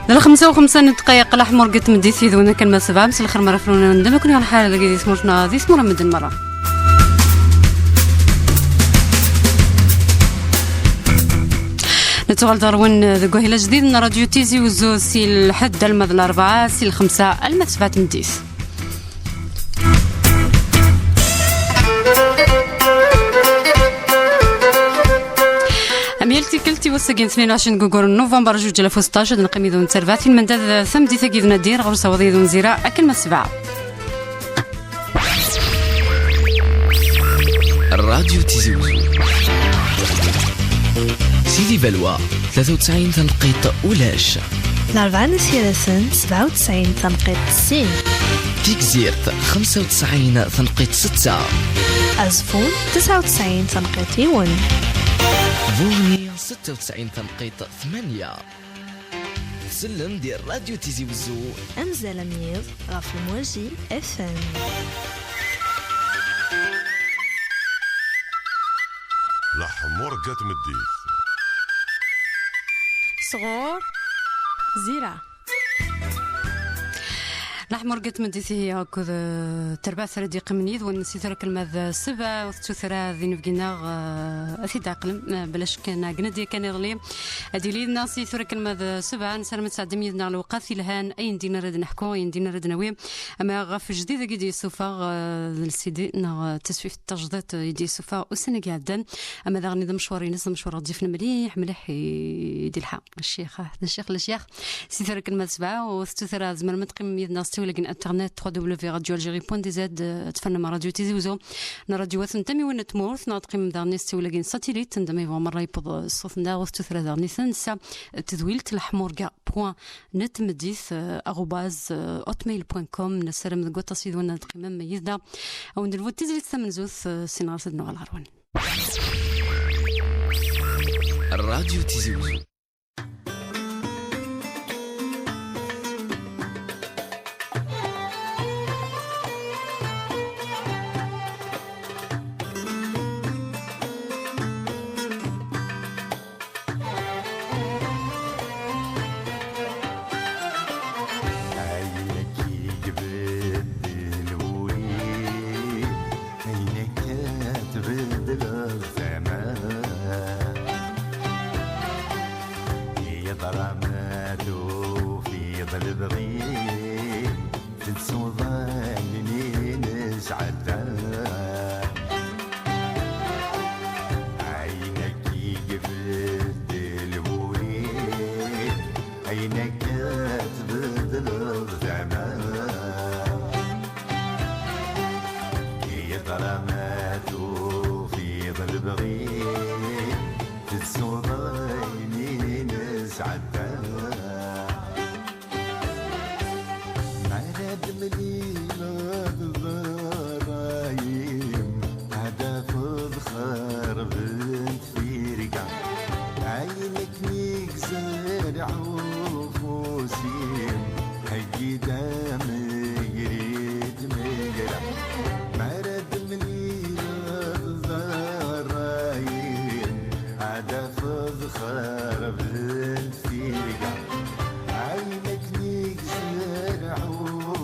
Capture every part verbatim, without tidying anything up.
D lxemsa u xemsa n ddqayeq, leḥmur deg tmeddit yid-wen akken ma sebɛa, mselxir mara frun, ndem akk-nni lḥal dagi di tmurt-nneɣ, di tmura n medden merra. Nettuɣal ɣer-wen deg wahil ajdid n Radio Tizi Uzzu, si lḥedd alma d larebɛa, si lxemsa alma d sebɛa n tmeddit. Am yal tikkelt i wass-agi n tnin u ɛecrin deg ugur n Nuvember, zuǧ alaf u seṭṭac, ad neqqim yid-wen d terbaɛt i lmendad tameddit-agi d Nadir, ɣur-s awaḍ yid-wen Zira akken ma sebɛa. Radio Tizi Uzzu. Sidi Balwa, tlata u tesɛin tanqiṭ ulac. Larebɛa n At Yiraten, sebɛa u tesɛin tanqiṭ sin. Tigzirt, xemsa u tesɛin tanqiṭ setta. Azeffun, tesɛa u tesɛin tanqiṭ yiwen. Burni, setta u tesɛin tanqiṭ tmanya. Tsellem di Radio Tizi Uzzu. Amzal amenyiḍ ɣef Lmwaji F M. Leḥmur deg tmeddit. Sɣur Zira. Leḥmur deg tmeddit ihi akked, eh, terbaɛt ara d-yeqqimen yid-wen si tura kelma d sebɛa, ur tettutra d inebgi-nneɣ, eh, ad t-id-ɛeqlem, eh, bla ccek nɛeggen-d yakan iḍelli. Ad yili yid-neɣ si tura kelma d sebɛa, nessaram ad tesɛeddim yid-neɣ lewqat ilhan, ayen din ara d-neḥku, ayen din ara d-nawi. Ama ɣef jdid-agi d-yessufeɣ, eh, d lsidi neɣ, eh, tasfift tajdiṭ i d-yessufeɣ ussan-agi iɛeddan, ama daɣen d amecwar-ines, d amecwar ɣezzif mliḥ, mliḥ i d-ilḥa. Ccix, ah, d ccix, lecyax. Si tura kan ma d sebɛa, ur tettutra, tzemrem ad teqqimem yid-neɣ s ttawil-agi n internet, trois W radio algérie point D Z, eh, ad tfernem Radio Tizi Uzzu, n radiwat n tamiwin n tmurt, neɣ ad teqqimem daɣen s ttawil-agi n satilit, anda ma yebɣu merra yewweḍ, eh, ṣṣut-nneɣ, ur tettutra daɣen i tensa, eh, tedwilt, leḥmurga point net meddit, eh, arobase, eh, hotmail point com. Nessaram deg waṭas yid-wen ad teqqimem yid-neɣ. Ad wen-d-nelbu tizlit tamenzut, eh, sin ɣer-s ad nuɣal ɣer-wen. Radio Tizi Uzzu. Ayen akka i ibeddel wul-iw, ayen akka tbeddleḍ tama. Yeḍra ma tufiḍ lebɣi, tettuḍ ayen i nesɛedda. Ayen akka i ibeddel wul-iw, ayen akka tbeddleḍ tama. Yeḍra ma tufiḍ lebɣi, tettuḍ ayen i nesɛedda. Mi ara d-temlileḍ d ṛṛay-im, ad tafeḍ xerbent tirga. Ayen akken i yezreɛ ufus-im, heggi-d amegri d tmegra. Mi ara d-temlileḍ d ṛṛay-im, ad tafeḍ xerbent tirga. Ayen akken i yezreɛ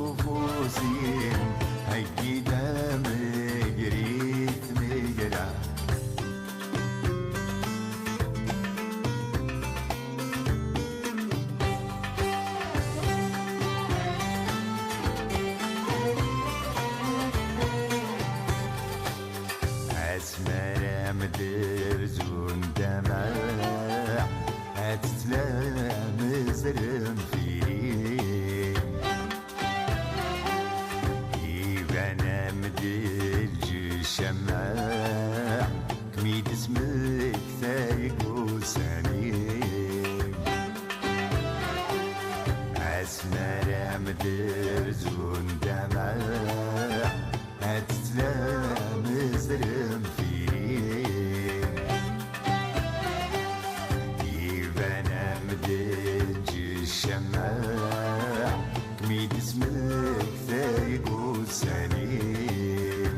ufus-im, heggi-d amegri d tmegra. Asmi ara m-d-rzun damaɛ, ad tettlamezrem fili. Iban-am-d lǧic amaɛ, kem-id-smekta deg ussan-im. Asmi ara m-d-rzun damaɛ, ad tettlamezrem fili. Iban-am-d lǧic amaɛ, mi d-smekta deg ussan-im.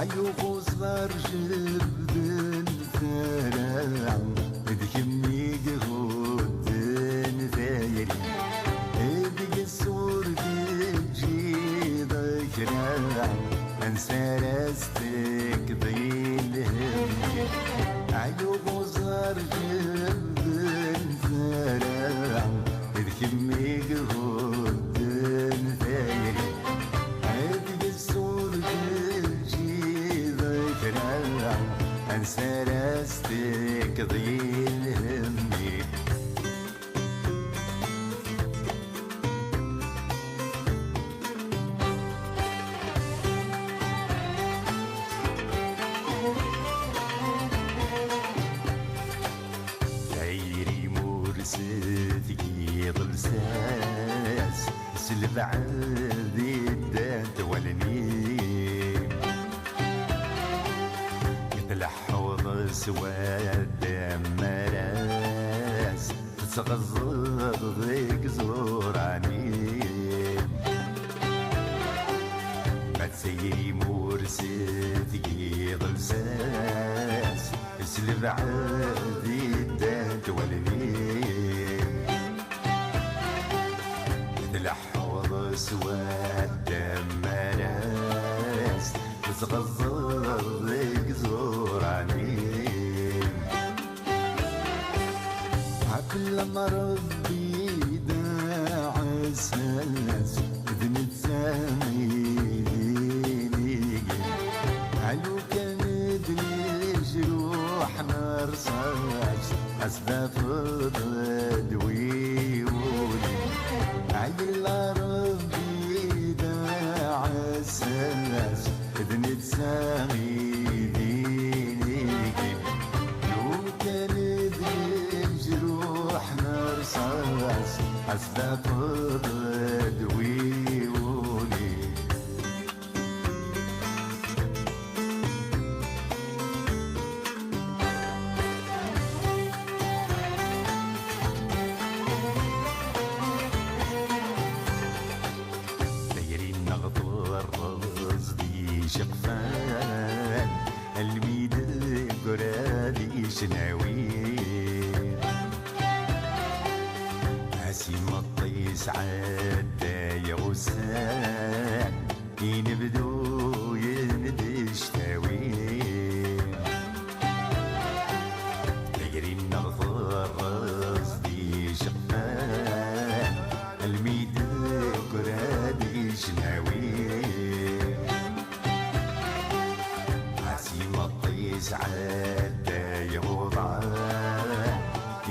Ay uɣuẓ ɣer jebden tara, d kemm i ihud Ɛyu uẓar jebden tara, d kemm i ihudden tayri. Ad yessurǧeǧǧi d kra, ansi ara s-tekkeḍ i lhemm-ik. Tayri murset deg yiḍelsa-s, s lebɛed i ddant wallen-im. I tleḥḥuḍ s wadda mara-s, tettɣeẓẓeḍ deg iẓuran-im. Ma d tayri murset deg yiḍelsa-s, s lebɛed i ddant wallen-im. Tleḥḥuḍ s wadda mara-s, tettɣeẓẓeḍ deg iẓuran-im. Ɛfel am Ṛebbi d aɛessas, d netta i d inigi. Alu kan d lejruḥ n rṣaṣ, ad s-tafeḍ ddwa i wul-im. Ɛyel Ṛebbi d aɛessas, d netta i d inigi. Lukan d lejruḥ n rṣaṣ, ad s-tafeḍ ddwa i wul-im. Tayri-nneɣ terreẓ d iceqfan, almi d-teggra di ccnawi. Asimeṭṭi sɛeddayeɣ ussan, inebduyen d cctawi. Tayri-nneɣ terreẓ d iceqfan, almi d-teggra di ccnawi. Asimeṭṭi sɛeddayeɣ uḍan,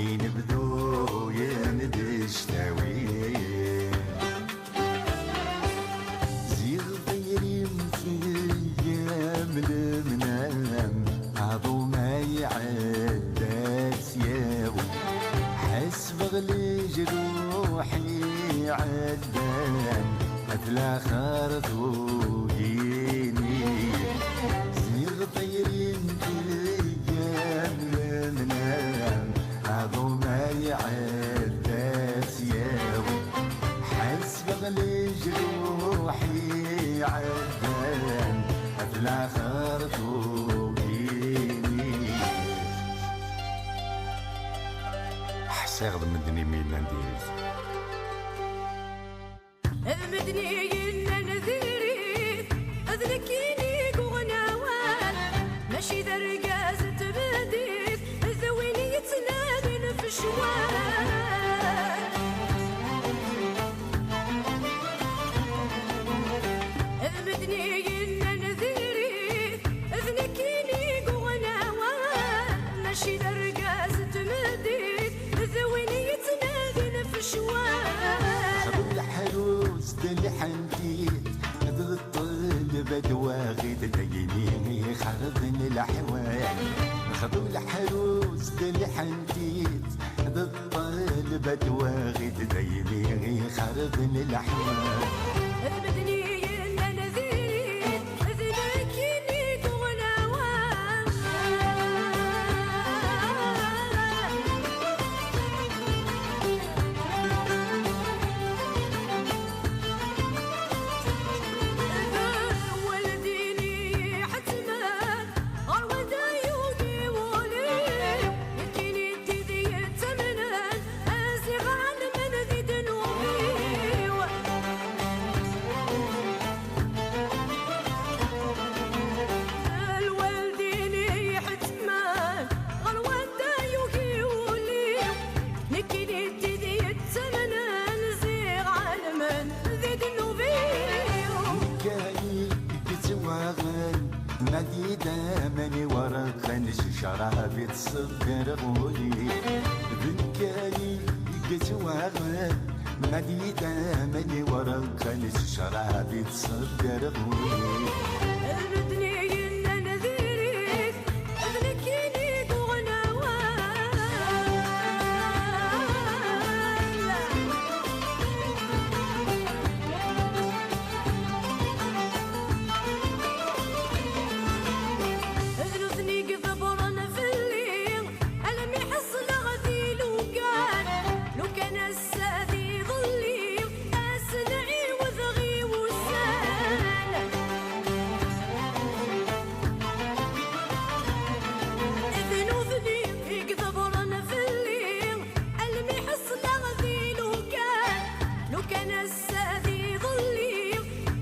inebduyen d cctawi. Ziɣ tayri-m teyyam lemnam, aḍu ma iɛedda-tt yawi. Ḥesbeɣ lejruḥ iɛeddan, at laxert ugini. Ziɣ tayri-m teyyam lemnam, aḍu ma iɛedda-tt yawi. Ḥesbeɣ lejruḥ iɛeddan, at laxert ugini. Ḥṣiɣ d medden imi llan diri-t. D medden i yennan diri-t, d nekkini i yuɣen awal, mačči d argaz n tmeddit, d win yettnadin f ccwal. D medden i yennan diri-t, d nekkini i yuɣen awal, mačči d argaz n tmeddit, d win yettnadin f ccwal. Xdem leḥrus d lḥentit, d ṭṭelba d waɣit, d ayen i ixerben leḥwal. Xdem leḥrus d lḥentit, d ṭṭelba d waɣit, d ayen i ixerben leḥwal. D medden i yennan diri-t, d nekkini i yuɣen awal. D awal dini ḥettmen, ɣer wanda yugi wul-iw, nekkini d tid yettamnen, a ziɣ ɛelmen di ddnub-iw. Ccrab yettṣebbiṛ ɣur-i, d nekkani i yettwaɣen, ma d-yedda mani wara kan, ccrab yettṣebbiṛ ɣur-i. D nutni yennan diri-t, d nekkini i yuɣen awal. D nutni i iḍebbren fell-i, almi ḥeṣleɣ di lukan, lukan ass-a d iḍelli, ad sen-ɛiwdeɣ i wussan. D nutni i iḍebbren fell-i, almi ḥeṣleɣ di lukan, lukan ass-a d iḍelli,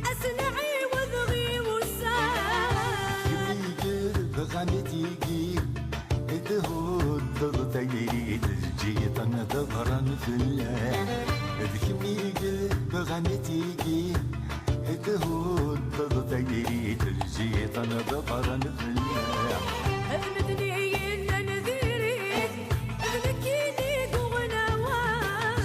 ad sen-ɛiwdeɣ i wussan. Kemm i yebɣan ad tigi, thuddeḍ tayri, teǧǧiḍ-ten ḍebbren fell-am. D kemm i yebɣan ad tigi, thuddeḍ tayri, teǧǧiḍ-ten ḍebbren fell-am. D medden i yennan diri-t, d nekkini i yuɣen awal.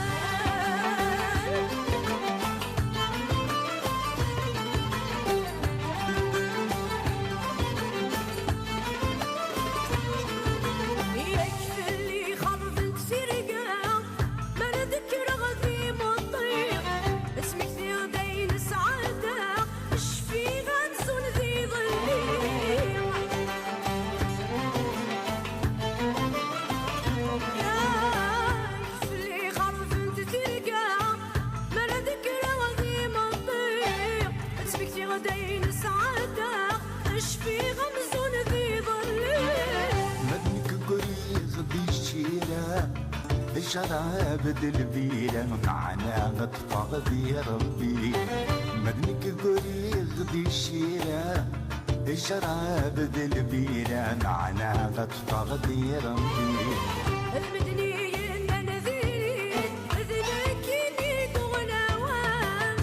Yak fell-i xerben tirga, mi ara d-kkreɣ d imeṭṭi, smektiɣ-d ayen sɛeddaɣ, cfiɣ amzun d iḍelli. Yak fell-i xerben tirga, mi ara d-kkreɣ d imeṭṭi, smektiɣ-d ayen sɛeddaɣ, cfiɣ amzun d iḍelli. Ma d nekk ggriɣ di ccira, ccrab d lbira, meɛna ṭṭfeɣ di Rebbi. Ma d nekk ggriɣ di ccira, ccrab d lbira, meɛna ṭṭfeɣ di Rebbi. D medden i yennan diri-t, d nekkini i yuɣen awal.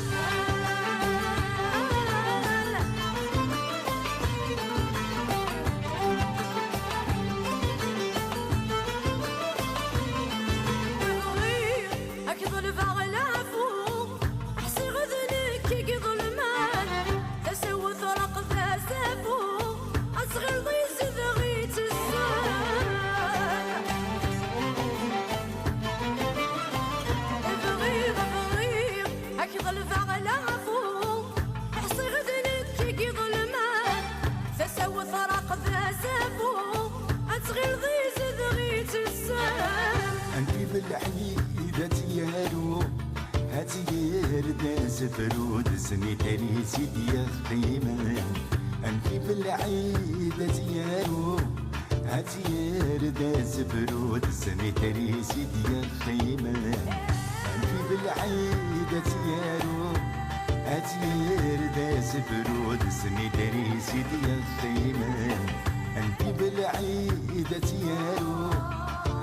Bɣiɣ ad k-ḍelbeɣ leɛfu, ḥṣiɣ d nekk i iḍelmen, tasa-w terreq d asafu, ad tɣileḍ yezdeɣ-itt zzan. Bɣiɣ, bɣiɣ, ad k-ḍelbeɣ leɛfu, ḥṣiɣ d nekk i iḍelmen, tasa-w terreq d asafu, ad tɣileḍ yezdeɣ-itt zzan. Anti belɛid ad tt-yaru, ad tt-yerr d asefru, d snitra-is i d-yeqqimen. Anti belɛid ad tt-yaru, ad tt-yerr d asefru, d snitra-is i d-yeqqimen. Anti belɛid ad tt-yaru, ad tt-yerr d asefru, d snitra-is i d-yeqqimen. Anti belɛid ad tt-yaru,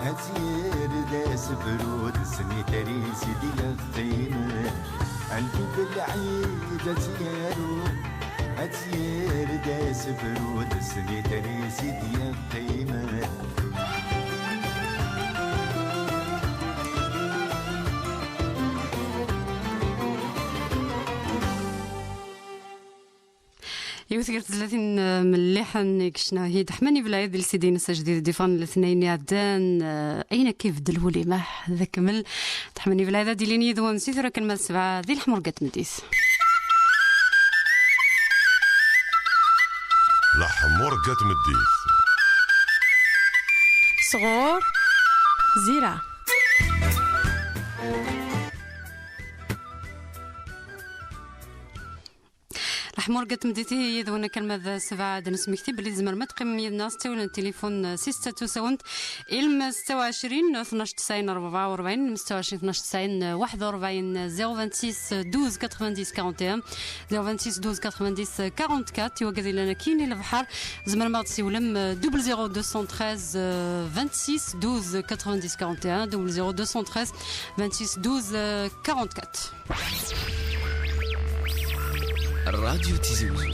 ad tt-yerr d asefru, d snitra-is i d-yeqqimen. Anti belɛid ad tt-yaru, ad tt-yerr d asefru, d snitra-is i d-yeqqimen. Yiwet gar tezlatin, eh, melliḥen i yecna Hid Ḥmani Belɛid di lsidi-ines ajdid d-iffɣen letnayen iɛeddan, eh, ayen akka ibeddel wul-im, ah, d akemmel. Ḥmani Belɛid ad d-ilin yid-wen si tura kan ma d ssebɛa di leḥmurga n tmeddit. Leḥmurga n tmeddit. Sɣur Zira. Leḥmurga n tmeddit ihi yid-wen akken ma d ssebɛa ad nesmekti belli tzemrem ad teqqimem yid-neɣ s ttawil n tilifun, eh, six sept sept, ilm setta u ɛecrin, tnac tesɛin rebɛa u rebɛin, ilm setta u ɛecrin, tnac tesɛin waḥed u rebɛin, zéro vingt-six douze quatre-vingt-dix quarante et un, zéro vingt-six douze quatre-vingt-dix quarante-quatre, i wagad yellan akkin i lebḥer, tzemrem ad ɣ-d-tessiwlem, eh, double zéro deux cent treize, eh, vingt-six douze quatre-vingt-dix quarante et un, double zéro deux cent treize vingt-six douze quarante-quatre. Radio Tizi Ouzou.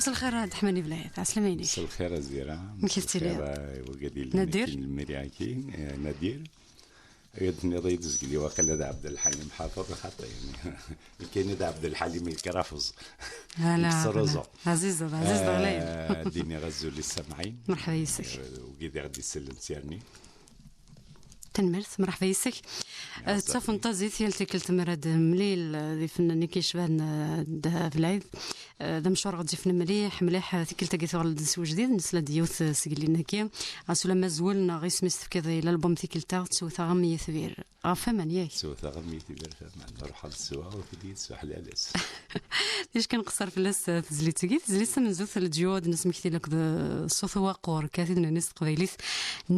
مساء الخير، هاد حماني بلايث، عسلامة عليك. مساء الخير أزيرة. مساء الخير، آه، وقاعد يلي نادر. نادر. الميرياكي، آه، نادر. Ad tenniḍ-iyi-d zgelli waqila d Ɛebdelḥalim Ḥafeḍ, xaṭi, yani. Nekk-ini d Ɛebdelḥalim Lkrafeẓ. Ala, nekk s Rozo. Ɛzizeḍ, ɛzizeḍ, ɣlayen. Ah, ad d-iniɣ azul i ssamɛin. Merḥba yes-k. Eh, wid i ɣ-d-isellen s yerni. Tanemmirt, merḥba yes-k. Eh, d tafenṭazit, yal tikkelt mi ara d-nemlil, eh, d ifennanen i k-yecban, eh, d Belɛid. Eh, d amecwar ɣezzif mliḥ, mliḥ, eh, tikkelt-agi tuɣal-d s wejdid, nesla-d yiwet, eh, seg llinna-agi. Ɣas ulamma zwel neɣ isem-is tefkiḍ i lalbum tikkelt-a, ttewteɣ am yitbir. Ɣef waman, yak? Ttewteɣ am yitbir f waman, ruḥeɣ ad sweɣ, ur telli tesweḥ lalas. Ticki nqeṣṣer fell-as, eh, tezlit-agi. Tezlit tamenzut, leǧyud, nesmekti-d akked, eh, ṣṣut waqur, kat i d-nenni s teqbaylit,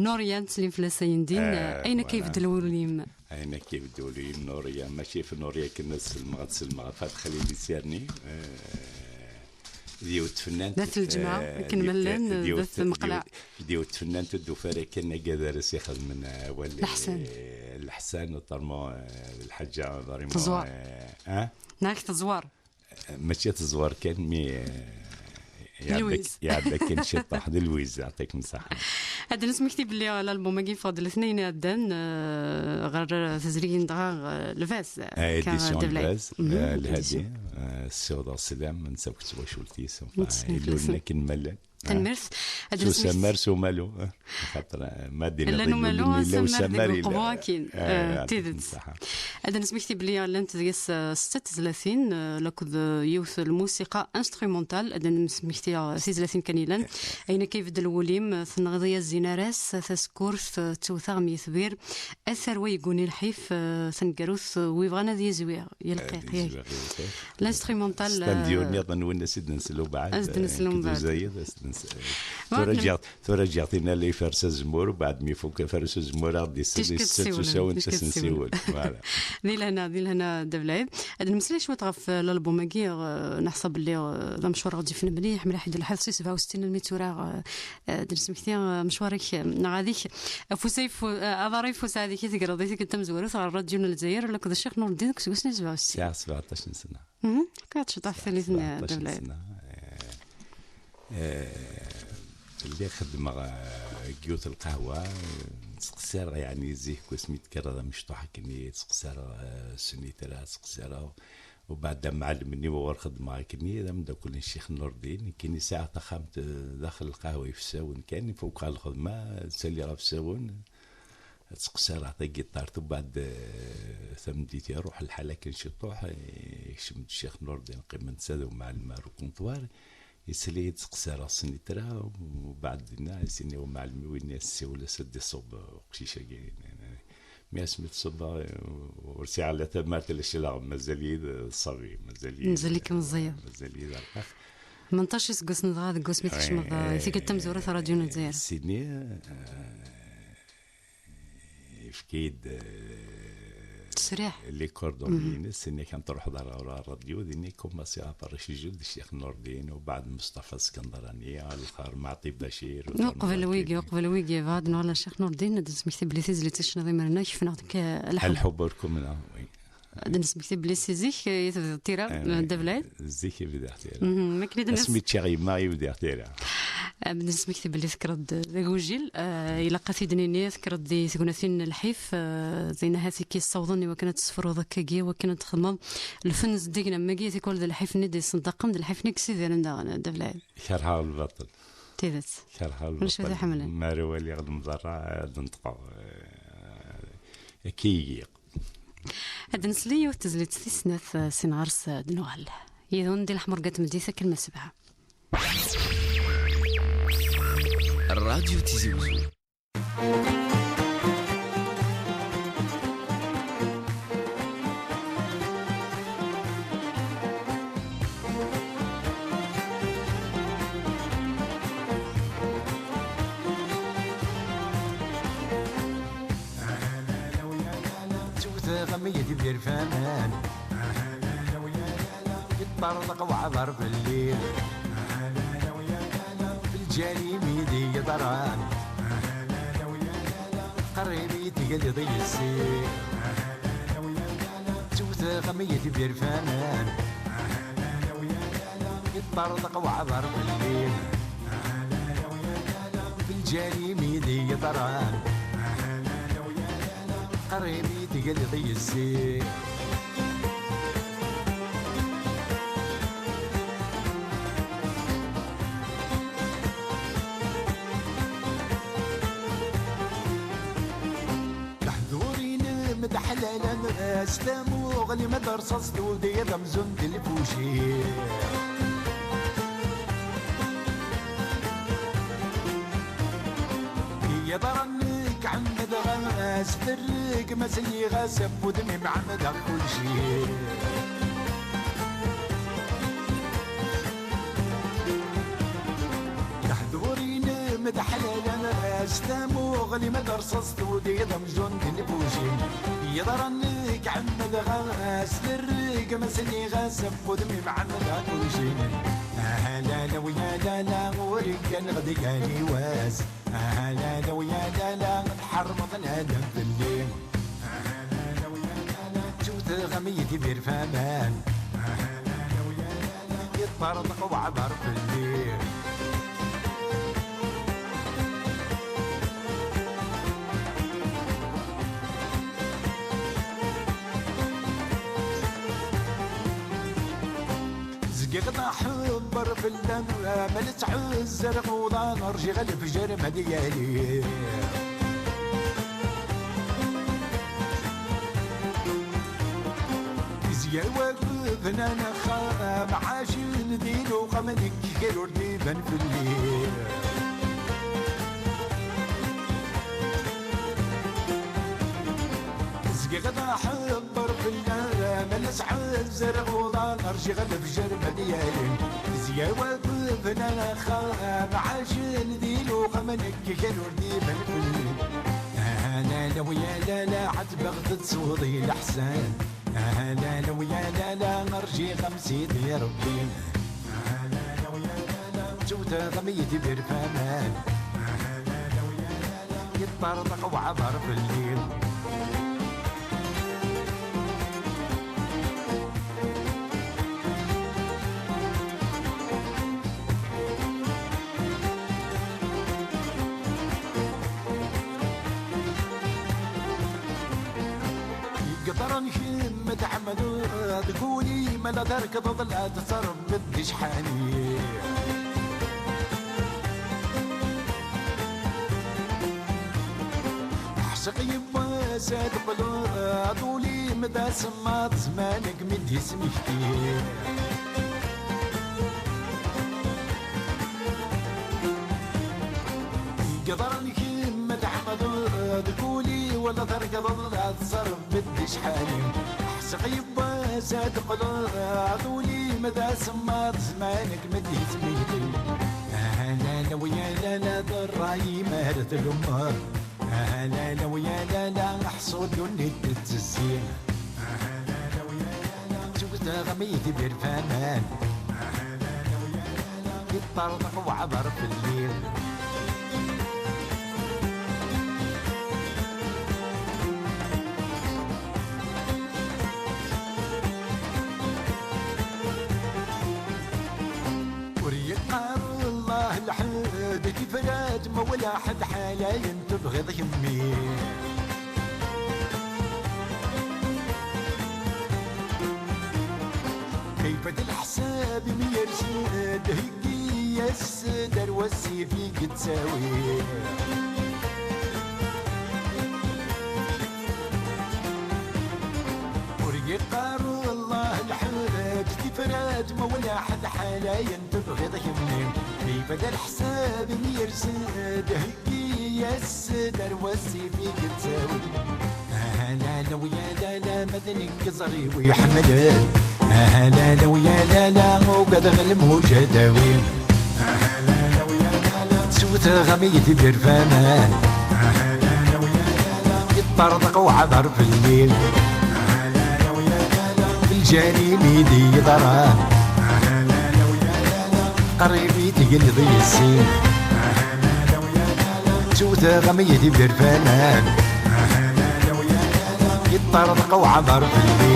Nuriya, nettsellim fell-as ayendin, eh, ayen akka ibeddel wul-im. Ayen akka ibeddel wul-im, Nuriya, mačči ɣef Nuriya kan ad sellmeɣ, ad sellmeɣ ɣef At Xalil Isirni, eh, d yiwet tfennant, d at lǧemɛa, eh, akken d yiwet, ma llan, d yiwet, d at lmeqlaɛ. D yiwet, d yiwet tfennant ur d-ufi ara kan agad ara s-ixedmen, eh, awal, eh, Leḥsan. Leḥsan, notamment, eh, d lḥaǧa vraiment, Teẓwar. Eh, ah? Neɣ teẓwar. Eh, mačči teẓwar kan, mi, eh, iɛedda Lwiz. Iɛedda kan ciṭṭaḥ, d Lwiz, yeɛṭikum ṣṣeḥḥa. Ad nesmekti belli lalbum-agi yeffeɣ-d letnayen iɛeddan, eh, ɣer tezrigin dɣa, eh, Lbaz, eh, Ah, édition Lbaz, eh, Lhadi, eh, ssiwḍeɣ sslam, netta akked twacult-is, enfin, ilulen akken ma llan. Tanemmirt. Ad s usamar s umalu, eh, xaṭer, eh, ma d-iniḍ llan umalu, yella usamar, usamar deg uqbu akkin. Eh, d tidet. Ad nesmekti belli llant deg-s, eh, setta tezlatin, eh, lakked, eh, yiwet lmusiqa instrumentale. Ad nesmekti, eh, tizlatin kan yellan. Ayen akka ibeddel wul-im, eh, tenɣiḍ-iyi a Zinaras, tasekkurt, eh, ttewteɣ am yitbir, a tarwa yegguni lḥif, eh, taneggarut, eh, wi bɣan ad yizwiɣ, yelqiq, yak. L'instrumental, stand-yu, eh, nniḍen win as i d-nsel ubeɛd, ad d-nsel eh, umbeɛd. Tura ǧǧiɣ, tura ǧǧiɣ tinna la ifers azemmur, ubeɛd mi ifuk ifers azemmur, ad d-isel, issett usawen, ticki ad tessiwel. Voilà. Di lehna, di lehna, Dda Belɛid. Ad nemmeslay cwiṭ ɣef, eh, lalbum-agi, eh, neḥsa belli, eh, d amecwar ɣezzif mliḥ, mliḥ i d-lḥiḍ si sebɛa u settin almi d tura, eh, eh, ad d-nesmekti, eh, amecwar-ik, eh, neɣ ad-ik, afus ayeffus, eh, aḍar ayeffus ad-ik i tegreḍ i tikkelt tamezwarut ɣer rradyu n Lezzayer, akked Ccix Nureddin deg useggas n sebɛa u settin. Sɛiɣ sebɛeṭṭac n sena. Mhm. Akka ad tceḍḥ tallit-nni, sebɛeṭṭac Dda Belɛid. Sena, eh, eh, lliɣ xeddmeɣ, eh, deg yiwet lqahwa, eh, ttqeṣṣireɣ, yeɛni, zik wasmi d-tekkreḍ amecṭuḥ akken, ttqeṣṣireɣ, eh, snitra, ttqeṣṣireɣ. Ubeɛd amɛellem-nni wuɣur xeddmeɣ akken, d ameddakel n Ccix Nurdin, nekkini sɛiɣ taxxamt, eh, daxel lqahwa ifsawen kan, fukeɣ lxedma, ttaliɣ ifsawen. Ttqeṣṣireɣ tagiṭart, ubeɛd, eh, tameddit iruḥ lḥal akken ciṭuḥ, eh, ikcem-d Ccix Nurdin, qqimen netta d umɛellem ar ukunṭwar, isel-iyi-d ttqeṣṣireɣ snitra, ubeɛd dinna, isini umɛellem-iw, ini-as siwel-as ad d-iṣubb uqcic-agi. Mi asmi d-ṣubbeɣ, eh, ur sɛiɣ la tamart la claɣem, mazal-iyi d ṣṣabi, mazal-iyi d, mazal-ik meẓẓiyeḍ. Mazal-iyi d arqaq. Tmenṭac iseggasen dɣa deg wasmi tkecmeḍ, eh, tikkelt tamezwarut ɣer rradyu n Lezzayer. Sini, eh, Yefka-yi-d, eh, ttesriḥ, les coordonnées-ines, ini-ak ad truḥeḍ ɣer, ɣer rradyu, dinna i kumaṣiɣ aferric ijel d Ccix Nurdin, ubeɛd Mustafa Skandarani, alxer Maɛṭi Bacir, uqbel wigi, uqbel wigi, bɣa ad nuɣal ɣer Ccix Nurdin, ad nesmekti belli tizlit i tecniḍ imir-nni, kefneɣ deg, eh, Lḥubb. Lḥubb ur kumneɣ, oui. Ad nesmekti belli si zik, eh, i tebdiḍ tira, eh, Dda Belɛid? Zik i bdiɣ tira. Mhm, mi akken i d-nes- Asmi ččiɣ yemma i bdiɣ tira. Eh, ad nesmekti belli tekkreḍ-d d agujil, eh, ilaq ad t-id-nini, tekkreḍ di tegnatin n lḥif, eh, d ayen ahat i k-yessawḍen i wakken ad tessefruḍ akkagi, i wakken ad txedmeḍ lfen zeddigen am wagi, tikwal d lḥif-nni d-yessenṭaqen, d lḥif-nni i yessidiren daɣen, Dda Belɛid. Kerheɣ lbaṭel. Tidet. Kerheɣ lbaṭel. Maca ad iḥemmlen. Mi ara waliɣ lemḍerra, ad nṭqeɣ, eh, akka i giɣ. Ad nsli yiwet tezlit tis snat, eh, sin ɣer-s, eh, ad nuɣal. Yid-wen di leḥmur gat tmeddit akken ma sebɛa. Rradyu Tizi Wezzu. Ttewteɣ am yitbir f aman. Yeṭṭerḍeq waɛbar fell-i. F lǧal-im i d-yeḍran. Qrib i tegleḍ yes-i. Ttewteɣ am yitbir f aman. Yeṭṭerḍeq weɛber fell-i. Fi lǧal-im i d-yeḍran. Qrib i tegleḍ yes-i. Leḥdur-inem d aḥlalan, s tamuɣli ma d rṣaṣ tudiḍ amzun d lfuci. Yeḍran nekk ɛemmdeɣ-as, derreg ma sliɣ-as, af udem-im ɛemmdeɣ kulci. Leḥdur-inem d aḥlalan, s tamuɣli ma d rṣaṣ tudiḍ amzun d lfuci. Yeḍran nekk ɛemmdeɣ-as, derreg ma sliɣ-as, af udem-im ɛemmdeɣ kulci. Ahalala u yalala, ur gganeɣ deg aliwas. Ahalala u yalala, tḥermeḍ nadam fell-i. Ahalala u yalala, ttewteɣ am yitbir f aman. Ahalala u yalala, yeṭṭerḍeq weɛber fell-i. Zgiɣ d aḥebber fell-am, ma la ttɛezzireɣ uḍan, rjiɣ lefjer ma d yali. Izger waged n axxam, ɛacen di luqam, nekk kra ur d-iban fell-i. Zgiɣ d aḥebber fell-am, ma la ttɛezzireɣ uḍan, rjiɣ lefjer ma d yali. Izger waged n axxam, ɛacen di luqam, nekk kra ur d-iban fell-i. Ahalala u yalala, ɛetbeɣ-t tesweḍ i leḥsan. Ahalala u yalala, rjiɣ am Sidi Rebbi. Ahalala u yalala, ttewteɣ am yitbir f aman. Ahalala u yalala, yeṭṭerḍeq weɛber fell-i. Yeḍran kemm tɛemmdeḍ, tguli ma la terkḍeḍ, la tettrebbiḍ di ccḥani. Ḥseq yiwwas ad qqleḍ, ul-im d asemmaḍ, zzman-ik mi d-ismekti. Yeḍran kemm tɛemmdeḍ, kuli wala terkḍeḍ, la tettrebbiḍ di ccḥani. Ḥseq yiwwas ad qqleḍ, ul-im d asemmaḍ, zzman-ik mi d-ismekti. Ahalala u yalala, d ṛṛay-im ar tlummeḍ. Ahalala u yalala, ḥṣu ddunit tettezzi. Ahalala u yalala, ttewteɣ am yitbir f aman. Ahalala u yalala, yeṭṭerḍeq weɛber fell-i. Ur yeqqar Allah lḥed, tifrat ma wala ḥedd ḥalayen tebɣiḍ kemmi. Kayfa d leḥsab mi yersen-d, heggi-yas-d ar wasif i yettawi. Ur yeqqar Allah lḥed, tifrat ma wala ḥedd ḥalayen tebɣiḍ kemmi. Kayfa d leḥsab mi yersen-d, heggi-yas-d ar wasif i yettawi. Ahalala u yalala, ma d nekk ẓriɣ iḥemmlen. Ahalala u yalala, ugadeɣ lmuj ad awi. Ahalala u yalala, ttewteɣ am yitbir f aman. Ahalala u yalala, yeṭṭerḍeq weɛber fell-i. Ahalala u yalala, lǧal-im i d-yeḍran. Ahalala u yalala, qrib i tegliḍ yes-i. Ahalala u yalala, ttewteɣ am yitbir f aman. Ahalala u yalala, yeṭṭerḍeq weɛber fell-i.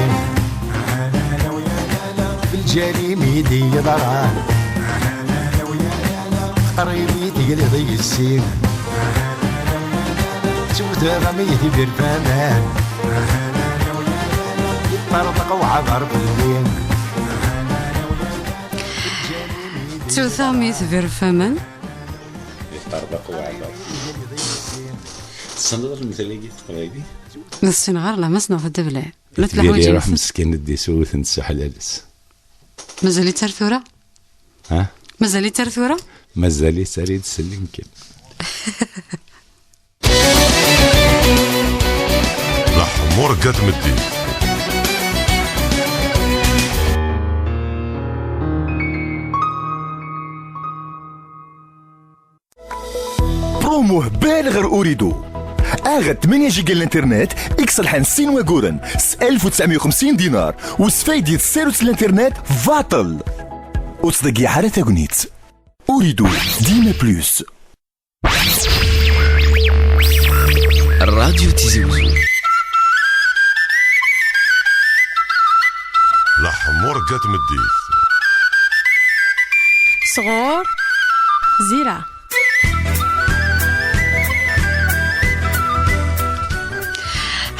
Ahalala u yalala, fi lǧal-im i d-yeḍran. Imi tegliḍ yes-i, ttewteɣ am iger iberfaman, yeṭṭerḍeq uɛbar fell-i. Ttewteɣ mi tbir faman. Yeṭṭerḍeq uɛbar. Tessneḍ lemtel-agi s teqbaylit? Ma ssineɣ ara, la ma ssneɣ tadabla. La tleḥwaǧ-nsen. Iruḥ meskin ad d-isew, ur ten-tessuḥlales. Mazal-itt ar tura? Ha? Mazal-itt ar tura? Mazal-itt ar i d-sellen kan. Leḥmuṛegga n tmeddit. Promo hbal ɣer Uridu. Aɣ tmanya jiga n l'internet, iqselḥan sin waguren, s alef u tesɛemya u xemsin dinar, u sfaydi d ssarut n l'internet, baṭel. Ur ttḍeyyiɛ ara tagnit. Uridu, dima plus. Radio Tizi Wezzu. Leḥmuṛegga n tmeddit. Sɣur Zira.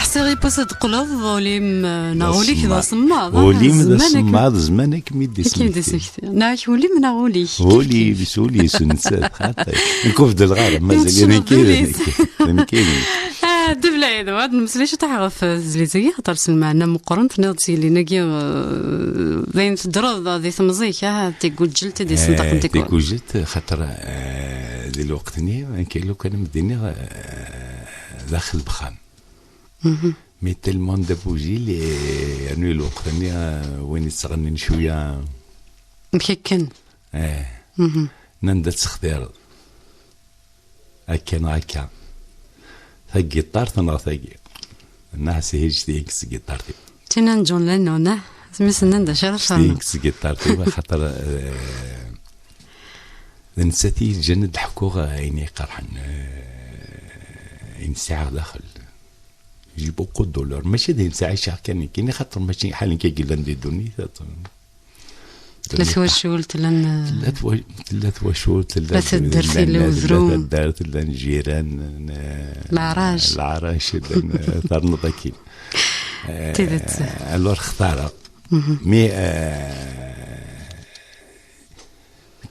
Ḥsiɣ yiwwas ad d-teqqleḍ, ul-im, eh, neɣ ul-ik d asemmaḍ. Ul-im d asemmaḍ, zzman akken i d-ismekti. Neɣ ul-im neɣ ul-ik. Ul-is, ul-is, nettat, xaṭi. Nekk ur beddleɣ ara, mazal nekkini. Nekkini. Ah, Dda Belɛid, ad nemmeslay ciṭuḥ ɣef tezlit-agi, xaṭer s lmeɛna meqqren, tenniḍ-d s yelli-nagi, eh, d ayen teddreḍ di temẓi-k, ah, tiguǧǧelt i d-isenṭaqen tikwal. Tiguǧǧelt, xaṭer, eh, di lweqt-nni, akken lukan am d-iniɣ, eh, daxel bxam. Mais tellement d abujil, eh, yernu i lweqt-nni, eh, win yettɣennin cwiya. Mkakken. Eh. Nnan-d ad textireḍ. Akka neɣ akka. Tagiṭart neɣ tagi. Nna ḥsihiǧ tiyek s giṭart-iw. Tina n John Lennon, ah? Asmi s-nnan d acu ara ferneɣ. Tiyek s giṭart-iw, axaṭer, eh, d nettat i yi-ǧǧan ad d-ḥkuɣ ayen i yi-qerḥen, eh, ayen sɛiɣ daxel. J'ai beaucoup de douleur. Mačči d ayen ttɛiceɣ kan nekkini, xaṭer mačči ḥal nekk i yellan di ddunit. Tella twacult, llan, tella twa-, tella twacult, tella taddart, llan, tella udrum. Tella taddart, llan jiran, n-, leɛrac. Leɛrac, llan, eh, ternuḍ akkin. Tidet. Eh, alors xtareɣ. Mais, eh,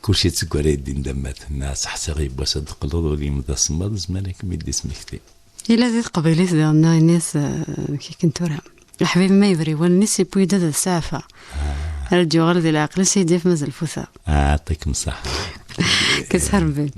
kulci d tgara yeddin d ammat. Nna seḥsiɣ yiwwas ad d-teqqleḍ, ul-im d asemmaḍ, zzman akken i d-ismekti. Yella di teqbaylit diɣen, neɣ ini-as, eh, akken tura. Leḥbib ma yebri wallen-is, yewwi-d ad saɛfa. Ara d-yuɣal di leɛqel-is, i d-yaf mazal futa. Ah, yɛṭikem ṣṣeḥḥa. Kkes ḥerbi.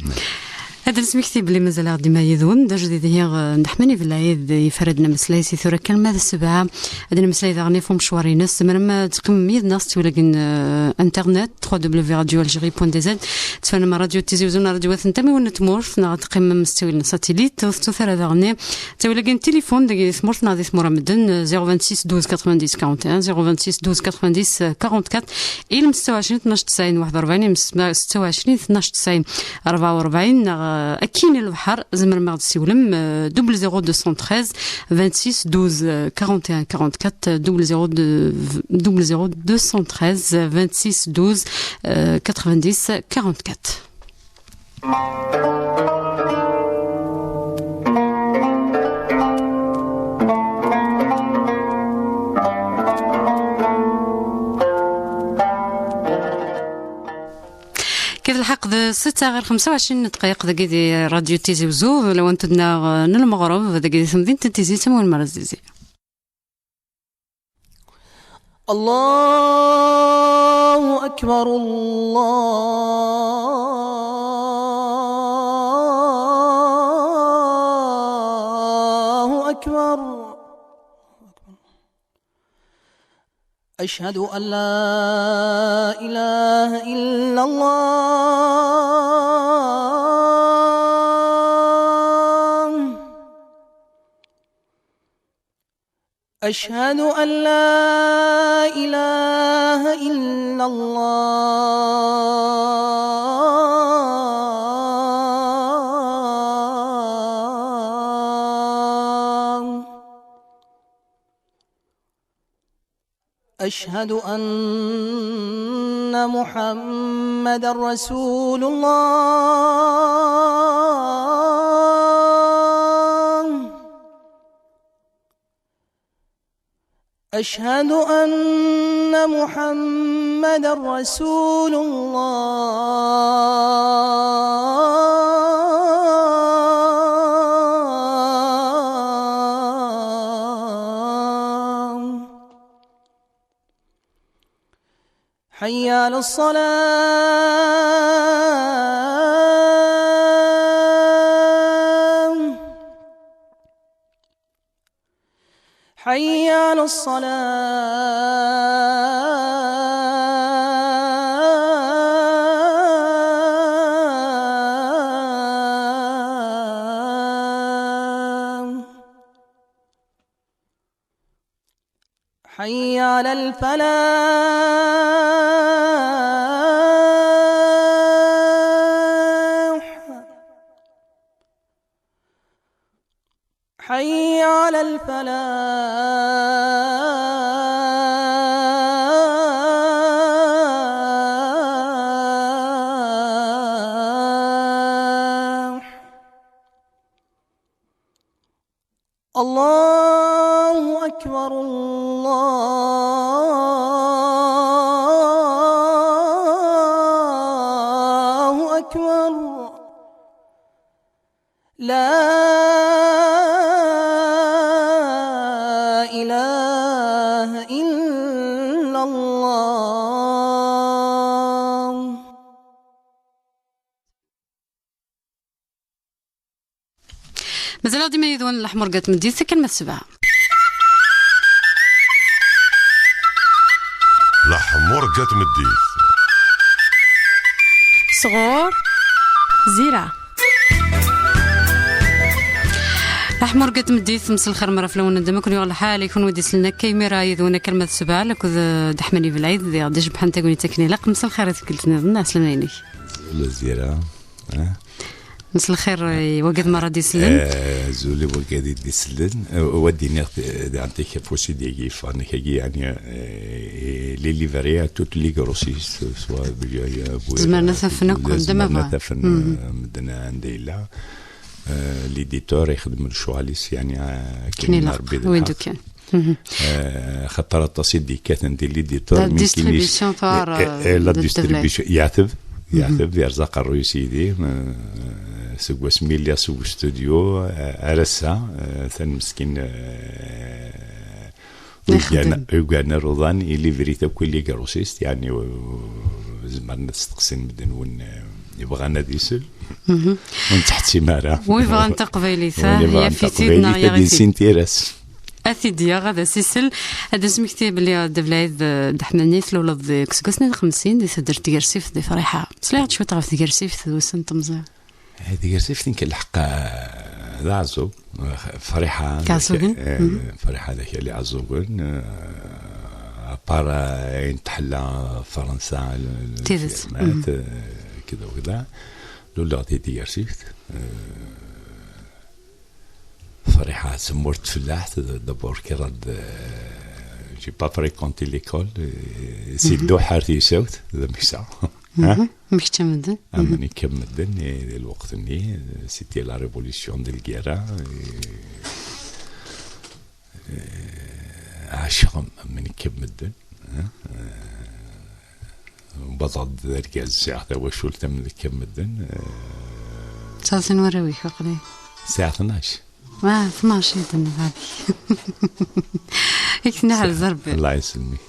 Ad d-nesmekti belli mazal-aɣ dima yid-wen, d ajdid ihi, eh, n Ḥmani Belɛid, yefra-d ameslay si tura kan ma d ssebɛa. Ad d-nemmeslay daɣen ɣef umecwar-ines. Tzemrem ad teqqimem yid-neɣ s ttawil-agi n, eh, internet, trois W radio algérie point D Z. Tfernem Radio Tizi Uzzu, Radio At n Tamiwin n Tmurt, neɣ ad teqqimem s ttawil n satellit. Ur tettut ara daɣen ttawil-agi n tilifun, dagi di tmurt neɣ di tmura medden, zéro vingt-six douze quatre-vingt-dix quarante et un, zéro vingt-six douze quatre-vingt-dix quarante-quatre, ilem setta u ɛecrin tnac tesɛin waḥed u rebɛin, ilem setta u ɛecrin tnac tesɛin rebɛa u rebɛin, neɣ, eh, akkin i lebḥer, tzemrem ad ɣ-d-tessiwlem, eh, double zéro deux cent treize, vingt-six douze, eh, quarante et un quarante-quatre, double zéro deux, double zéro deux cent treize, vingt-six douze, eh, quatre-vingt-dix quarante-quatre. Kif lḥeq d ssetta ɣer xemsa u ɛecrin n ddqayeq dagi di Radio Tizi Uzzu, lawan tudna n lmeɣreb dagi di temdint n Tizi Samuel Marazizi. الله أكبر، الله أكبر. أشهد أن لا إله إلا الله. أشهد أن لا إله إلا الله. أشهد أن محمد رسول الله. أشهد أن محمد رسول الله. حي على الصلاة. حي على الصلاة. حي على الفلاح. حي على الفلاح. الله أكبر، الله أكبر. لا إله إلا الله. Mazal-aɣ dima yid-wen, leḥmuṛegga n tmeddit, tikkelt ma d ssebɛa. Leḥmuṛegga n tmeddit. Sɣur Zira. Leḥmuṛegga n tmeddit, mselxir mara fell-awen, anda ma ken-yuɣ lḥal, i kunwi d-isellen akka, imir-a yid-wen akka alma d ssebɛa, akked, eh, Dda Ḥman Ibelɛid, diɣ d-icebḥen tagnit akken ilaq. Mselxir a tikkelt nniḍen, ɛeslama-inek. Zira. Eh? Mselxir i wagad mara d-isellen. Eh, azul i wagad i d-isellen. Eh, wa d-iniɣ, eh, daɣen takafust i d-igi yeffɣen akkagi, yeɛni, eh, les livrets à toutes les grossistes, soit Bjaya, Bouira, zemren ad t-afen akk zemren anda ma ad t-afen, eh, medden anda yella. Eh, l'éditeur ixdem lecɣal-is, yeɛni, eh, akken ilaq, Rebbi d lḥeqq. Eh, xaṭer aṭas i d-yekkaten di l'éditeur, la distribution, eh, eh, la distribution, yeɛteb, yeɛteb, yerẓa aqerruy-is yid-i, eh, seg wasmi lliɣ seg ustudyu, eh, ar ass-a, eh, atan meskin, eh, ur igan, ur igan ar uḍan, i livrit akk i les grossistes, yeɛni, eh, zemren ad steqsin medden win, eh, yebɣan ad isel. Ur nettḥettim ara. Win yebɣan taqbaylit, win yebɣan yaf-it-id neɣ taqbaylit, ad yaɣ-it-id. Ad t-id-yaɣ, ad as-isel, ad as-smekti belli Dda Belɛid, eh, Dda Ḥemni, tluleḍ deg useggas-nni n xemsin di taddart Tgersift di Friḥa. Sliɣ-d cwiṭ ɣef Tgersift d wussan n temẓi. Eh, Tgersift, nekk lḥeqq, eh, d aɛeẓẓug. Eh, Friḥa d Iɛeẓẓugen? Eh, Friḥa d akal Iɛeẓẓugen. Eh, à part, eh, ayen tḥella Fransa, l-, l-, tidet. Lfirmat, eh, kda u kda. Luleɣ di Tgersift. Eh, Friḥa d tamurt tfellaḥt, d-, d'abord kra d-, eh, j'ai pas fréquenté l'école, eh, si dduḥ ar tiysawt, d ameksa. Hein? Amek ččan medden? Am nekk am medden, eh, di lweqt-nni, eh, c'était la révolution de la guerre, eh, eh, ɛaceɣ am, am nekk am medden, hein? Eh, wwḍeɣ-d d argaz, sɛiɣ tawacult am nekk am medden, eh, tesɛiḍ sin warraw-ik, aql-i. Sɛiɣ tnac. Ah, tnac i d-nniɣ. I k-tniḥel Rebbi. Allah yesselmek.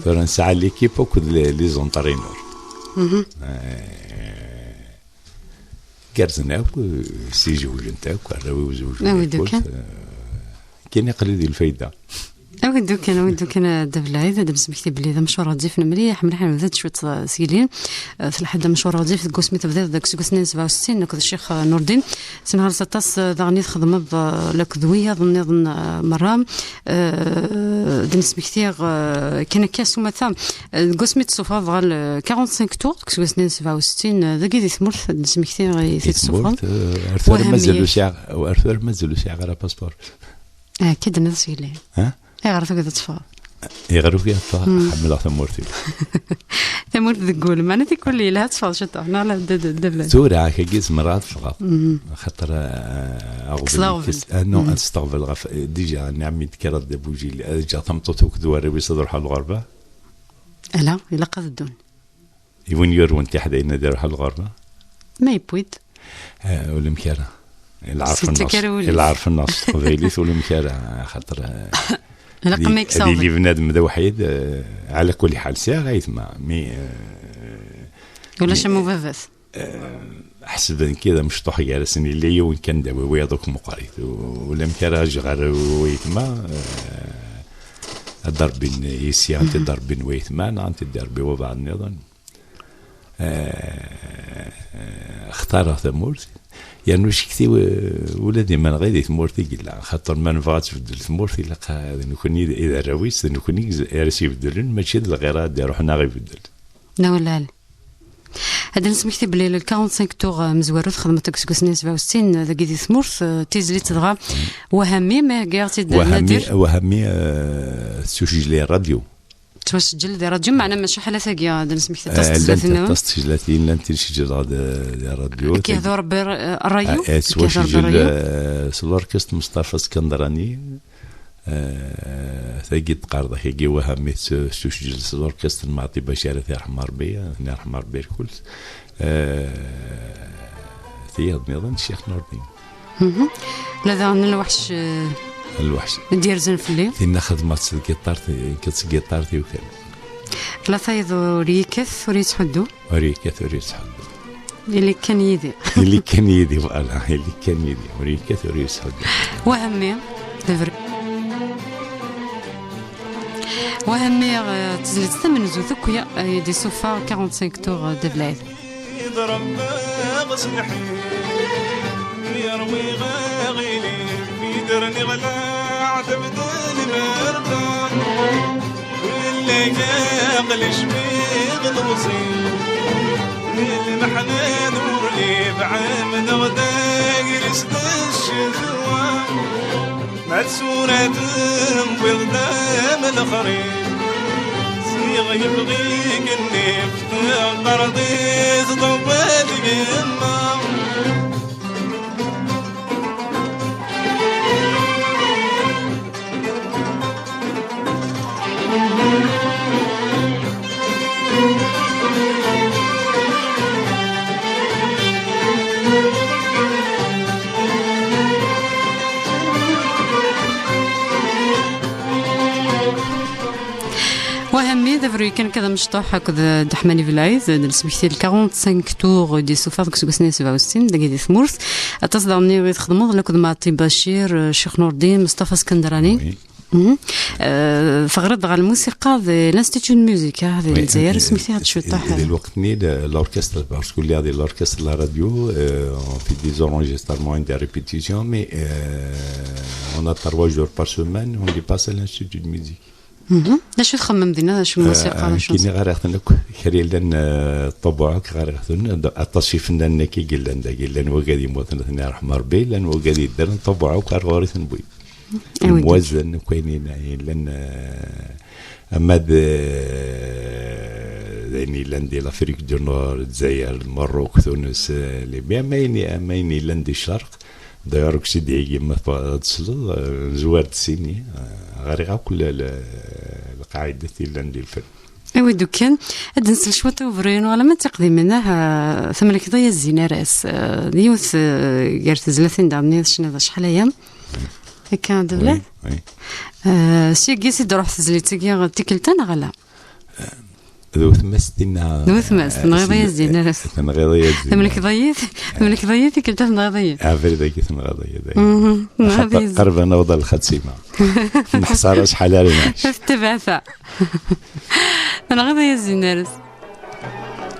Tura nesɛa l'équipe akked les, les entraîneurs. Eh, gerrzen akk, eh, ssizewjent akk, arraw-iw zewjen. Awi-d akk, kan. Eh, kan aql-i di lfayda. Awi-d kan, awi-d kan, a Dda Belɛid, ad d-nesmekti belli d amcur ɣezzif mliḥ, mliḥ, ad nebdu cwiṭ, eh, s yilin. Eh, telḥa-d amcur ɣezzif deg wasmi tebdiḍ deg useggas-nni n sebɛa u settin akked Ccix, eh, Nurdin. Tenhaleḍ aṭas, eh, daɣen i txedmeḍ, eh, akked wiyaḍ nniḍen, eh, merra. Eh, ad d-nesmekti, eh, kan akka s umata, eh, deg wasmi d-tessufɣeḍ ɣer le quarante-cinq tours, deg useggas-nni n sebɛa u settin, eh, dagi di tmurt, ad d-nesmekti i t-id-tessufɣeḍ. Di tmurt, eh, ar tura mazal ur sɛiɣ, ar tura mazal ur sɛiɣ ara apaspuṛ. Ah, akka d-tenniḍ s yelli. Ha? Ayɣer tugiḍ ad teffɣeḍ? Iɣer ukiɣ ffɣeɣ, ḥemmleɣ tamurt-iw. Tamurt deg wul, meɛna tikwal yelha ad teffɣeḍ ciṭuḥ, neɣ la d-, d-, d-, d-, tura, akka-agi zemreɣ ad ffɣeɣ. Xaṭer, eh, aɣbel d aɣbel. Ah, non, ad steɣbel ɣef, eh, déjà, nniɣ mi d-kkreɣ d abujil, ad ǧǧeɣ tameṭṭut akked warraw-is ad ruḥeɣ ɣer lɣerba. Ala, ilaq ad ddun. I win yurwen tiḥdayin ad iruḥ ɣer lɣerba? Ma yewwi-d. Eh, ulamek ara. Ila ɛerfen-nneɣ s teqbaylit, ulamek ara, xaṭer, eh, ilaq ma yeksaw yili bnadem d awḥid, eh, ɛla kulli ḥal, sɛiɣ aytma, mi, eh, ulac am ubabat. Eh, ḥesben kid amecṭuḥ gar-asen, yella yiwen kan d awi, wiyaḍ akk meqqrit. U-, ulamek ara ajeɣ ar waytma, eh, ad d-rbin yessi, ad t-id-rbin waytma, neɣ ad t-id-irbi wabeɛḍ nniḍen. Eh, xtareɣ tamurt, yernu ccekti, eh, ula d imenɣi di tmurt i yella, xaṭer ma nebɣa ad tbeddel tmurt, ilaq d nekni i d arraw-is, d nekni ara s-ibeddlen, mačči d lɣir ad d-iruḥen a ɣ-ibeddel. Nawal lɛali. Ad d-nesmekti belli le quarante-cinq tours, eh, amezwaru txedmeḍ deg useggas-nni sebɛa u settin, eh, dagi di tmurt, eh, tizlit dɣa Wahami, ma heggaɣ-tt-id Wahami, Nadir. Wahami, eh, tettwaseǧǧel i rradyu. Tettwaseǧǧel di rradyu, meɛna maca ḥala tagi, ad d-nesmekti aṭas n tezlatin-nniḍen. Aṭas n tezlatin, llant i d-seǧǧleɣ di, di rradyu. Ad k-yehdu Rebbi, eh, rray-iw, eh, ad k-yehdu Rebbi tettwaseǧǧel, rray-iw. Eh, s l'orchestre Mustafa Skandrani. Eh, tagi d-qqareḍ, akagi Wahami s-, s useǧǧel s l'orchestre n Maɛṭi Bacir, ad t-yerḥem Rebbi, ad ten-yerḥem Rebbi lkul. Eh, tiyaḍ nniḍen, Ccix Nurdin. Mhm. La daɣen lweḥc, eh, lweḥc i d-yerzan fell-i. Tinna xedmeɣ-tt s tgiṭart, nekk s tgiṭart-iw kan. La tayeḍ ur yekkat, ur yettḥuddu. Ur yekkat, ur yettḥuddu. Ili kan yid-i. Ili kan yid-i, voilà, ili kan yid-i. Ur yekkat, ur yettḥuddu. Wahmi, d abrid. Wahmi, eh, d tezlit tamenzut akk ya, eh, i d-isuffeɣ quarante-cinq tours, eh, de Blaye. Ḍrebbeɣ s lḥif, mi rwiɣ aɣilif, mi d-rniɣ leɛtab d lmerqa. Welleh aql-i cbiɣ d uẓim, lmeḥna d urlif, ɛemdeɣ d agris d ccetwa. Ma d tura tembiḍ-d am lexrif, ziɣ yebɣi-k nnif, teqqar-d i tḍewwalt yemma. Wahami, d abruy kan akka d amecṭuḥ akked Dda Ḥmani Belɛid, d lesmekti le quarante-cinq tours i d-yessufeɣ deg useggas-nni sebɛa u settin, dagi di tmurt. Aṭas daɣen i txedmeḍ akked Maɛṭi Bacir, Ccix Nurdin, Mustafa Skandrani. Oui. Mhm. Euh, teɣriḍ ɣer lmusiqa di l'Institut de Musique, ah, di Lezzayer, euh, smektiɣ-d cwiṭ. Di lweqt-nni, le-, l'orchestre, parce que il y a de l'orchestre de la radio, euh, on fait des enregistrements et des répétitions, mais, euh, on a trois jours par semaine, on les passe à l'Institut de Musique. Mhm. D acu txemmem dinna, d acu n lmusiqa, d acu n... Kini ɣariɣ-ten akk, kra yellan, euh, ṭṭabuɛ akk ɣariɣ-ten, aṭas ifennanen akka i yellan dagi, llan wagad yemmuten, ad ten-yerḥem Rebbi, llan wagad yeddren, ṭṭabuɛ akk ar ɣur-i ten-wwin. Imwazen, akk ayen yellan, eh, ama d, eh, d ayen yellan di l'Afrique du Nord, Lezzayer, Lmerruk, Tunes, eh, Libya, ama ayen, ama ayen yellan di Ccerq, d'ailleurs, deg Sidi Ɛigi, ma tebɣiḍ ad tesleḍ, eh, nezwar-d sini, eh, ɣriɣ akk le-, le-, lqaɛidat yellan di lfen. Awi-d kan, ad d-nsel cwiṭ i ubrid-inu, alamma d tiqdimin, ah, tamlekḍi a Zzin Aras, ah, d yiwet, ah, gar tezlatin daɣen i tecniḍ acḥal aya. Akka, d bla? Oui, oui. Ah, syagi i d-ruḥ tezlit-agi, tikkelt-a neɣ ala? D wetma-s tinna. D wetma-s, tenɣiḍ-iyi a Zzin Aras. Tenɣiḍ-iyi a Zzin Aras. Temlekḍ-iyi, temlekḍ-iyi, tikkelt-a tenɣiḍ-iyi. Abrid-agi tenɣiḍ-iyi. Mhm, tenɣiḍ-iyi a Zzin. Qerben awḍa lxatima. Neḥṣar acḥal ara nɛic. Ɣef tebɛet-a. Tenɣiḍ-iyi a Zzin Aras.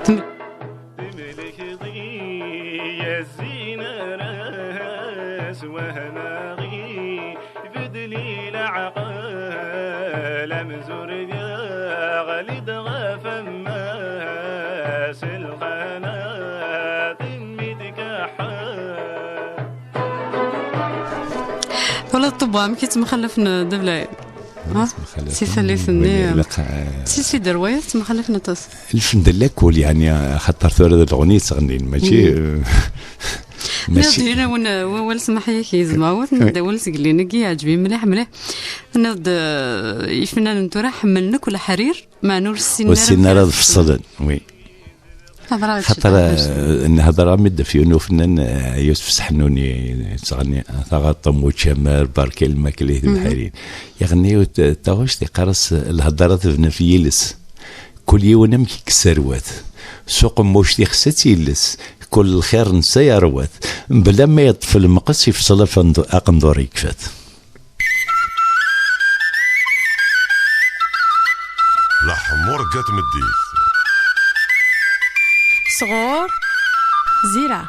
Temlekḍ-iyi a Zzin Aras, wehmeɣ-iyi, ibeddel-iyi leɛqel, amzur yeɣli-d ɣef ammas, lxanat-nni tkeḥḥel. Twalaḍ ṭṭebba amek i ttemxallafen, d Belɛid? Ah, si tallit-nni, si sidi rwayat ttmxalafen aṭas. Lfen d lakul, yeɛni, xaṭer tura d lɣni yettɣennin, mačči, mačči. Nniɣ-d wawal smaḥ-ik yezmer, tenniḍ-d awal seg llinagi, yeɛǧeb-iyi mliḥ, mliḥ. Tenniḍ-d, eh, ifennanen tura ḥemmlen akk leḥrir, meɛna ur ssinen ara ad fṣlen. Oui. Xaṭer, eh, nhedder am i d-f yiwen ufennan, eh, Yusef Seḥnuni, yettɣenni, taɣaṭem, učamar, barka lmakla i tebḥirin. Yeɣni taɣect, yeqqar-as, lhedra tebna f yiles. Kul yiwen amek i yesserwat. S uqemmuc tixsi ad tt-yelles. Kul lxir netta yerwa-t. Mebla ma yeṭṭef lmeqs, yefṣel afendu-, aqendur yekfa-t. Leḥmuṛegga n tmeddit. Sɣur Zira.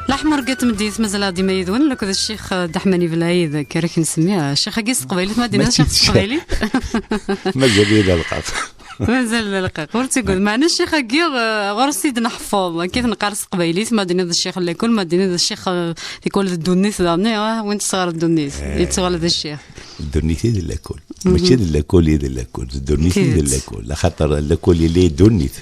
Leḥmuṛegga n tmeddit, mazal-aɣ dima yid-wen, akked Ccix, eh, Dda Ḥman Ibelɛid, kra k-nsemmi, eh, ccix-agi s teqbaylit, ma d-yenna ccix s teqbaylit. Mazal-iyi d alqaf. Mazal d alqaq, ur ttagad. Meɛna ccix-agi, eh, ɣur-s i d-neḥfeḍ. Akka i t-neqqar s teqbaylit, ma d-tiniḍ d ccix n lakul, ma d-tiniḍ d ccix, eh, tikwal d ddunit daɣen, ah, win tesɣer ddunit, eh, yettuɣal d ccix. Ddunit i d lakul. Mhm. Mačči d lakul i d lakul. D ddunit i d lakul. Axaṭer lakul yella i ddunit.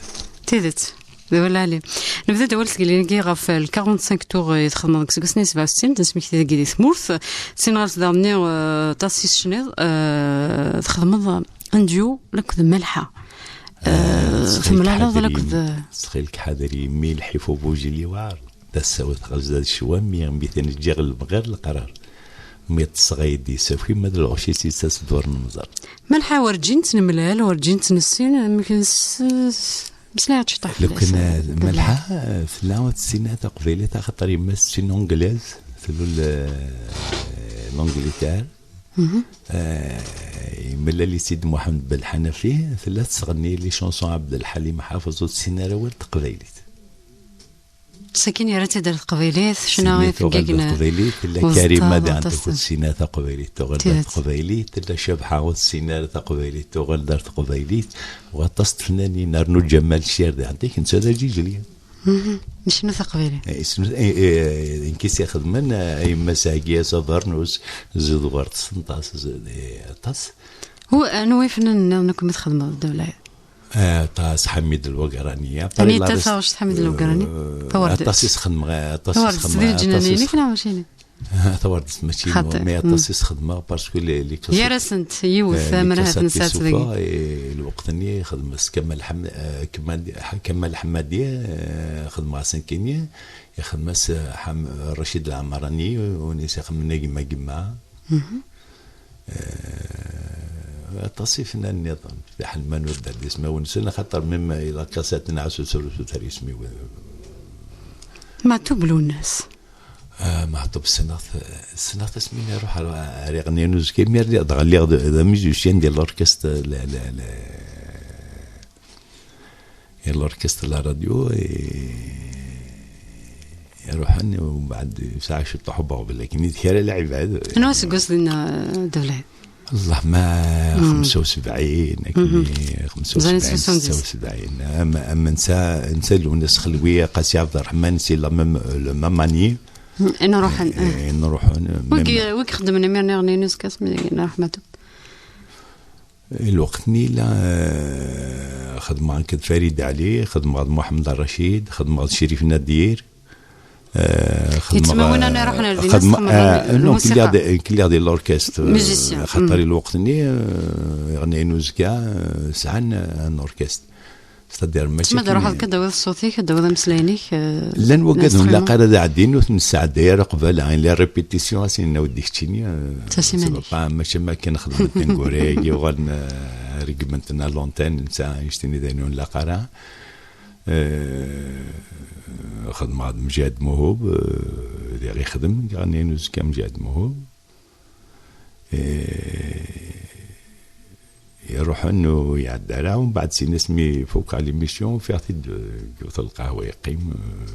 Tidet. D awal ɛli. Nebda-d awal seg llingi ɣef le quarante-cinq tours i txedmeḍ deg useggas-nni sebɛa u settin, d asmekti dagi di tmurt. Sin ɣer daɣen-nni, eh, aṭas i tecniḍ, eh, txedmeḍ un duo akked Malḥa. Eh, temlaleḍ akked, ttxil-k ḥader yemmi lḥif ubujil yewɛer. D asaw tɣezza d ccwa, mi, mi ten-ǧǧiɣ lebɣir leqrar. Mi ṭṭseɣ ay d-yessaki, ma d lɣuc-is yettas-d ur nemẓer. Malḥa werǧin tt-nemlal, werǧin tt-nessin, amek s-, s-, meslayeɣ ciṭuḥ fell-as. Lukan, eh, Malḥa, eh, tella ur tessin ara taqbaylit, axaṭer yemma-s d tin anglaise, tlul, eh, l'Angleterre. Mhm. Eh, yemlal-itt-id Muḥend Belḥanafi, tella tettɣenni les chansons Ɛebdelḥalim Ḥafeẓ, ur tessin ara awal n teqbaylit. Sakin yerra-tt-id ar teqbaylit, ccna ifeggagen. Teqbaylit, tella Karima daɣen tuɣal tessin taqbaylit, tuɣal d taqbaylit, tella Cabḥa ur tessin ara taqbaylit, tuɣal d ar teqbaylit, u aṭas n tfennanin, rnu Ǧamal Cir daɣen, dik netta d aǧiǧli. Mhm. Yecnu taqbaylit. Eh, yecnu, eh, eh, nekk i s-ixedmen, eh, a yemma s-heggi-as abernus, zid ɣur testenṭas, zid, eh, aṭas. U anwa ifennanen nniḍen akk mi txedmeḍ, Dda Belɛid? Eh, aṭas, Ḥamid Lwagrani. Anita taɣect Ḥamid Lwagrani? Eh, tawerdet. Aṭas i s-xedmeɣ, aṭas i s-xedmeɣ, di leǧnan-inek neɣ mačči? Ah, tawerdet mačči inu, mais aṭas i s-xedmeɣ, parce que les, les cassettes, gar-asent yiwet, eh, les cassettes i suffeɣ, eh, lweqt-nni xedmeɣ-as Kamal Ḥam-, eh, Kamal, Kamal Ḥemmadi, eh, xedmeɣ-as nekkini, ixdem-as, eh, Ḥam-, Racid Lɛemrani, win i s-ixedmen a gma gma. Mhm. Eh, aṭas ifennanen nniḍen, fiḥel ma nuder-d ismawen-nsen, axaṭer même i la cassette n Ɛasu Srus ur terri isem-iw. Meɛtub Lunas. Ah, Meɛtub ssneɣ-t, ssneɣ-t asmi nruḥ ar, ar iɣenniyen uzekka, imir dɣa lliɣ d, d amusicien di l'orchestre, la, la, la, Et l'orchestre, la radio, et, iruḥen, umbeɛd yesɛa ciṭuḥ ubeɣbel, akken i d kra lɛibad. Anwa aseggas dinna, Dda Belɛid? Allah, ma xemsa u sebɛin, akken, xemsa u sebɛin, setta u sebɛin. Am, am netta, netta Lwennas Xelwi, Qasi Ɛebderreḥman, c'est la même, le même année. Nruḥen, eh, nruḥen, wi ixeddmen imir-nni iɣenniyen uzekka, isem-is Meɛtub. Lweqt-nni la, eh, xedmeɣ akked Farid Ɛli, xedmeɣ d Muḥemmed Racid, xedmeɣ d Crif Nadir, eh, xedmeɣ, yettmawin-a iruḥen ar dinna, xedmeɣ, eh, non, lmusiqa. Kelliɣ di, kelliɣ di l'orchestre, eh, musicien, xaṭer i lweqt-nni, eh, iɣenniyen uzekka, eh, sɛan, eh, un orchestre. C'est-à-dire, mačči tma ad ruḥeḍ kan ad d-tawiḍ ṣṣut-ik, ad d-tawiḍ ameslay-inek, eh, llan waggaden n l'instrument. Laqar ad ɛeddin, ur ten-nesɛedday ara qbala, les répétitions, a s-inna weddi keččini, eh, c'est pas, mačči am akken xedmen tineggura-agi, uɣalen, eh, reggmen-ten à l'antenne, netta annect-nni d ayen ur nlaq ara. Eh, xedmeɣ-d Mǧiɛed Muhub, eh, diɣ ixdem, diɣ nnin uzekka Mǧiɛed Muhub. Eh, iruḥen ur iɛedda ara, umbeɛd sin asmi fukeɣ l'émission, ufiɣ-t-id, eh, deg yiwet n lqahwa yeqqim, eh,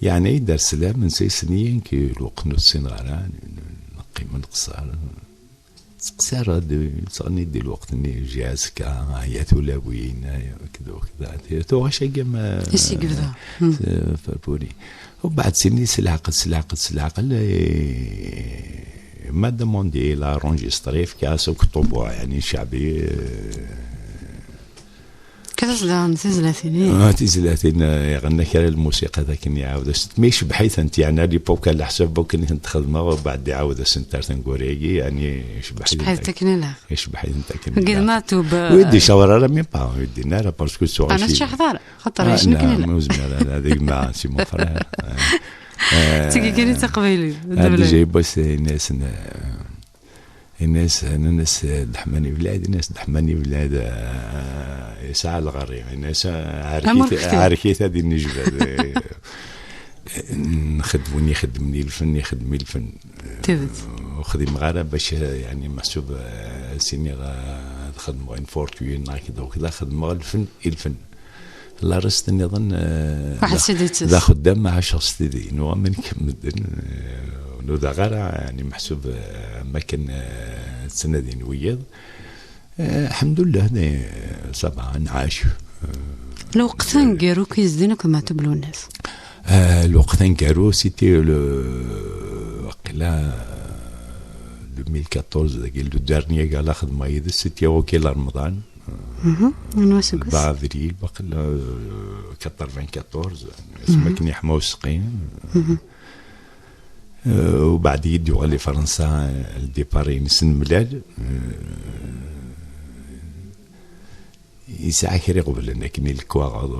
yeɛna-yi-d ar sslam, netta yessen-iyi, nekk lweqt ur ssineɣ ara, neqqim nqeṣṣer. Teqsar-d, ttɣenni di lweqt-nni, jiɛska, ya tulawin, ya kda u kda. Tuɣac-agi ma... Is i yebda. Hmm. Farpuri. Ubeɛd sini s leɛqel, s leɛqel, s leɛqel, eh, ma demandé la enregistré, fkiɣ-as akk ṭubuɛ, yani, ccaɛbi, eh, Kra daɣen tizlatin, ih. Ah, tizlatin, eh, iɣenna kra n lmusiqa d akken iɛawed-asent. Mi icebbeḥ-itent, yani, à l'époque, ɛla ḥsab akken i tent-xedmeɣ, ubeɛd iɛawed-asent ar tanguri-agi, yani, icebbeḥ-itent. Icebbeḥ-itent akken ilaq. Icebbeḥ-itent akken ilaq. Ur d-icawer ara, même pas, ur d-yenni ara, parce que tuɣac... Ana ur tcaḥeḍ ara, xaṭer ah, ayen akken ilaq. Ur zmireɣ ara, d gma, c'est mon frère. Eh, d tigi kan i d taqbaylit, d déjà, yiwwas, eh, ini-asen, eh, Ini-as, nnan-as, eh, Deḥman Ibelɛid, ini-as, Deḥman Ibelɛid, eh, yesɛa lɣerri. Ini-as, eh, ɛerkit, ɛerkit ad innejbad. Eh, nxeddem, win ixeddmen i lfen, ixeddem i lfen. Tidet. Eh, ur xdimeɣ ara bac, eh, yani, meḥsub, eh, ad s-iniɣ, eh, ad xedmeɣ une fortune, neɣ kda u kda, xedmeɣ lfen i lfen. La reste nniḍen, eh, d axeddam, ɛaceɣ s tidi, nuɣ am nekk medden, eh, ur nudaɣ ara, yani, meḥsub, eh, am akken, eh, ttnadin wiyiḍ. Eh, lḥemdullah, eh, ça va, nɛac. Eh, lweqt aneggaru akk yezdin akk Maɛtub Lwennas. Eh, lweqt aneggaru, c'était le, waqila, deux mille quatorze, dagi, le dernier gala xedmeɣ yid-s, c'était au Kil Remḍan. Mhm. Anwa aseggas? Ba avril, waqila, euh, quatre-vingt-quatorze, asmi akken yeḥma useqqi. Mhm. Euh, ubeɛd i d-yuɣal i Fransa, euh, le départ-ines nemlal. Euh, yesɛa kra iɣeblan akken i lekwaɣeḍ,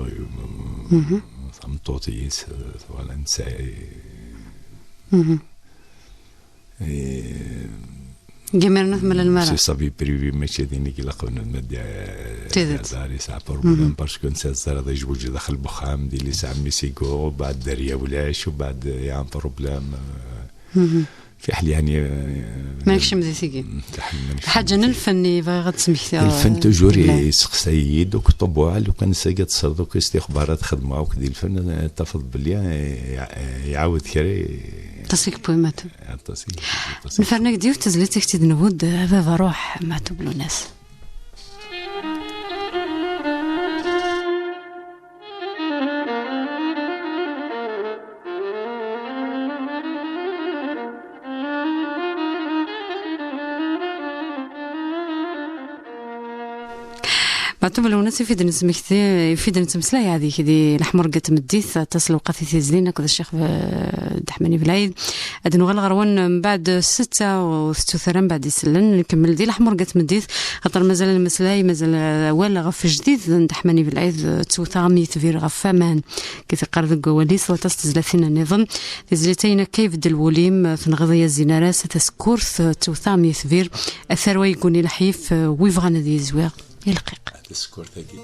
euh, tameṭṭut-is, euh, voilà, nesɛa, euh, Imiren ur temlalem ara. C'est sa vie privée, mačči d ayen i ilaq unelmad, eh, tidet. Ad yesɛa problème, parce que netta teẓriḍ yejweǧ daxel n uxxam, d yelli-s ɛemmi-s i yuɣ, ubeɛd dderya ulac, ubeɛd, eh, yeɛni problème, eh, fiḥel, yani, eh, ma nekcem di tigi. Fiḥel ma nekcem di tigi. Ḥaǧa n lfen i bɣiɣ ad d-smektiɣ, lfen, eh, toujours yesseqsay-iyi-d akk ṭṭubuɛ, lukan s-agi ad tesreḍ akk s tixbarat xedmeɣ akk di lfen, eh, tafeḍ belli, eh, iɛawed kra, eh, aṭas i yewwi Maɛtub. Aṭas i yewwi, aṭas i yewwi. Nferreg-d yiwet tezlit i k-id-newwed, a baba ruḥ, Maɛtub Lwennas. Maɛtub Lwennas, i fi d-nesmekti, i fi d-nettmeslay, hadi di leḥmurga n tmeddit, aṭas n lewqat i t-yezdin akked Ccix, eh, Dda Ḥman Ibelɛid. Ad nuɣal ɣer-wen mbeɛd ssetta u tettut ara mbeɛd isellen. Nkemmel di leḥmurga n tmeddit, xaṭer mazal ad nmeslay, mazal awal ɣef jdid n Dda Ḥman Ibelɛid, ttewteɣ am yitbir ɣef waman. Kif iqqar deg wawal-is, waṭas tezlatin nniḍen. Tizlit ayen akka ibeddel wul-im, tenɣiḍ i azin ara-s, tasekkurt, ttewteɣ am yitbir, a tarwa yegguni leḥyif, wi bɣan ad yizwiɣ i lqiq. Tasekkurt-agi.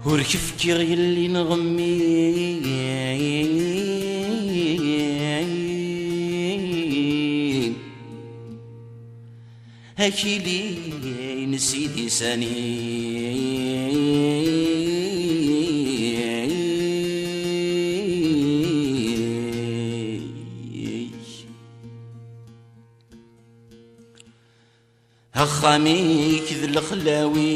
Ur k-fkiɣ yelli n ɣemmi. Akili n Sidi Sani. Axxam-ik d lexlawi.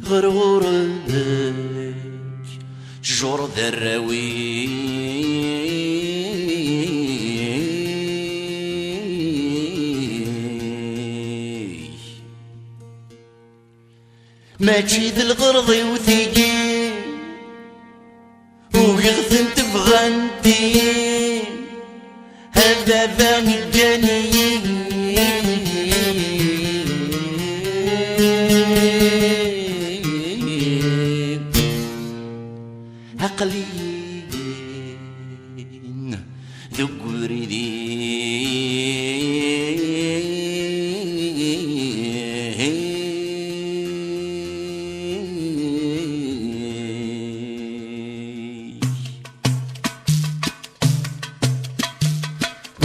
Ɣer ɣur-k jjur d arrawi. Mačči d lɣerḍ-iw tigi, ugiɣ-tent bɣant-iyi, a baba ggan-iyi. Aql-iyi Deg ubrid-i.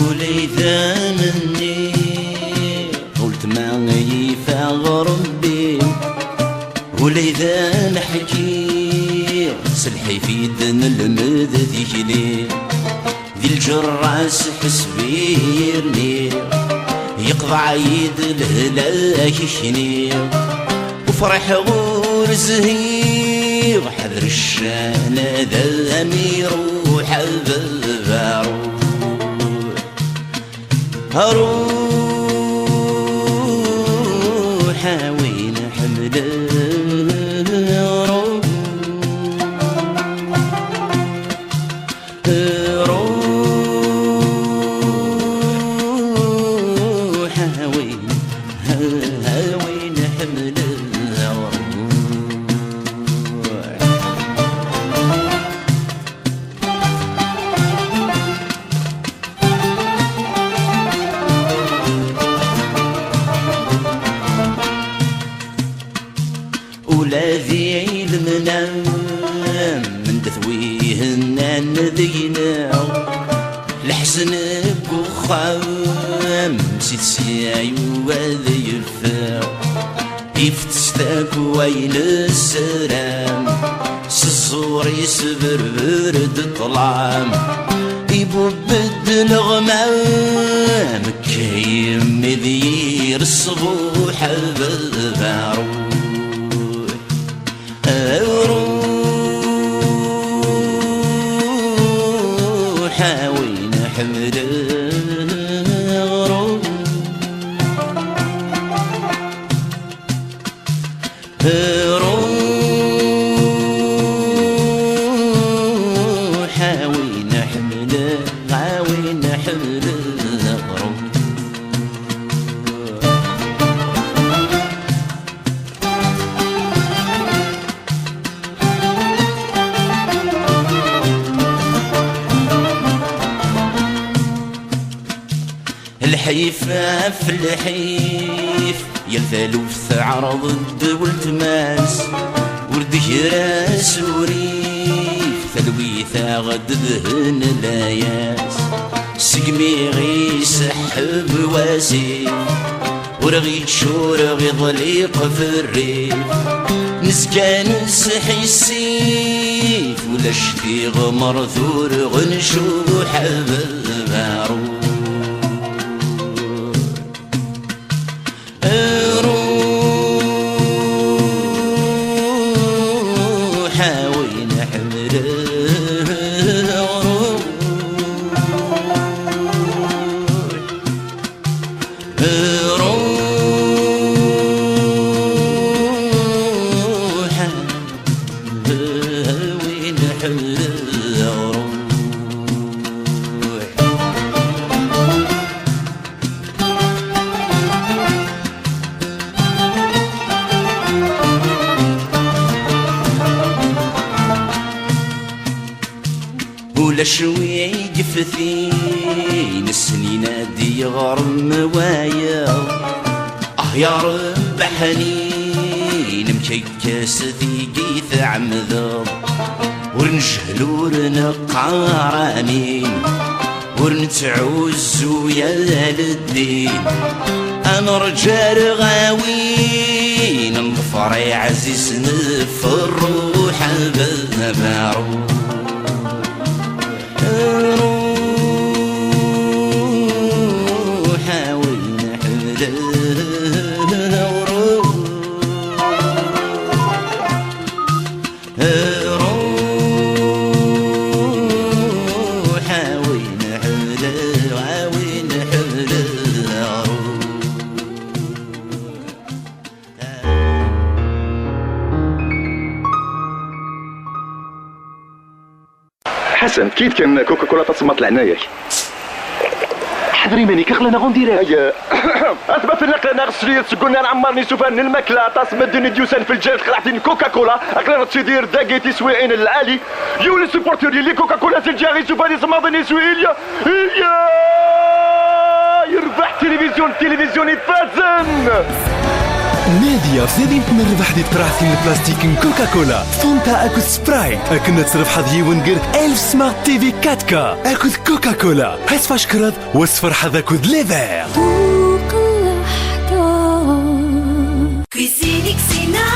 Ula d amenni, uletma yif-aɣ Ṛebbi. Ula d aneḥki, s lḥif i d-nelmed tikli. Di lǧerra s ḥesbi rniɣ, yeqḍeɛ-yi-d lehlak kniɣ. Ufriḥeɣ ur zhiɣ, ḥader ccan ad am-iruḥ a baba ruḥ. Ruḥ a win ḥemmleɣ ruḥ. Ruḥ a win, a win ḥemmleɣ ruḥ. Ula d ilmnam n dat wihennan deg-neɣ, leḥzen deg uxxam si tesyayu ad yeffeɣ. Ifettes takwa i nessaram, s ẓẓur-is berber-d ṭṭlam. Ibubb-d leɣmam, kayem d yir ṣṣbuḥ a baba ruḥ. Ruḥ a win ḥemmleɣ ruḥ. Ruḥ a win ḥemmleɣ, a win ḥemmleɣ ruḥ. Lḥif ɣef lḥif, yal taluft teɛreḍ-d weltma-s. Ur d-ger asurif, talwit-a ɣ-d-dhen layas. Segmi ɣ-iseḥḥeb wasif, ur ɣ-iččur ɣ-iḍliq f rrif. Nezga nesḥissif, ulac tiɣmert ur ɣ-ncuḥ a baba ruḥ. Ruḥ a win ḥemmleɣ ruḥ. Ruḥ a win ḥemmleɣ ruḥ. Ulac wi yeftin, snin ad d-yeɣrem wayeḍ. Ah ya Rebbi ḥnin, amek akka s tigi tɛemdeḍ? Ur nejhel ur neqqar amin, ur nettɛuzzu yal ddin. Ad nerǧu ar ɣawin, neḍfer iɛzizen f rruḥ a baba ruḥ. Ruḥ a win ḥemmleɣ ruḥ. Ruḥ a win ḥemmleɣ, a win ḥemmleɣ ruḥ. Ḥasan, efk-iyi-d kan Coca-Cola tasemmaḍt leɛnaya-k. Rimenik, aql-aneɣ en direct. Atmaten, aql-aneɣ srid seg unnar ɛemmaren isufan n lmakla, aṭas n medden i d-yusan f lǧal n tqerɛet n Coca-Cola. Aql-aneɣ nettidir dagi tiswiɛin n lɛali. Yiwen supporter yelli Coca-Cola s lǧaɣ isufan isemmaḍen iswi ilya. Ilya! Yerbeḥ tilivizyon, tilivizyon ifazen! Nadi ɣef tadimt n rrbeḥ di tqerɛet n lplastik n Coca-Cola, Fanta akked Sprite, akken ad trebḥeḍ yiwen ger alef Smart T V quatre K akked Coca-Cola. Asfacekreḍ wasferḥeḍ akked les verts. Cuisine Xina.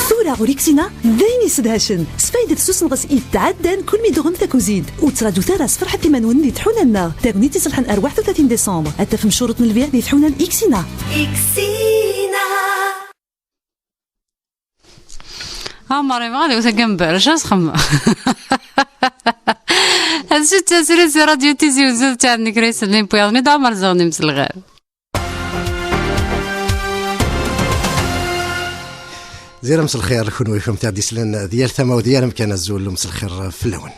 Tura ɣur Xina d ayen yessedhacen. Sfaydet s usneɣes yetɛeddan kul mi d-tuɣem takuzint. Ur ttṛaǧut ara, sferḥet iman-nwen di tḥuna-nneɣ. Tagnit iṣelḥen ar waḥed u tlatin décembre. Ad tafem ccuruṭ n lbiɛ di tḥuna n Xina. Xina. Ɛmer yebɣa ad iwet agambar, acu ad txemmem? Ad tečč tasrit si radyu Tizi Uzzu, d Ttɛad Nekra isellen n wiyaḍ-nni d Ɛmer Zeɣni, mselɣer. Zira mselxir, kunwi kumt aɣ-d-isellen di yal tama u di yal amkan, azul u mselxir fell-awen.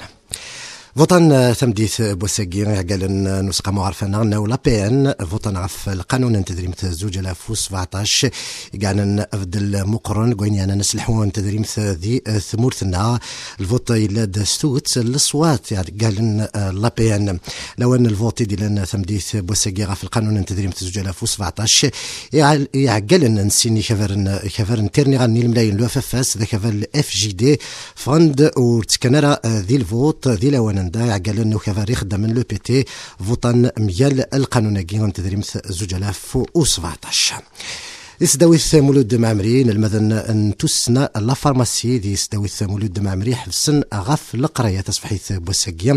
Vuṭan, eh, tameddit n wass-agi, iɛeggalen n useqqamu aɣerfan-a neɣ l'A P N, vuṭan ɣef lqanun n tedrimt zuǧ alaf u sbeɛṭac, i yeɛnan abeddel muqren deg wayen yeɛnan aselḥu n tedrimt di, eh, tmurt-nneɣ. Lvuṭ yella-d s tuget n leṣwat iɛeggalen, eh, l'A P N. Lawan n lvuṭ i d-illan tameddit n wass-agi ɣef lqanun n tedrimt zuǧ alaf u sbeɛṭac, iɛal-, iɛeggalen n sin ikabaren, ikabaren tirniɣan n ilemlayen n l'U F F S d akabar n F J D, ffɣen-d ur ttekkan ara, eh, di lvuṭ, di lawan anda iɛeggalen n ukabar ixeddamen, l'E P T, vuṭan mgal lqanun-agi n tedrimt zuǧ alaf u sbeɛṭac. Di tesdawit Mulud Mɛemmri, inelmaden n tussna, la pharmacie, di tesdawit Mulud Mɛemmri ḥebsen ɣef leqraya taṣebḥit n wass-agi.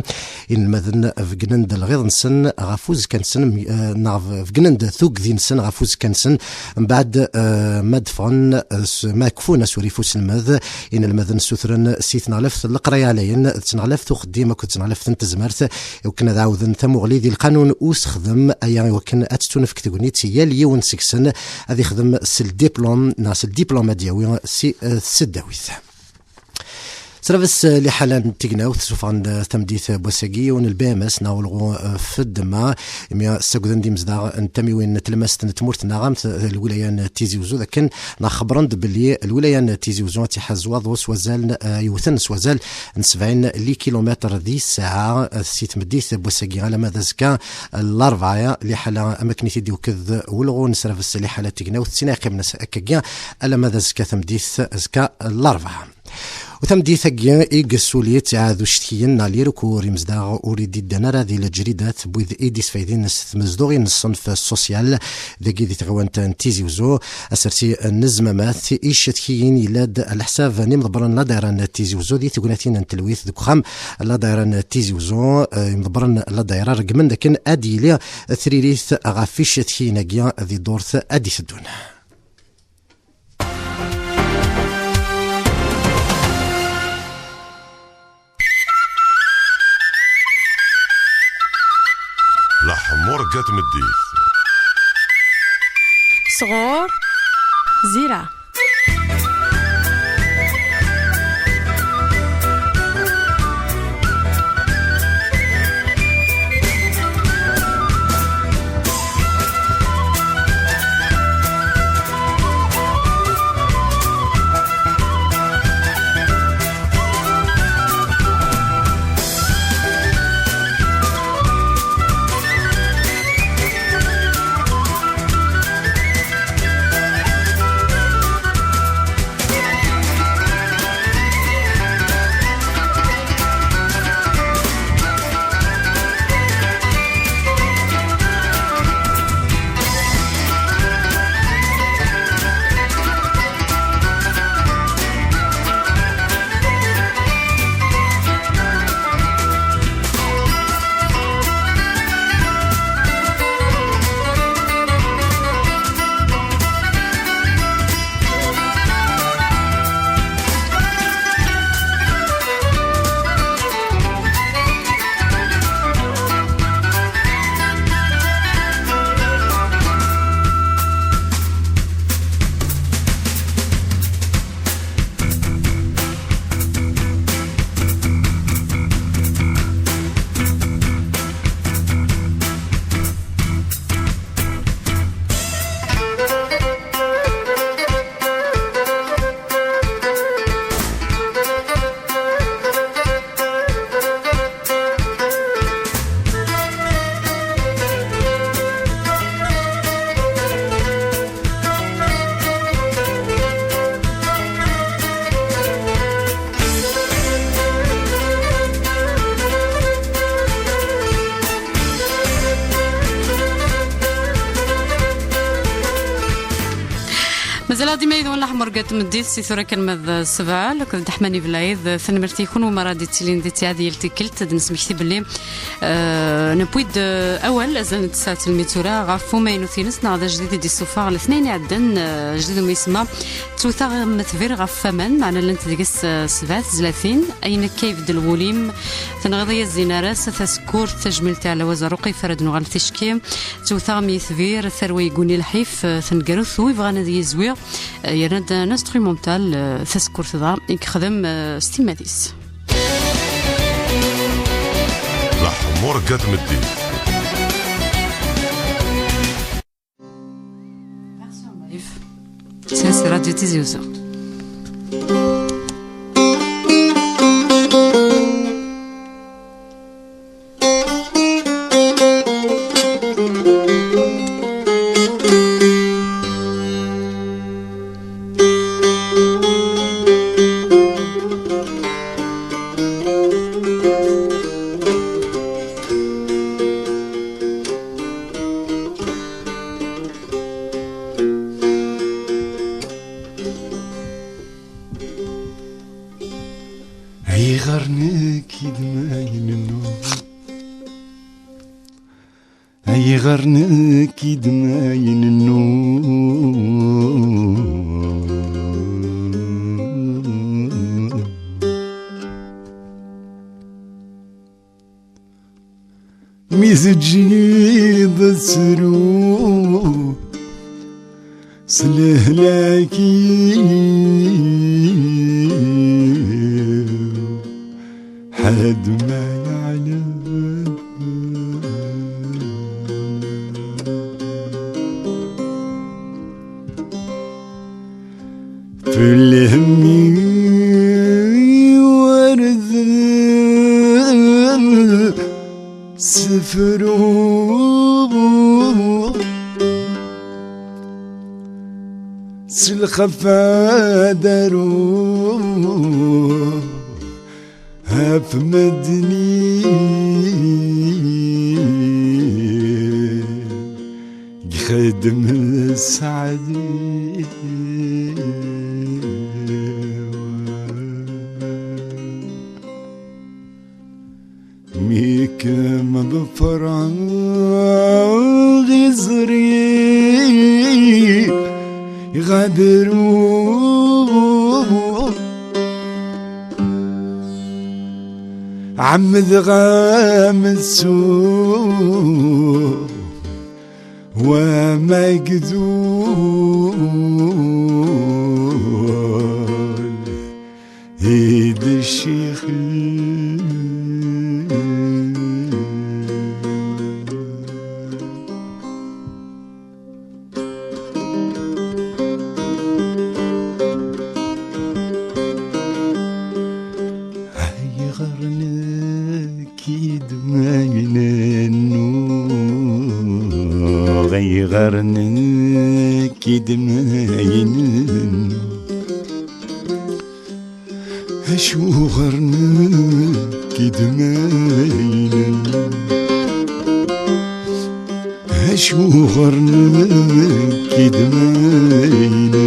Inelmaden begnen-d lɣiḍ-nsen ɣef uzekka-nsen, eh, neɣ begnen-d tugdi-nsen ɣef uzekka-nsen, mbeɛd, eh, ma d-ffɣen, eh, s-, ma kfun asurif uselmed. Inelmaden ssutren si tneɣlaft n leqraya ɛlayen d tneɣlaft uxeddim akked tneɣlaft n tezmert, i wakken ad ɛawden tamuɣli di lqanun usexdem, aya i wakken ad tettunefk tegnit i yal yiwen seg-sen ad ixdem s ldiplum neɣ s ldiplum ad d-yawi si, eh, tseddawit. Srabes, eh, liḥala n tignawt, sufɣen-d, eh, tameddit n wass-agi yiwen n L B M S neɣ ulɣu, eh, f ddemma, imi ssagden-d imezdaɣ n tamiwin n tlemmast n tmurt-nneɣ am t-, lwilaya n Tizi Uzzu, d akken neɣ xebbren-d belli lwilaya n Tizi Uzzu ad tt-iḥaz waḍu s wazal, eh, yewten s wazal n sebɛin likilumitr di ssaɛa, eh, si tmeddit n wass-agi alamma d azekka, eh, Larebɛa, liḥala am akken i t-id-iwekked ulɣu n Srabes liḥala n tignawt, d tin ay yeqqimen ass-, akkagi alamma d azekka tameddit, azekka Larebɛa. U tameddit-agi i yessuli ttiɛad ucetkiyen neɣ les recours, imezdaɣ ur i d-iddan ara di leǧridat n wid i d-isfayden s tmezduɣin n ṣṣenf ṣusyal dagi di tɣiwant n Tizi Uzzu. Aserti n zzmamat i icetkiyen yella-d leḥsab n imḍebbren n ladayra n Tizi Uzzu di tegnatin n telwit deg uxxam n ladayra n Tizi Uzzu. Eh, imḍebbren n ladayra reggmen dakken ad d-yili tririt ɣef icetkiyen-agi di ddurt ad d-iteddun. Leḥmuṛegga n tmeddit. Sɣur Zira. Mazal-aɣ dima yid-wen, Laḥmuṛga n tmeddit, si tura kan ma d ssebɛa, akked Ddeḥman Ibelɛid. Tanemmirt i kunwi merra d-yettilin di ttiɛad yal tikkelt. Ad d-nesmekti belli, eh, newwi-d, eh, awal azal n tsaɛet almi d tura ɣef umaynut-ines neɣ d ajdid i d-yessufeɣ letnayen iɛeddan, eh, ajdid umi isemma Ttewteɣ am tbir ɣef waman, meɛna llant deg-s, eh, sebɛa tezlatin. Ayen akka ibeddel wul-im, tenɣiḍ-iyi a Zzin Aras, tasekkurt, tajmilt i Ɛlawaz Ṛuqif, ara d-nuɣal ticki. Ttewteɣ am yitbir, tarwa yegguni lḥif, eh, taneggarut, wi bɣan ad yizwi, eh, yerna-d un instrumental, eh, tasekkurt dɣa i yexdem, eh, s timmad-is. Laḥmuṛga n tmeddit. Version live. C'est Radio Tizi Ouzou. Ayɣer nekk i d-mayen-nnu? Ayɣer nekk i d-mayen-nnu? Mi teǧǧiḍ ttru s lehlak-iw, ḥedd ma yeɛlem. Fell-am i warden sefru s lxef ad aruɣ ɣef medden i ixeddem sseɛd-iw. Mi kem-ḍefreɣ d iẓri iɣadru, ɛemmdeɣ-am ttu wamagdud i d ccix. Ayɣer nekk i d-mayen-nnu? Ayɣer nekk i d-mayen-nnu? Acuɣer nekk i d-mayen-nnu? Acuɣer nekk i d-mayen-nnu?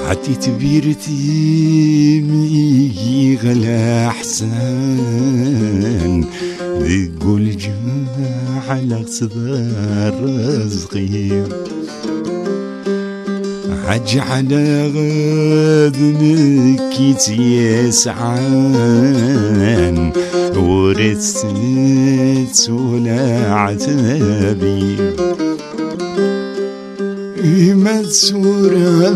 Ɛeddi tbirt-im i yiɣ leḥsan, deg ul ǧeɛleɣ-tt d rrezq-iw. Ǧeɛleɣ d nekk i tt-yesɛan, ur tt-tettu leɛtab-iw. Ima d tura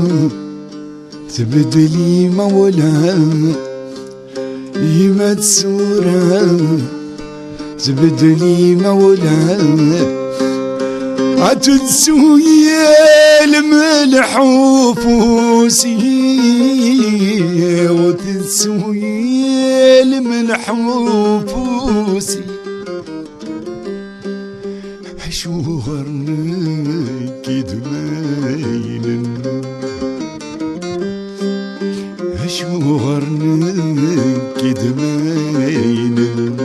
tbeddel imawlan, ima d tura Zbedel imawlan, ad tettu yal mlḥ ufus-i, ur tettu yal mlḥ ufus-i. Acuɣer nekk i d-maynen? Acuɣer nekk i d-maynen?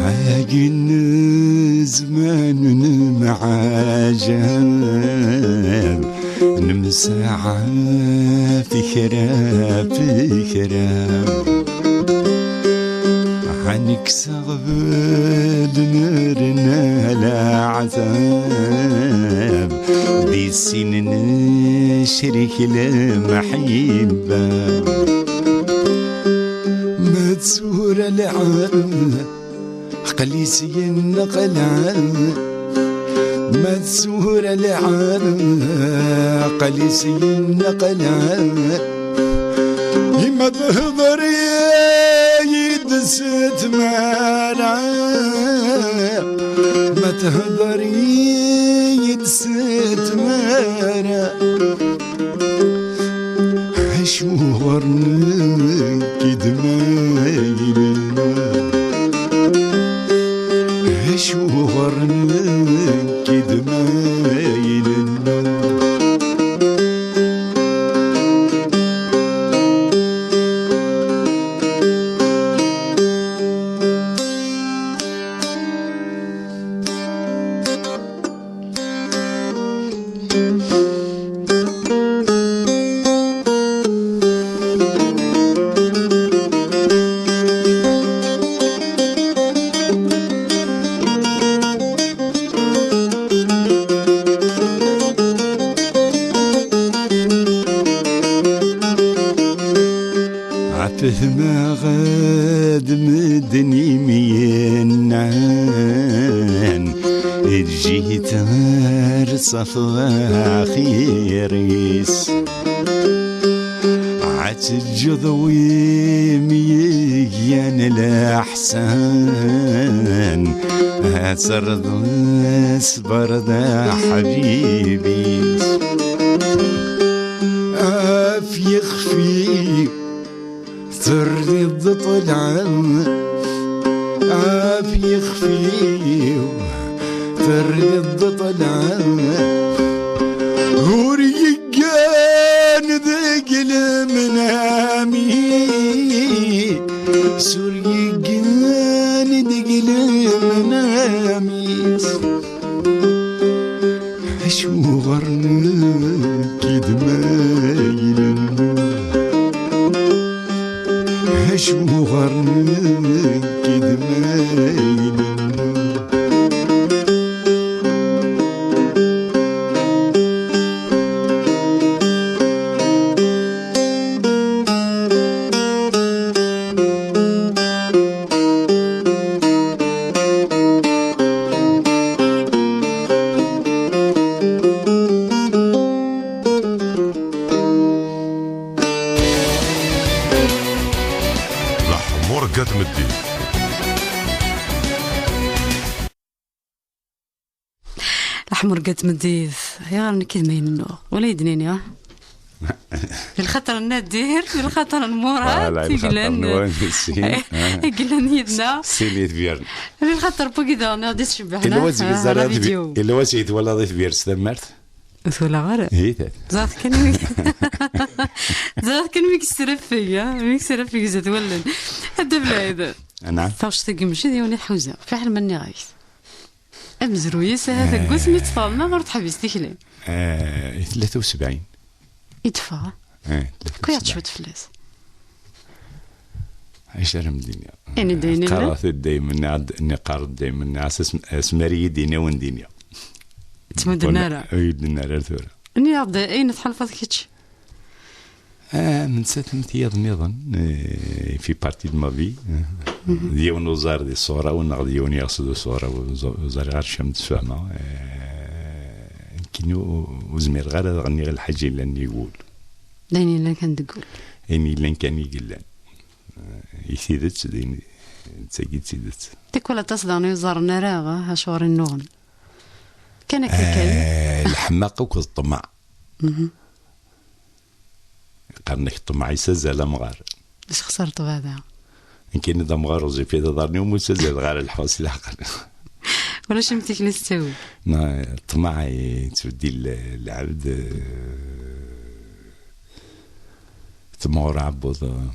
Ɛagen zzman nemɛajab, nemsaɛaf kra f kra. Ɛanekseɣ bel nerna leɛtab, di sin necrek lemḥibba. Ma tsura lɛab, aql-i s-yenneqlab. Ma tsura lɛab, aql-i s-yenneqlab. I ma tehḍer-iyi-d s tmara, ma tehḍer-iyi-d s tmara. Acuɣer nekk i d-maylen? Acuɣer nekk i d-maylen? Ɛfetmeɣ-d medden imyennan, eǧǧ-it ar ṣṣaf axir-is. Ad teǧǧeḍ win yeggan leḥsan, ad terreḍ ṣṣber d aḥbib-is. Af yixef-iw, terriḍ ṭṭlam, af yixef-iw, terriḍ ṭṭlam. Ur yeggan deg lemnam-is, ur yeggan deg lemnam-is. Acuɣer nekk i d-maylen? Acuɣer nekk i d-maylen? Leḥmuṛegga n tmeddit. Leḥmuṛegga n tmeddit. Ayɣer nekk d ma yennuɣ? Wala yednini, ha? Di lxaṭer n Nadir, di lxaṭer n Murat, voilà, i lxaṭer yellan, n Murat, sin, i yellan yid-neɣ. Sin i tbirn. Di lxaṭer n wagi daɣen i ɣ-d-yettcebbiḥen, yella wass i ah, teẓriḍ la vidéo. Yella wass i twalaḍ i tbirn s tammart? Ur twalaɣ ara. Hi, tat. Ẓriɣ kan mi, ẓriɣ kan mi yesrafeg, ha? Mi yesrafeg zdat wallen. A Dda Belɛid. Naɛam. Taɣect-agi mačči d yiwen i tḥuza. Fiḥel ma nniɣ-ak-t. Amezruy-is ahat deg wasmi tt-tɣelmeɣ ur teḥbis tikli. Eh, i tlata u sebɛin. I d-teffeɣ? Eh, tlata u sebɛin. Kwiɣ cwiṭ fell-as. Acu ara m-d-iniɣ? Ini-d ayen yellan. Qqareɣ-t-id daymen, ad-, neqqar-d daymen, as-, as-, asmi ara iyi-d-ini ad wen-d-iniɣ. Ur ttmuddun ara. Ur yi-d-nni ara ar tura. Ini-aɣ-d ayen tḥulfaḍ kečč. Ah, nettat am tiyaḍ nniḍen, eh, il fait partie de ma vie. D yiwen uẓar di ṣṣura-w, neɣ d yiwen yeɣs di ṣṣura-w, ur ẓ-, ur ẓriɣ ara acu am d-sfehmeɣ. Eh, nekkini ur, ur zmireɣ ara ad ɣenniɣ lḥaǧa yellan i wul. D ayen yellan kan deg wul. Ayen yellan kan i yellan. Eh, i tidet, d ayen, d tagi d tidet. Tikwal aṭas daɣen ur ẓerren ara, ah, acuɣer i nnuɣen. Kan akka kan. Eh, leḥmaqq akked ṭṭmeɛ. Mhm. Qqaren-ak ṭṭmeɛ yessazal amɣar. Yessexṣar ṭṭbeɛ daɣen. Nekkini d amɣar ur ẓifi d aḍarn-iw, ur ssazaleɣ ara lḥu s leɛqel. Ulac am tikli s ttawil. Na, ṭṭmeɛ yettbeddil lɛebd, eh, temɣur aɛebbuḍ, eh,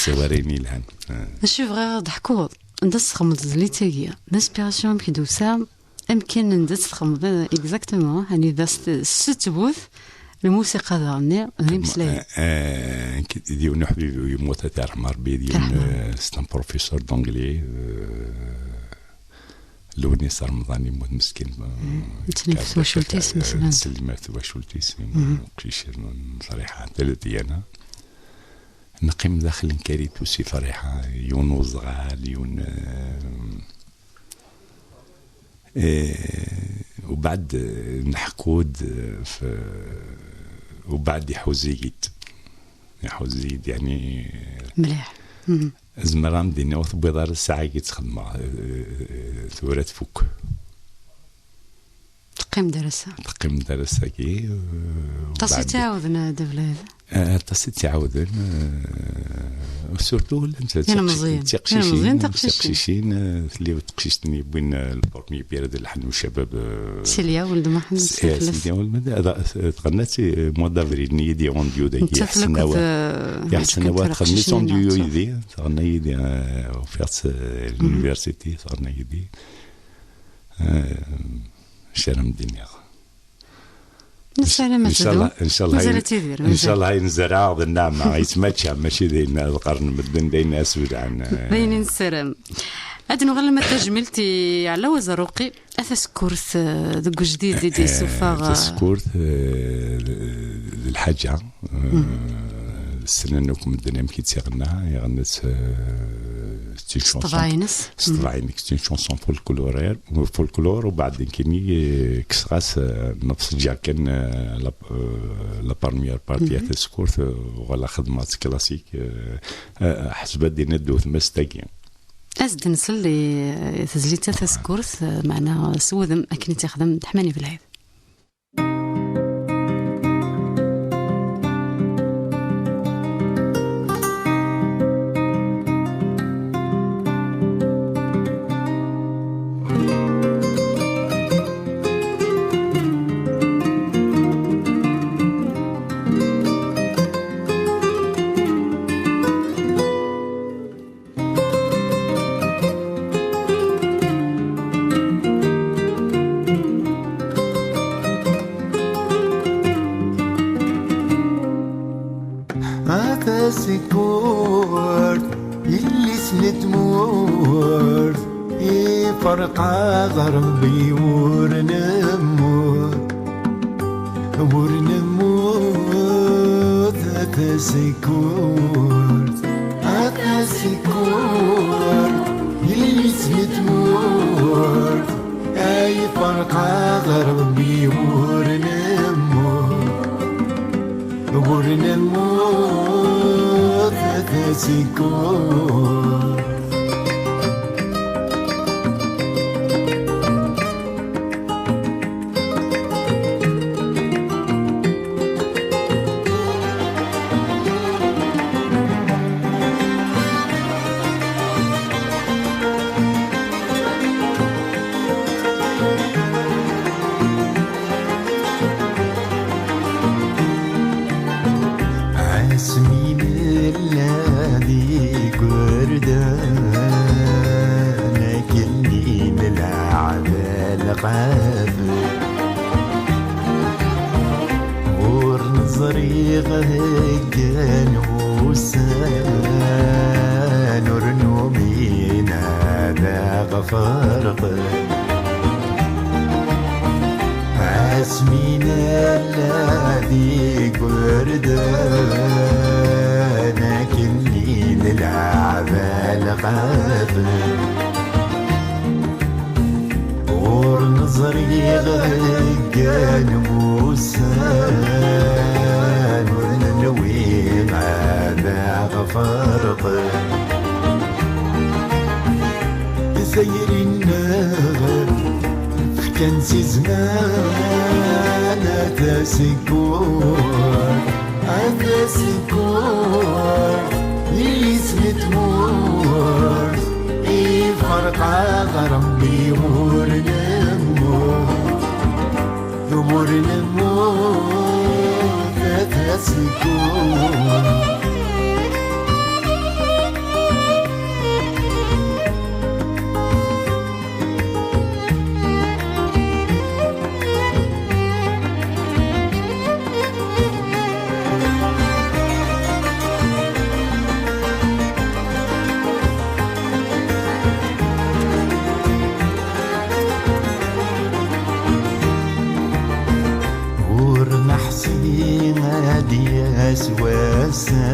ssawaren yelhan. Eh. D acu i bɣiɣ ad d-ḥkuḍ? Anda tesxedmeḍ tezlit-agi? L'inspiration amek i d-tusa? Amek kan anda tt-txedmeḍ, eh, exactement? Anida s-, s ttbut lmusiqa daɣen-nni d imeslayen. Eh, eh, d yiwen uḥbib yemmut, ad t-yerḥem Rebbi, d yiwen, eh, c'est un professeur d'anglais, eh, Lewnis Remḍan yemmut meskin. Yettnif twacult-is, eh, meslayen. Tsellem ɣef twacult-is, uqcic n Ṣriḥa, tala Dyana. Neqqim daxel n Karitus i Friḥa, yiwen uẓɣal, yiwen, eh, eh, ubeɛd, eh, neḥku-d, eh, f-, ubeɛd iḥuza-yi-d. Iḥuza-yi-d, yeɛni, mliḥ. Zemreɣ ad m-d-iniɣ ur tewwiḍ ara ssaɛa-agi tt-xedmeɣ, eh, tura tfuk. Teqqim-d ar ass-a. Teqqim-d ar ass-agi, eh, aṭas i tt-iɛawden, a Dda Blahid. Eh, aṭas i tt-iɛawden, eh, surtout llant d tiqcicin, d tiqcicin, eh, tella teqcict-nni yewwin, eh, le premier pire de Lḥenn Ucabab, eh, Silya Weld Muḥend, eh, Silya Weld Muḥend, eh, tɣenna-tt, eh, mois d'avril-nni yid-i en duo dagi, Ḥsen Awad. Ḥsen Awad, tɣenna-tt en duo yid-i, tɣenna yid-i, eh, ufiɣ-tt, eh, l'université, tɣenna yid-i. Eh, acu ara m-d-iniɣ? Nessaram ad teddu. Ncallah, ncallah, mazal ad tidir, mazal. Ncallah ayen zerɛeɣ d nneɛma, yettmačča, mačči d ayen ad qqaren medden, d ayen asudɛen. D ayen i nessaram. Ad nuɣal ma d tajmilt i Ɛlawa Zerruqi, a tasekkurt, eh, deg ujdid i d-yessufeɣ, eh, tasekkurt, eh, d, d lḥaǧa, eh, ssnen akk medden amek i tt-iɣenna, iɣenna-tt, eh, c'est une chanson. S ṭṭbaɛ-ines. S ṭṭbaɛ-ines, c'est une chanson folklorière, folklore, ubeɛd nekkini, eh, kkseɣ-as, eh, nefṣ ǧaken, eh, la, eh, la première partie, a tasekkurt, eh, uɣaleɣ xedmeɣ-tt classique, eh, eh, ḥseb ad d-iniɣ d tmest-agi. As-d nsel i, eh, tezlit-a tasekkurt, eh, meɛna s wudem akken i tt-ixdem Ḥmani Belɛid. A tasekkurt, yelli-s n tmurt, iferq-aɣ Rebbi ur nemmut. Ur nemmut a tasekkurt, a tasekkurt, yelli-s n tmurt, ay ferqeɣ Rebbi ur nemmut. Ur nemmut a tasekkurt. Asmi nella d igerdan, akken i nleɛɛeb lqabel, ur neẓri heggan ussan. Ur numin ad aɣ-ferqen. Asmi nella d igerdan, akken i nleɛb a lqaben. Ur neẓri ɣer wussan, ur nenwi ad aɣ-ferqen. Tayri-nneɣ fkan si zman, a tasekkurt, a tasekkurt, yis mi tmurt, iferq-aɣ Rebbi ur nemmut. Ur nemmut, a tasekkurt. Ur neḥṣi ad d-yas wass-a,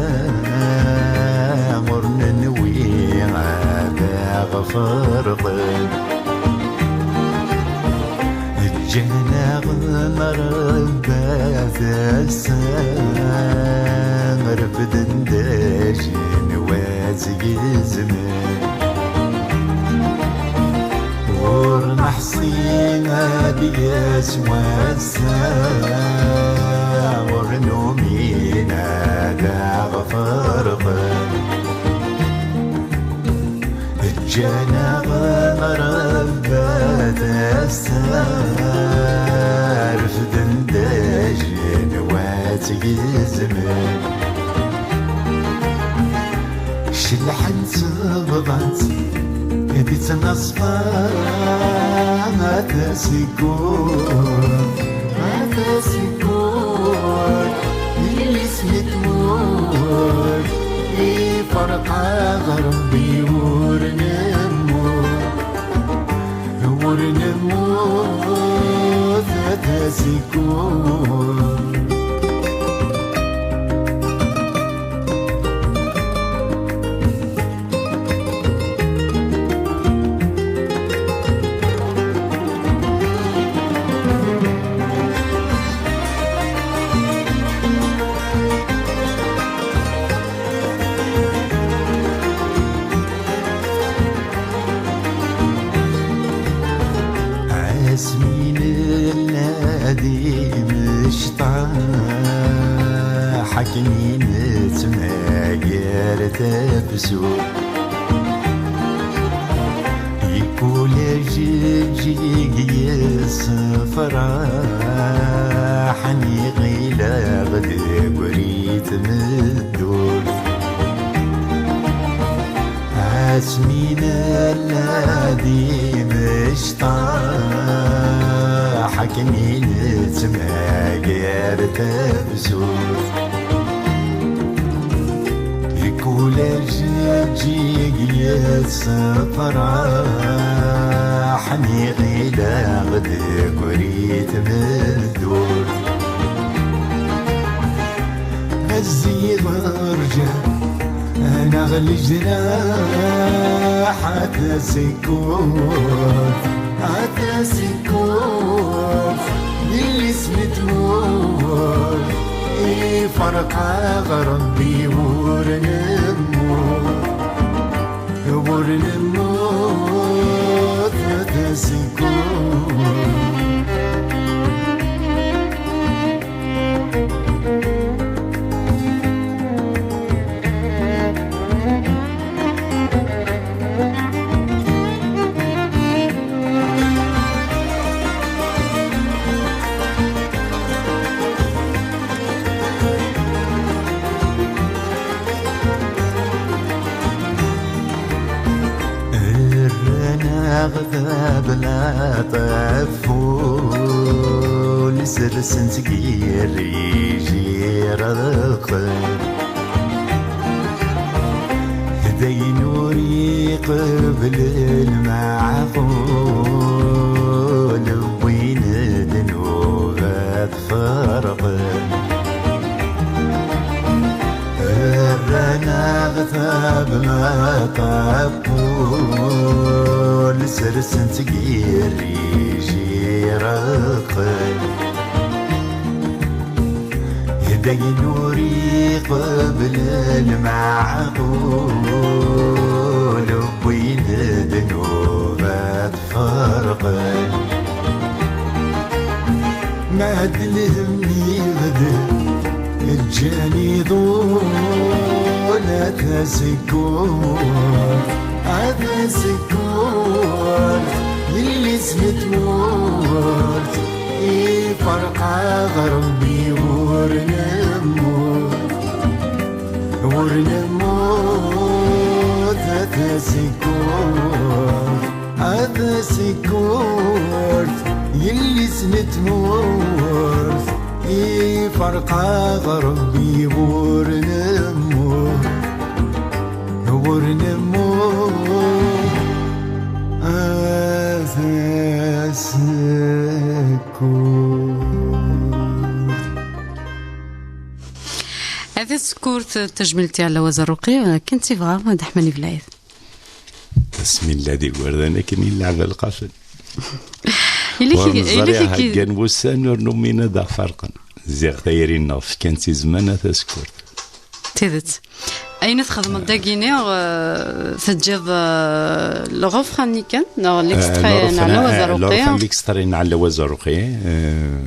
ur nenwi ad aɣ-ferqen. Ǧǧan-aɣ Rebbi ass-a, refden-d ajenwa-s gezmen. Ur neḥṣi ad d-yas wass-a, ur numin ad aɣ-ferqen. Ǧǧan-aɣ Rebbi ass-a, refden-d ajenwa-s gezmen. Celḥent bḍant di ttnaṣfa, a tasekkurt, a tasekkurt, yelli-s mi tmut, iferq-aɣ Rebbi ur nemmut, ur nemmut, a tasekkurt. Asmi nella d imecṭaḥ, akken i nettmagar tafsut. Ikul ajeǧǧig yessefraḥ, nɣileɣ deg uri tmeddurt. Asmi nella d imecṭaḥ, akken i nettmagar tafsut. Kul ajeǧǧig yessefraḥ, nɣileɣ deg uri tmeddurt. Mazzi rǧa, anaɣ lejraḥ, a tasekkurt, a tasekkurt, yelli-s mi tmut, iferq-aɣ Rebbi ur nemmut, ur nemmut, a tasekkurt. Rran-aɣ tablaḍt ɣef wul, sersen-tt deg yirij irreqen. D ayen Qbel lmeɛqul wwin-d nnuba tferqen. Rran-aɣ tabmata qqul sersen-tt deg yirij iraqen. Dayen ur iqbel lmeɛqul wwin-d nnuba tferqen. Ma d lhemm iɣed ǧǧan iḍul a tasekkurt, a tasekkurt, yelli-s n tmurt. Iferq-aɣ Rebbi ur nemmut, ur nemmut a tasekkurt, a tasekkurt, yelli-s n tmurt. Iferq-aɣ Rebbi ur nemmut, ur nemmut a tasekkurt. A tasekkurt, tajmilt i Ɛella Wazerruqi, akken tt-ibɣa Dda Ḥman Ibelɛid. Asmi nella d igerdan akken i nleɛb alqafen. Ur neẓri heggan wussan ur numin ad aɣ-ferqen. Ziɣ tayri-nneɣ fkan-tt i zzman a tasekkurt. Tidet. Ayen i txedmeḍ dagini, eh, teǧǧiḍ, eh, le refrain-nni kan, neɣ l'extrait n Ɛella Wazerruqi? Le refrain, l'extrait n Ɛella Wazerruqi, eh,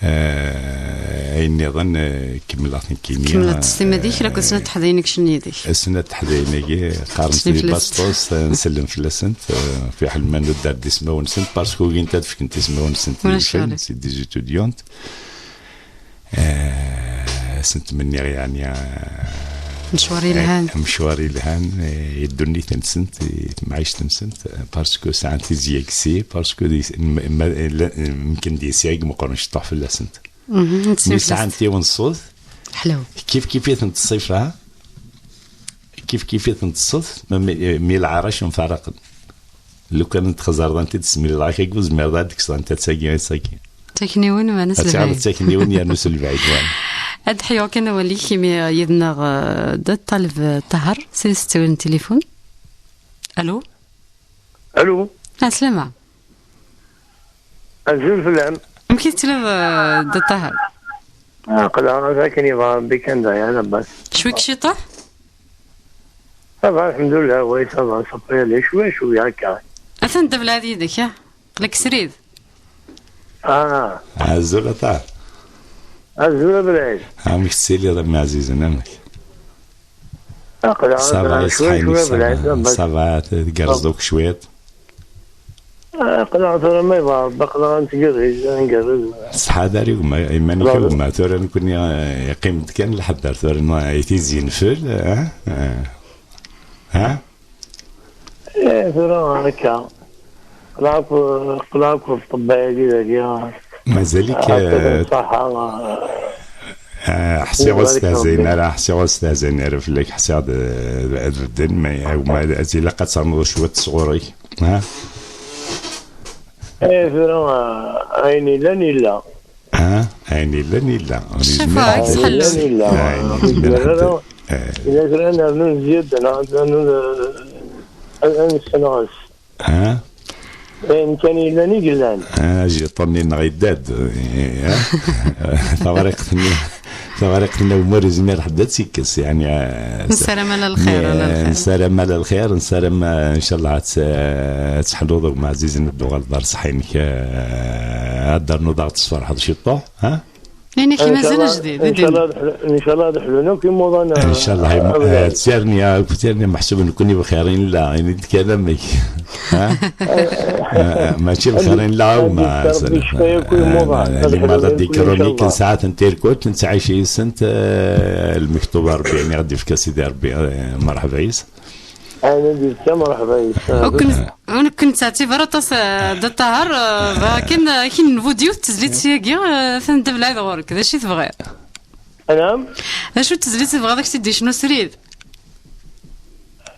eh, ayen nniḍen, eh, kemmleɣ-t nekkini. Kemmleɣ-t s timmad-ik, eh, la kusna teḥdayin-ik cenni yid-k. Asna teḥdayin-agi, qqaren-t di Basṭus, eh, nsellem fell-asent, eh, fiḥel ma nuddar-d ismawen-nsent, parce que ugint ad fkent ismawen-nsent i yifen, c'est des étudiantes. Eh, ad sent-menniɣ, yeɛni, eh, mecwar yelhan. Eh, mecwar yelhan, eh, i ddunit-nsent, i temɛict-nsent, eh, parce que sɛant tizya deg-s, parce que di, m-, ma, la, mken di sɛig meqqren cṭuḥ fell-asent. Mi sɛant yiwen ṣṣut, ḥlaw. Kif kif i tent-ṣṣifa, kif kif i tent-ṣṣut, mi, mi, mi lɛarac mfaraqen. Lukan n txeẓreḍ anta i d-tesmil lɛak-agi, ur zmireḍ ad d-kkseḍ anta d tagi, d tagi. Takniwin, meɛna s lebɛid. Ad tiɣeḍ d takniwin yernu s lebɛid, wa. Ad ḥyuɣ kan awal-ik imi yid-neɣ, eh, Dda Ṭaleb, eh, Ṭaher, s yiseftewen n tilifun. Alo? Alo? Ɛeslama. Azul fell-am. Amek i tettiliḍ, eh, Dda Ṭaher? Aql-aɣ akken yebɣa Rebbi kan daya, labas. Cwi-k ciṭuḥ? Ça va, alḥemdulillah, oui, ça va, ça peut aller, cwiya, cwiya akka. Atan Dda Belɛid yid-k, ah? Aql-ak srid. Ah. Azul a Ṭaher. Azul a Belɛid. Amek tettiliḍ a mmi ɛzizen, amek? Aql-aɣ ça va, cwiya, cwiya, Belɛid, ça va, tgerrzeḍ akk cwiṭ? Aql-aɣ tura ma yebɣa Rebbi, aql-aɣ nettgerriz, ngerrez. Ttḥadar igumma, iman-ik a gma, tura nekkni, eh, yeqqim-d kan lḥeddar, tura n-, ay tizi nfel, eh? Eh. Ha? Eh, tura akka. Aql-aɣ akk, aql-aɣ akk ṭṭebba-agi dagi. Mazal-ik, ah, eh, ṣṣaḥa, ah. Ah, ḥsiɣ ur stehzayen ara, ḥsiɣ ur stehzayen ara fell-ak, ḥsiɣ d, d, d bedden, ma, ma, ilaq ad ternuḍ cwiṭ sɣur-k, ha? Eh, tura, ah, ayen illan, illa. Ha? Ayen illan, illa. Ur yezmir ad, ayen illan, illa. Ayen yezmir ad, eh. Illa kra nernu nzid, neɣ ad nernu, eh, ad, ad nessenɣes. Ha? Ayen kan yellan i yellan. Ah, ajiṭun-nni-nneɣ yedda-d. Eh, ha? Taɣriqt-nni, taɣriqt-nni umur izmir ḥedd ad tt-ikkes, yeɛni, ah, nessaram ala lxir, ala lxir. Nessaram ala lxir, nessaram, ah, ncallah ad tt-, ad teḥluḍ, a gma ɛzizen, ad d-tuɣaleḍ ar ṣṣeḥḥa-inek, ah, ad d-ternuḍ ad ɣ-tesferḥeḍ ciṭuḥ, ha? Ayen i k-mazal ajdid, i d-in. Ncallah ad ḥlu-, ncallah ad ḥlun akk imuḍan, ah, ncallah, ah, eh, tirni, ah, tirni meḥsub nekkni bxir i nella, ini-d kan amek. Ha? Eh, eh, mačči bxir i nella, ad ma, ad d-yefk Rebbi ccfa akk i imuḍan. Eh, ad ḥlun akk, ncallah. Limada d-ikkrun i kan saɛat n tirkut, nettɛic yis-sent, eh, lmektub Rebbi, ini ad d-yefk a Sidi Rebbi, eh, merḥba yis. Ayen i d-yefka, merḥba yis. Ur ken-, ur ken-ttɛettib ara aṭas, eh, Dda Ṭaher, eh, bɣiɣ kan, eh, ad k-in-nebud yiwet tezlit syagi, eh, atan Dda Belɛid ɣur-k. D acu i tebɣiḍ? Anam? D acu n tezlit i tebɣiḍ ad k-tt-id-yecnu srid?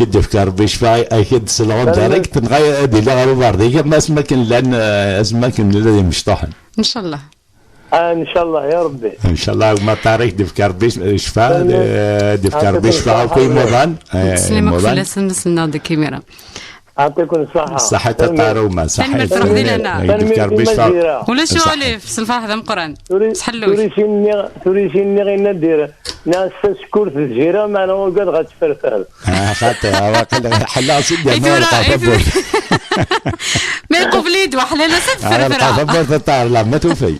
ak-id-yefk Rebbi ccfa, ak-id-selɣen direct, neɣ ad iliɣ ɣer uberdi, am asmi akken llan, eh, asmi akken llan imecṭuḥen. Ncallah. Ah, ncallah, ya Rebbi. Ncallah, ma Ṭariq, d-yefk Rebbi ccfa, eh, d-yefk Rebbi ccfa, akk imuḍan, eh, imuḍan. Fell-asen, ma sennaɣ-d akka imir-a. Ɛṭikum ṣṣaḥa. Ṣaḥit a Ṭaruma, ṣaḥit. Tanemmirt, ruḥ di lehna. Ay, d-yefk Rebbi ccfa. Ulac uɣilif, s lferḥ d ameqqran. Sḥellu. Turisin-nni, turisin-nni inna dir, na ass-a sekkurt d jira, meɛna ugadeɣ ad tferfer. Ah, xaṭi, ah, waqil ḥelleɣ s idammen, tura, lqafa i tura. Ma iqubel-iyi-d waḥlala, s ad ferfreɣ. Lqafa n Ṭarla, ma tufi.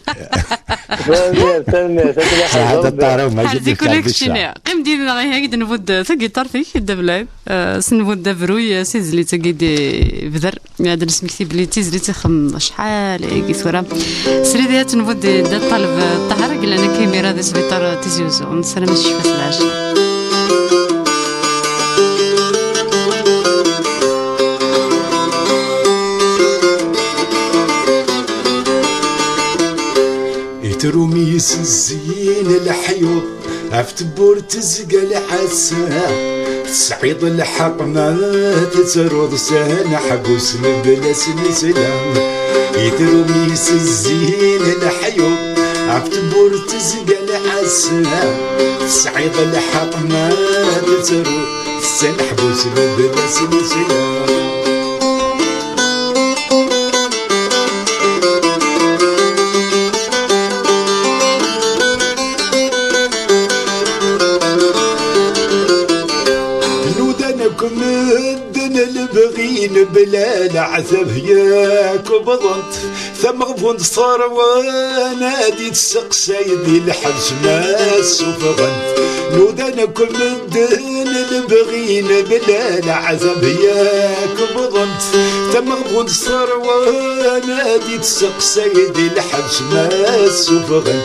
Tanemmirt, tanemmirt. Ṣaḥit a Ṭaruma, ḥerz-ik ula keččini. Qqim did-neɣ ihi, ad d-nbudd tagiṭart-ik, Dda Belɛid. Eh, s nbudd abruy, eh, s tizlit-agi d-ibder. Ad d-nesmekti belli d tizlit ixem acḥal agi tura. Srid ad tt-nbudd i Dda Ṭaleb Ṭaher, i yellan akka imir-a di sbiṭar Tizi Uzzu. Nessaram ad ccfa s lɛaci. Itrum yessezziyen leḥyuḍ, ɣef tewwurt tezga lɛassa. Tesɛiḍ lḥeqq ma tettruḍ s aneḥbus mebla snesla. Itrum yessezziyen leḥyuḍ, ɣef tewwurt tezga lɛassa. Tesɛiḍ lḥeqq ma tettruḍ s aneḥbus mebla snesla. Nudan akk medden lebɣin bla leɛtab yak wwḍent. Tameɣbunt terwa nadi tseqsay di lḥebs ma ssufɣent. Nudan akk medden lebɣin bla leɛtab yak wwḍent. Tameɣbunt terwa nadi tseqsay di lḥebs ma ssufɣent.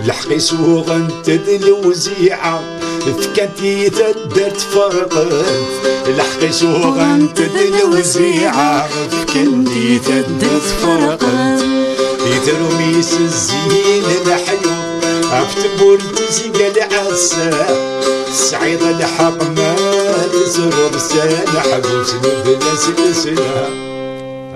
Lḥeqq-is uɣent-d lewziɛa. Fkant i taddart ferqent, lḥeqq-is uɣent-d lewziɛa. Fkant i taddart ferqent. Itrum yessezziyen leḥyuḍ, ɣef tewwurt tezga lɛassa. Tesɛiḍ lḥeqq ma tettruḍ s aneḥbus mebla snesla.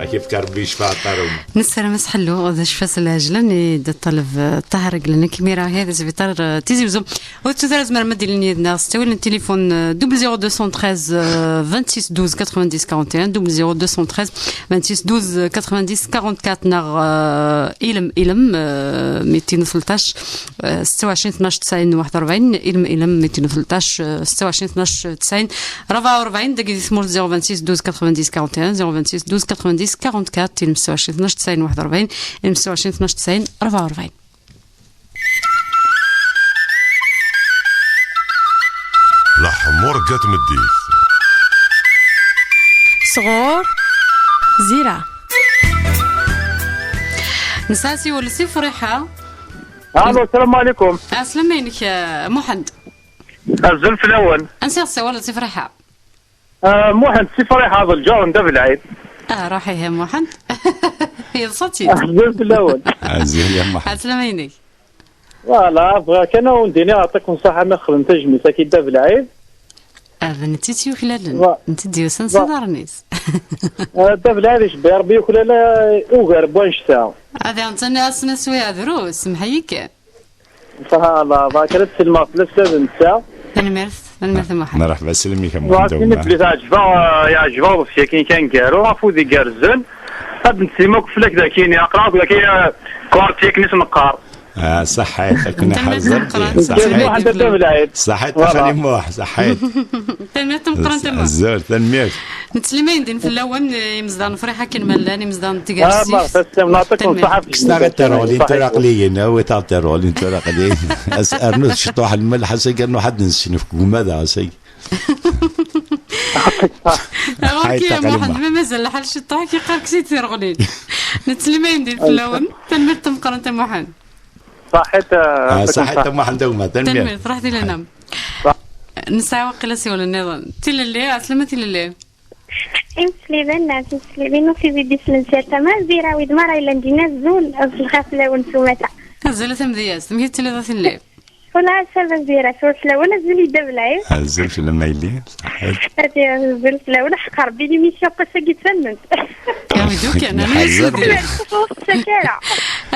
Ad k-yefk Rebbi ccfaɛ a Ṭarum. Nessaram-as ḥellu d ccfa s lɛejlan i d-ṭṭaleb, eh, Ṭaher Aglan. Akk imir-a, hadi sbiṭar, eh, Tizi Uzzu. Ur tettut ara tzemrem ad d-ilin yid-neɣ s ttawil n tilifun, eh, double zéro deux cent treize, eh, vingt-six douze quatre-vingt-dix quarante et un, double zéro deux cent treize vingt-six douze quatre-vingt-dix quarante-quatre, neɣ, eh, ilem, ilem, eh, mitin u tleṭṭac, eh, ستة وعشرين اثناش تسعين واحد وأربعين, ilem, ilem, mitin u tleṭṭac, eh, ستة وعشرين اثناش تسعين أربعة وأربعين, dagi di tmurt zéro vingt-six douze quatre-vingt-dix quarante et un, zéro vingt-six douze quatre-vingt-dix quarante-quatre, ilem ستة وعشرين اثناش تسعين واحد وأربعين, ilem ستة وعشرين اثناش تسعين أربعة وأربعين. Leḥmuṛegga n tmeddit. Sɣur Zira. Nesɛa asiwel si Friḥa. Alo, sslam ɛlikum. Ɛeslama-inek, eh, Muḥend. Azul fell-awen. Ansi i ɣ-tessawaleḍ si Friḥa? Ah, Muḥend si Friḥa, d lǧar n Dda Belɛid. Ah, ruḥ ihi a Muḥend. Yeḍsa-tt-id. Azul fell-awen. Azul ya Muḥend. Ɛeslama-inek. Voilà, bɣiɣ kan ad wen-d-iniɣ yeɛṭikum ṣṣeḥḥa mi xedmem tajmilt-agi i Dda Belɛid. Ah, d netta i tt-yuklalen. Wa- Netta i d-yusan s Wa- iḍarren-is. Ah, Dda Belɛid icebbeḥ Rebbi, yuklal, ah, ugar n wannect-a. Ad iɛenṭani ass-n aswi drus, semḥ-iyi kan. Ṣaḥa, Allah, barka, ad sellmeɣ fell-as d netta. Tanemmirt, tanemmirt a Muḥend. Merḥba, slem-ik a Muḥend. Wa, Muḥend. Belli teɛǧeb-aɣ, yeɛjeb-aɣ uḍebsi-agi kan garu, afud igerrzen. Ad d-nsellem akk fell-ak dagi, aql-aɣ akk dagi, eh, quartier akken i s-neqqar. Ah, ṣaḥḥit, akken iḥrez Rebbi. Ṣaḥḥit. Muḥend Dda Belɛid. Ṣaḥḥit, voilà. A Xali Muḥ, ṣaḥḥit. Tanemmirt tameqqrant a Muḥend. Azul, tanemmirt. Nettsellim ayen din fell-awen, eh, imezdaɣ n Friḥa akken ma llan, imezdaɣ n Tgerzift. Ah, ma, tasem, nɛṭikum ṣṣeḥḥa. Kkes-aɣ-d tirɣulin turaqliyin, awit-aɣ-d tirɣulin turaqliyin. As-, rnu ciṭuḥ lmelḥ, asagi rnu ḥedd n ssnif guma da, asagi. Ɣur-k ya Muḥend, ma mazal lḥal ciṭuḥ, ki qqar-k si tirɣulin. Nettsellim ayen din fell-awen. Tanemmirt tameqqrant a Muḥend. Ṣaḥḥit, ah, ṣaḥḥit a Muḥend, a gma, tanemmirt. Tanemmirt, ruḥ di lehna. Nesɛa waqila asiwel nniḍen. Tilelli, ɛeslama tilelli. Imesliben, neɣ timeslibin, ur tizi d-islen s yal tama, Zira wid mara yellan din azul, azul lxir fell-awen s umata. Azul a tamedyazt, amek i tettiliḍ a tilelli? Wala a Zira, tura fell-awen, azul i Dda Belɛid. Azul fell-am a yelli, ṣaḥḥit. Ati azul fell-awen, ḥeqq Rebbi, l'émission n wass-agi d tament. Iɛawed kan, rnu asudi. Ur tettaki ara.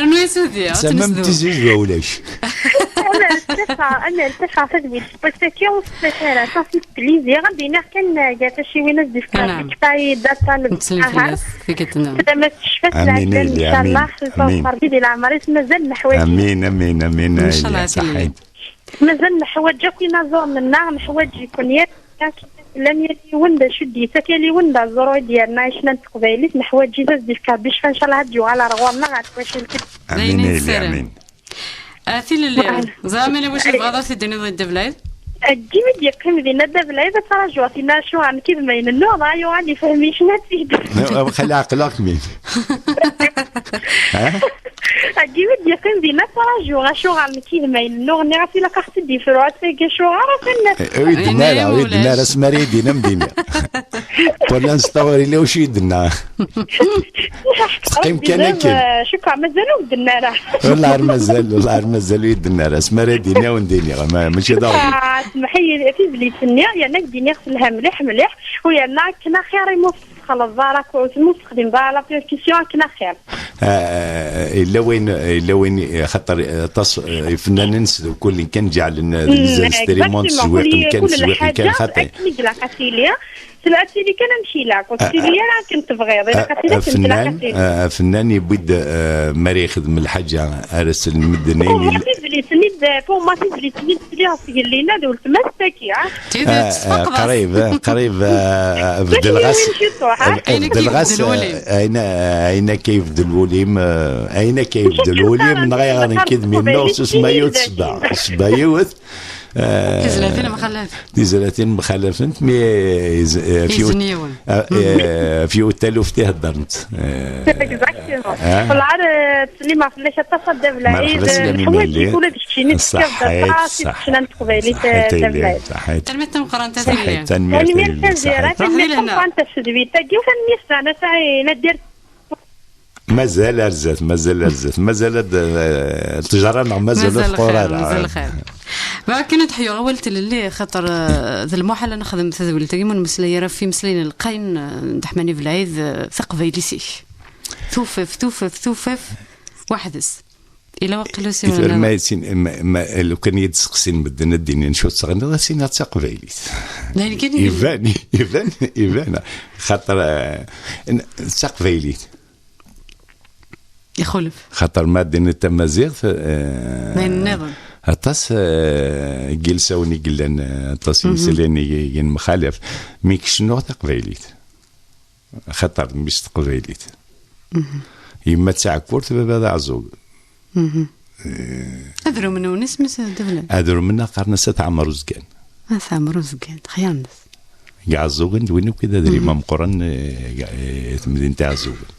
Rnu asudi, ad temmam tizizwa ulac. Amer ttafeɣ, amer ttafeɣ tadwilt n wass-agi, ur tettaki ara. Safi, plizi, ad d-iniɣ kan, eh, gar taciwin ad d-ifka. Anam. Kfay data n Nettsellim fell-as, tikkelt-nnem. Selamat tecfat. Amin, lɛafya, a yelli, inchallah, amin. Amin. Rebbi di leɛmer-is, mazal neḥwaǧ. Amin, amin, amin, a yelli, inchallah, ṣaḥḥit. Mazal neḥwaǧ akk inaẓuren-nneɣ, neḥwaǧ-iken yal, llan yal yiwen d acu d-yettak, yal yiwen d aẓru i d-yerna ccna n teqbaylit, neḥwaǧ-it ad d-yefk Rebbi ccfa, inchallah ad d-yuɣal ar ɣur-neɣ, ar twacult. Amin, a yelli, amin. A tilelli, ẓer ma yella wacu tebɣiḍ ad t-id-tiniḍ i Dda Belɛid? Deg imi d-yeqqim dinna Dda Belɛid, ad ttraǧuɣ tinna acuɣer nekk d mayen nnuɣ, dɣa yuɣal yefhem ccna-tt-id. Xali ɛeqleɣ-kem-id. Deg imi d-yeqqim dinna, ttraǧuɣ acuɣer nekk d mayen nnuɣ, nniɣ-as ilaq ad ɣ-tt-id-yefru ass-agi, acuɣer atan. Eh, ur yi-d-tenna ara, ur yi-d-tenna ara, asmi ara yi-d-inin am dinna. Pour l'instant ur yelli wacu i yi-d-tenna. Teqqim kan akken. Eh, cukkeɣ mazal ur d-tenna ara. Wellah ar mazal, wellah ar mazal ur yi-d-tenna ara. Asmi ara yi-d-tini ad wen-d-iniɣ, ma, mačči d aɣbel. Ah, smeḥ-iyi, tizlit-nni, yerna ad k-d-iniɣ telha mliḥ, mliḥ, u yerna akken axir imi ur tessexleḍ ara, ur tessexdimeḍ ara la percussion akken axir. Ah, yella wayen, yella wayen, xaṭer aṭas, eh, ifennanen sdukkulen kan, ǧeɛlen, eh, les enregistrements, exactement, ttezwiqen kan, kul ttezwiqen kan, lḥaǧa xaṭi. Akken i ilaq ad tili. Tella ad tili kan amek ilaq, ur tettili ara akken tebɣiḍ, ilaq ad tili akken tlaq ad tili. Afennan, eh, afennan yewwi-d, eh, mi ara yexdem lḥaǧa, ara slen medden ayen. Pour moi, tizlit-nni d, pour moi, tizlit-nni d tili ɣef tgelli-nni d weltma-s tagi, ah. Tidet, eh, eh, tfeqdeḍ. Qrib, eh, qrib, eh, beddleɣ-as, beddleɣ-as, eh, ayen akka yebdel wul-im, eh, ayen akka yebdel wul-im, neɣ ayɣer nekk d minnuɣ s usma yiwet sebba, sebba yiwet. Eh, tizlatin mxalafent. Tizlatin mxalafent, mi, eh, z-, eh, f yiwet, izen yiwen, eh, eh, f yiwet taluft i heddrent. Eh, exactement. Eh? Wellah, eh, ttsellimeɣ fell-ak aṭas a Dda Belɛid. Merḥba, slami, neḥwaǧ-ik ula d keččini, tefkiḍ-d aṭas i ccna n teqbaylit, eh, a Dda Belɛid. Ṣaḥḥit. Tanemmirt tameqqrant a Tilelli. Ṣaḥḥit, tanemmirt a Tilelli, tanemmirt tameqqrant ɣef tedwilt-agi, u tanemmirt daɣen a Saɛid Nadir. Mazal ar zdat, mazal ar zdat, mazal ad, eh, ttejra neɣ mazal ur teqqur ara. Mazal lxir. Bɣiɣ kan ad ḥyuɣ awal n tlelli, xaṭer, eh, d lmuḥal ad nexdem tadwilt-agi ma ur nemmeslay ara ɣef imeslayen lqayen, eh, n Dda Ḥmani Belɛid, eh, taqbaylit-ik. Tufaf, tufaf, tufaf, weḥd-s. Ila waqil usiwen. Ifer ma yettin, ma, ma, lukan i d-seqsin medden ad d-inin acu teɣniḍ, ad s-iniɣ d taqbaylit. D ayen kan i iban, iban, iban. Xaṭer, eh, n-, d taqbaylit. Ixulef. Xaṭer ma d-iniḍ tamaziɣt, eh, d ayen nniḍen. Aṭas, eh, n yilsawen i yellan, eh, aṭas n imeslayen i, i yemxalaf. Mi kecnuɣ taqbaylit. Xaṭer mmi-s teqbaylit. Yemma d taɛekkurt, baba d aɛeẓẓug. Adrum-nwen isem-is Dda Belɛid? Adrum-nneɣ qqaren-as At Ɛmer Uzgan. At Ɛmer Uzgan, xyar-nnes. Iɛeẓẓugen d win akk i d adrim ameqqran, eh, eh, temdint Iɛeẓẓugen.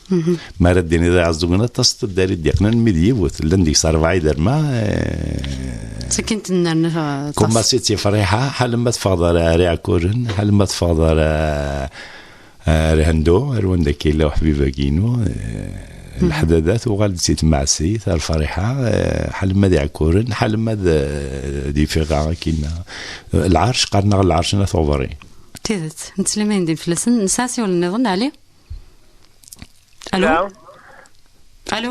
Mi ara d-tiniḍ Iɛeẓẓugen, aṭas n taddar i d-yeqqnen mi d yiwet. Llan deg-s rebɛa iderma, eh, Sakin tennerna, eh, aṭas. Kumasi d Tifriḥa, ḥal ma teffɣeḍ ar, ar Iɛekkuren, ḥal ma teffɣeḍ ar, eh, ar Hendo, ar wanda akka yella uḥbib-agi-inu, eh, Leḥdada tuɣal-d si Tmaɛsit, ar Friḥa, eh, ḥal ma d Iɛekkuren, ḥal ma d, eh, d Ifiɣa, akkin, eh, lɛerc, qqaren-aɣ lɛerc n At Uḍri. D tidet, nettsellim ayendin fell-asen. Nesɛa asiwel nniḍen, Ɛli? Alo? Alo? Alo?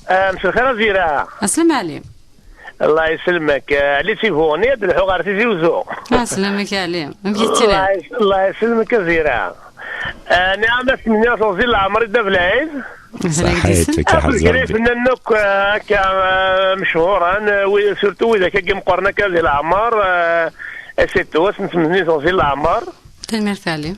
Ah, mselxir a Zira. Aslem Ɛli. Allah yesselmek. Ah, Ɛli Sibuni, ad d-lḥuɣ ɣer Tizi Uzzu. Ah, aslamek a Ɛli. Amek i tettiliḍ? Allah yes-, Allah yesselmek a Zira. Ah, niɛam, ass-nni ad tuẓi leɛmer i Dda Belɛid. Saḥit, akka ḥaẓer. Afennan akk, ah, akka, ah, mechuren, ah, wi-, surtout widak akka meqqren akka di leɛmer, ah, et cetera, ass n tmezni tuẓi leɛmer. Tanemmirt a Ɛli.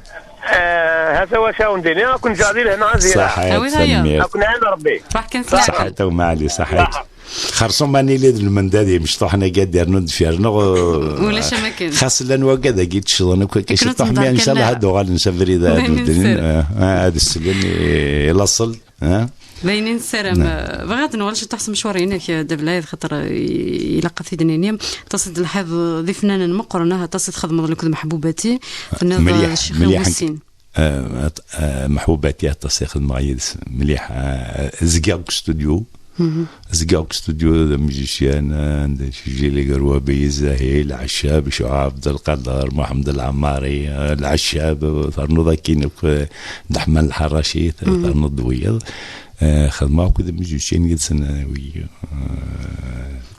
Eh, hata wacu awen-d-iniɣ, ad ken-ǧǧeɣ di lehna a Zira. Saḥit, tanemmirt. Ad ken-iɛin Rebbi. Ruḥ kan s leɛqel. Saḥit a Gma Ɛli, saḥit. Xerṣum ma nili d lmendad imecṭuḥen-agi ad d-irnun deffir-nneɣ, eh, ulac am akken. Xas llan wagad-agi ttecḍen akk akka ciṭuḥ, mi ncallah ad uɣalen s abrid ad medden, eh, ad slen i, i laṣel. Ha? D ayen i nessaram. Bɣiɣ ad nuɣal ciṭuḥ s mecwar-inek, Dda Belɛid, xaṭer, eh, ilaq ad t-id-nini. Aṭas i d-lḥiḍ d ifnanen meqqren, ah, aṭas i txedmeḍ akked Meḥbubati. Tenniḍ, mliḥ, eh, Ccix mliḥ. Wussin. Eh, at-, eh, Meḥbubati aṭas i xedmeɣ yid-s. Mliḥ, eh, zgiɣ deg studio. Zgiɣ deg studio d amuzisyan, eh, d Jili Gerwabi, Zahil, Ɛeccab, Cuɛab, Abdelkader, Muḥemmed Lɛemmari, eh, Lɛeccab, ternuḍ akkin akk, eh, Dda Ḥman Lḥaraci, ternuḍ d wiyaḍ. Eh, xedmeɣ akked amuzisyan yid-sen, eh, wi, eh,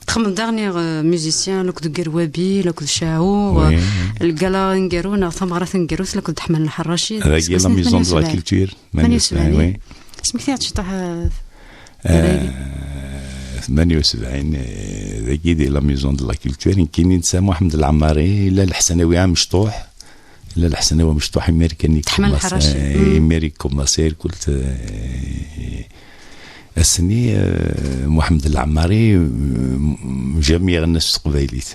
txedmeḍ daɣen, eh, musicien, akked Gerwabi, akked Caɛu, oui, eh, lgala aneggaru, neɣ tameɣra taneggarut, akked Dda Ḥman Lḥaraci. Dagi la maison de la culture. Tmanya u sebɛin, oui. Asmi k-tiɛad ciṭuḥ, eh, eh, tmanya u sebɛin, eh, dagi di la maison de la culture, nekkini d Muḥemmed Lɛemmari, illa Leḥsanawi amecṭuḥ, illa Leḥsanawi amecṭuḥ, imir kan Dda Ḥman Lḥaraci. Eh, imir ikumaṣi irkul, eh, ass-nni, eh, Muḥemmed Lɛemmari, mm, jamais iɣenna s teqbaylit.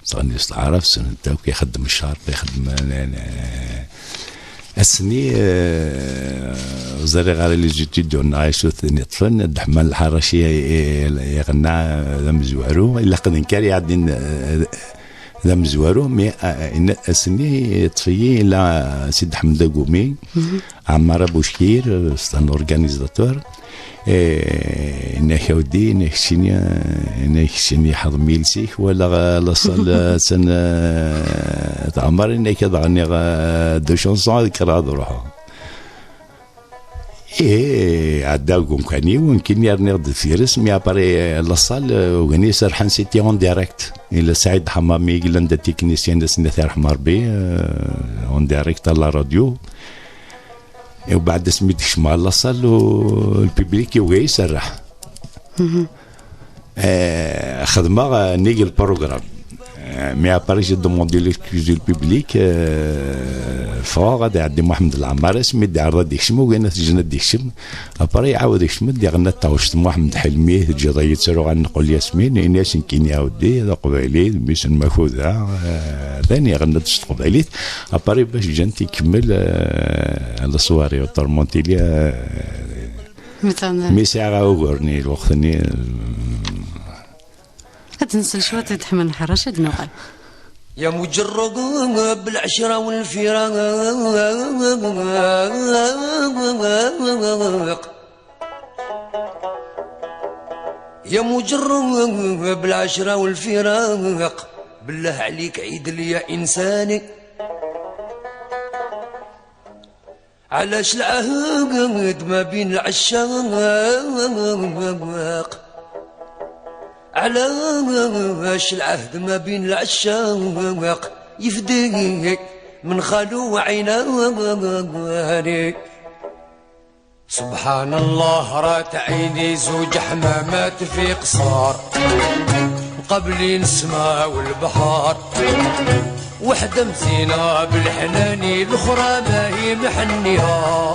Sɣen-as taɛrabt, sent akk, ixeddem ccerṭ, ixeddem, eh, eh, ass-nni, eh, ẓriɣ ara les étudiants neɣ acu ten-iṭṭfen, Dda Ḥman Lḥaraci, eh, iɣenna d amezwaru, ilaq d nekk ara iɛeddin, eh, d amezwaru, mais, eh, ass-nni iṭṭef-iyi illa Sidi Ḥmed Agumi, Ɛemmar Abuckir, c'est un organisateur. Eh, yenna-k a weddi, yenna-k keččini, yenna-k keččini ḥeḍ mil sik, walaɣ, eh, la salle, eh, attan, eh, teɛmer, yenna-k ad ɣenniɣ, eh, deux chansons, ad kkreɣ ad ruḥeɣ. Eh, ɛeddaɣ deg umkan-iw, nekkini rniɣ-d deffir-s, mais après, eh, la salle, eh, ugan-i serḥen, c'était en direct. Illa Saɛid Ḥamami, i yellan d atiknisyan, ad s-nini ad t-yerḥem Rebbi, eh, en direct à la radio. Ubeɛd asmi d-kecmeɣ la salle, u-, le public yugi iserreḥ. Eh, xedmeɣ, eh, nnig le programme. Eh, mais après, j'ai demandé l'excuse du public, eh, ffɣeɣ ad iɛeddi Muḥemmed Lɛemmari, asmi d-iɛreḍ ad d-ikcem, ugin ad t-ǧǧen ad d-ikcem. Après, iɛawed ikcem-d, iɣenna taɣect Muḥemmed Ḥelmi, teǧǧiḍ-iyi ttruɣ ad neqqel Yasmin, ini-as nekkini ɛawed-d, d aqbayli, d mmi-s n Makuda, eh, d ayen iɣenna-d s teqbaylit. Après, bac ǧǧan-t ikemmel, eh, la soirée autrement, ili, eh, mi sɛiɣ ugur-nni, lweqt-nni, eh, ad nsel cwiṭ i Dda Ḥman Lḥaraci, ad nuɣal. يا مجرب العشرة والفراق. يا مجرب العشرة والفراق، بالله عليك عيد لي يا إنساني. علاش العهد ما بين العشاق؟ علاش العهد ما بين العشاق يفدي من خالو وعيناني؟ سبحان الله، رات عيني زوج حمامات في قصار، مقابلين السما والبحر، وحدة مزينة بالحناني، الأخرى ما هي محنية.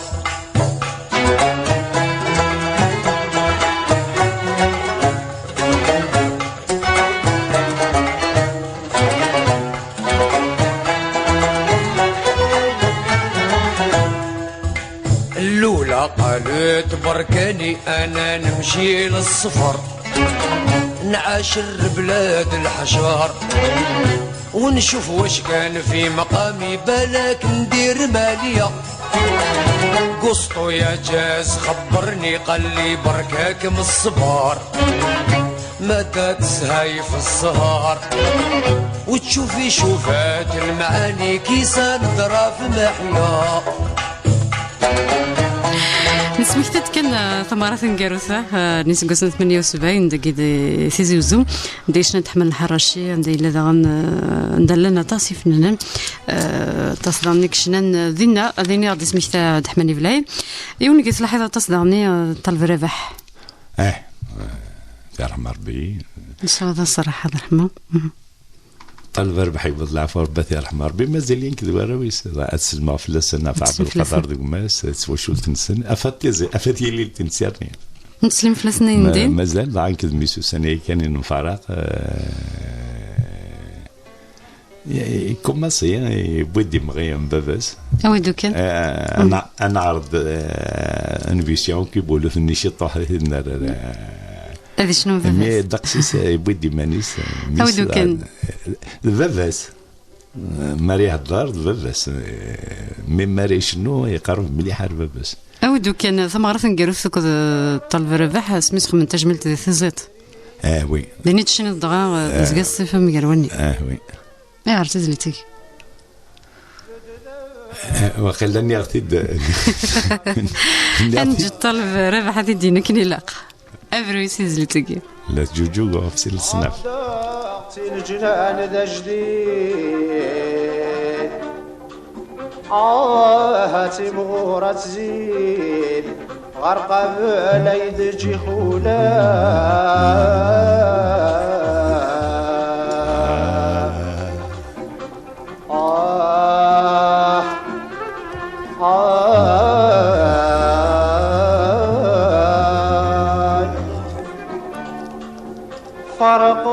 الأولى قالت: "بركاني أنا نمشي للصفر، نعاشر بلاد الحجار، ونشوف واش كان في مقامي، بالك ندير مالية." قسطو يا جاز خبرني، قال لي: "بركاك من الصبار، ما تتسهاي في السهار، وتشوفي شوفات المعاني كيسان ضرا في محيا." Nesmekta-d kan, eh, tamɣart taneggarut-a, eh, n yiseggasen tmenya u sebɛin, dagi di Tizi Uzzu, anda yecna Ḥman Lḥaraci, anda yella daɣen, eh, anda llan aṭas ifennanen, eh, aṭas daɣen i yecnan, eh, dinna, ad iniɣ d ismekta Ḥman Iblay. Yiwen deg-s lḥiḍ aṭas daɣen i, eh, Ṭaleb Rabaḥ. Eh, eh, yarḥem Rebbi. Ncawḍ ṣṣraḥa d ṛṛeḥma. Mhm. Ṭaleb Rabaḥ yewweḍ leɛfu Rebbi, ad t-yerḥem Rebbi. Mazal-iyi nekk d warraw-is. Ad sellmeɣ fell-asen, ɣef Ɛebdelqader d gma-s, d twacult-nsen. Afat tizi-, afat yililt n Sirni. Nettsellim fell-asen ayen din? Mazal, dɣa nekk d mmi-s ussan-agi kan i nemfaraq. Eh, Ikumaṣi, yewwi-d imɣi n baba-s. Awi-d ukan. Eh, ana-, ad neɛreḍ, eh, une version qui bolef-nni ciṭuḥ i t-id-nerr, eh, Ad icnu baba-s. Ddeqs-is, eh, yewwi-d iman-is, eh, mmi-s, Awi-d ukan. Eh, d baba-s. Eh, mi ara ihedder, d baba-s. Eh, mi, mi ara icennu, iqerreb mliḥ ar baba-s. Awi-d ukan tamɣart taneggarut akked, eh, Ṭaleb Rabaḥ, asmi sxedmen tajmilt di Tiẓiṭ. Ah, oui. Din i d-tecniḍ dɣa, eh, Tezga ṣṣifa mgal wanni. Ah, oui. Ayɣer tizlit-agi? Eh, waqila nniɣ-t-id. Nniɣ-t-id. Ad neǧǧ Ṭaleb Rabaḥ ad d-yini akken ilaq. Aberwi s tizlit-agi. La teǧǧuǧug ɣef sin leṣnaf. Ɣef lǧinan d ajdid. Ah, timɣur ad tzid. Ɣer qabel ay d-ǧǧi xula. Ah, ah, فرق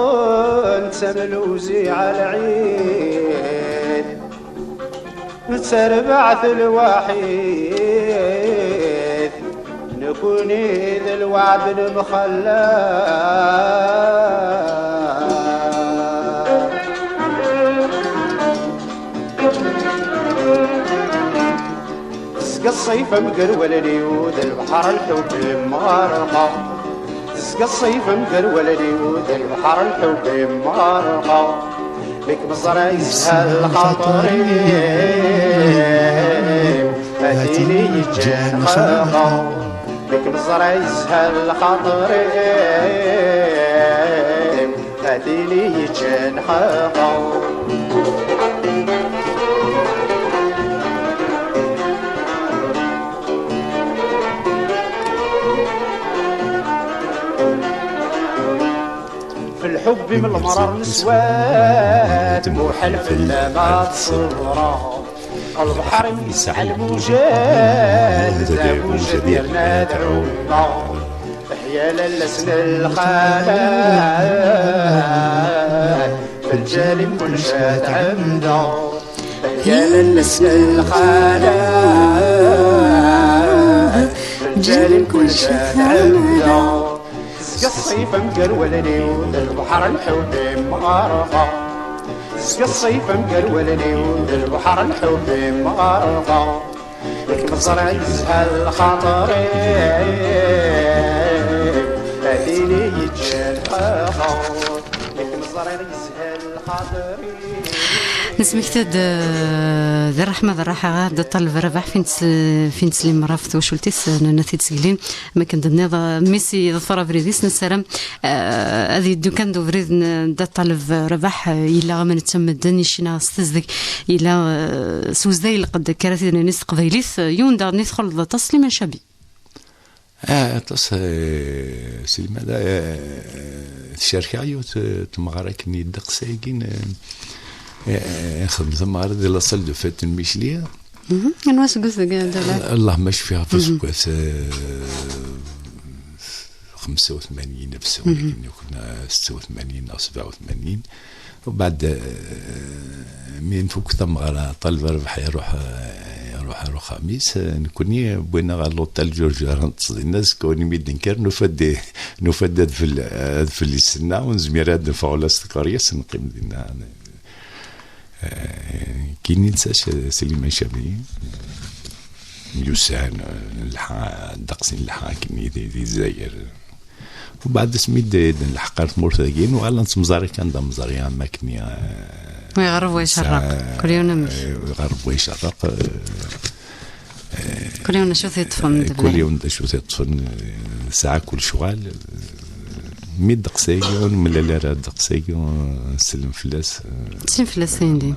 تملوزي على العيد. نتربع في الوحيد، نكوني ذا الوعد المخلى. تسقى الصيف مقرول اليود، البحر الحب مغرقة. تسقى الصيف مقرول اليود، البحر الحب مغرقة. لك مزرعة يسهل خاطري، هاتيني يجان خلقة. لك مزرعة يسهل خاطري، هاتيني يجان خلقة. في الحب من المرار نسوات، موحل في الدمع تصبرا. البحر يسعى الموجات، ذا موجة ديالنا تعومنا. حيا لالا سن الخالة، في الجالب كل شات عمدا. يا للسن الخالة، جالي كل شيء تعبنا. تسقى الصيف مقرولني وذا البحر الحب مغارقة. تسقى الصيف مقرولني وذا البحر الحب مغارقة. لك مصر يسهل خاطري. Nesmekta-d, eh, di ṛṛeḥma d ṛṛaḥa, Dda Ṭaleb Rabaḥ, fin tes-, fin teslim ɣef twacult-is, eh, nenna-t-id seg lin, mi akken d-tenniḍ, eh, mmi-s yeḍfer abrid-is, nessaram, eh, ad yeddu kan d ubrid n Dda Ṭaleb Rabaḥ, eh, yella am netta n medden, yecna s tezdeg, yella, eh, s uzday lqedd, akka ara t-id-nini s teqbaylit, eh, yiwen daɣen i txulleḍ aṭas, Sliman Cabi. Ah, aṭas, eh, Sliman, eh, tcerkeɣ yiwet, eh, tmeɣra akken ddeqs-agi, eh, eh, xedmeɣ tameɣra di la salle de fête n Micli. Mhm. Anwa aseggas deg Dda Lɛali? Allah ma cfiɣ ɣef useggas, eh, xemsa u tmanyin, ɣef ssawal akken yakk, setta u tmanyin neɣ sebɛa u tmanyin. Ubeɛd, eh, mi nfuk tameɣra, Ṭaleb Rabaḥ iruḥ, eh, iruḥ ar uxxam-is, eh, nekkni wwin-aɣ ɣer l'hôtel George, ara neṭṭes dinna, azekka-nni mi d-nekker, nufa-d, nufa-d adfel, adfel isenna, ur nezmir ad neffeɣ ula s tkeryas, neqqim dinna. Eh, kini nsa Sliman Cabi, yusan, eh, lḥa, ddeqs n lḥa, kini di, di Lezzayer. Ubeɛd asmi d, d-nleḥq ar tmurt-agi, nuɣal nettemẓari kan d amẓri am akken, eh, Wa iɣerreb wa icerreq, nesɛa, kul yiwen amek. Eh, iɣerreb wa icerreq, eh, Kul yiwen d acu t-yeṭṭfen, eh, d kul yiwen d acu t-yeṭṭfen, eh, nesɛa kul ccɣel, eh, mi ddeqs-agi, ur nemlal ara ddeqs-agi, eh, nsellem fell-as, eh. Nsellem fell-as, ayendin.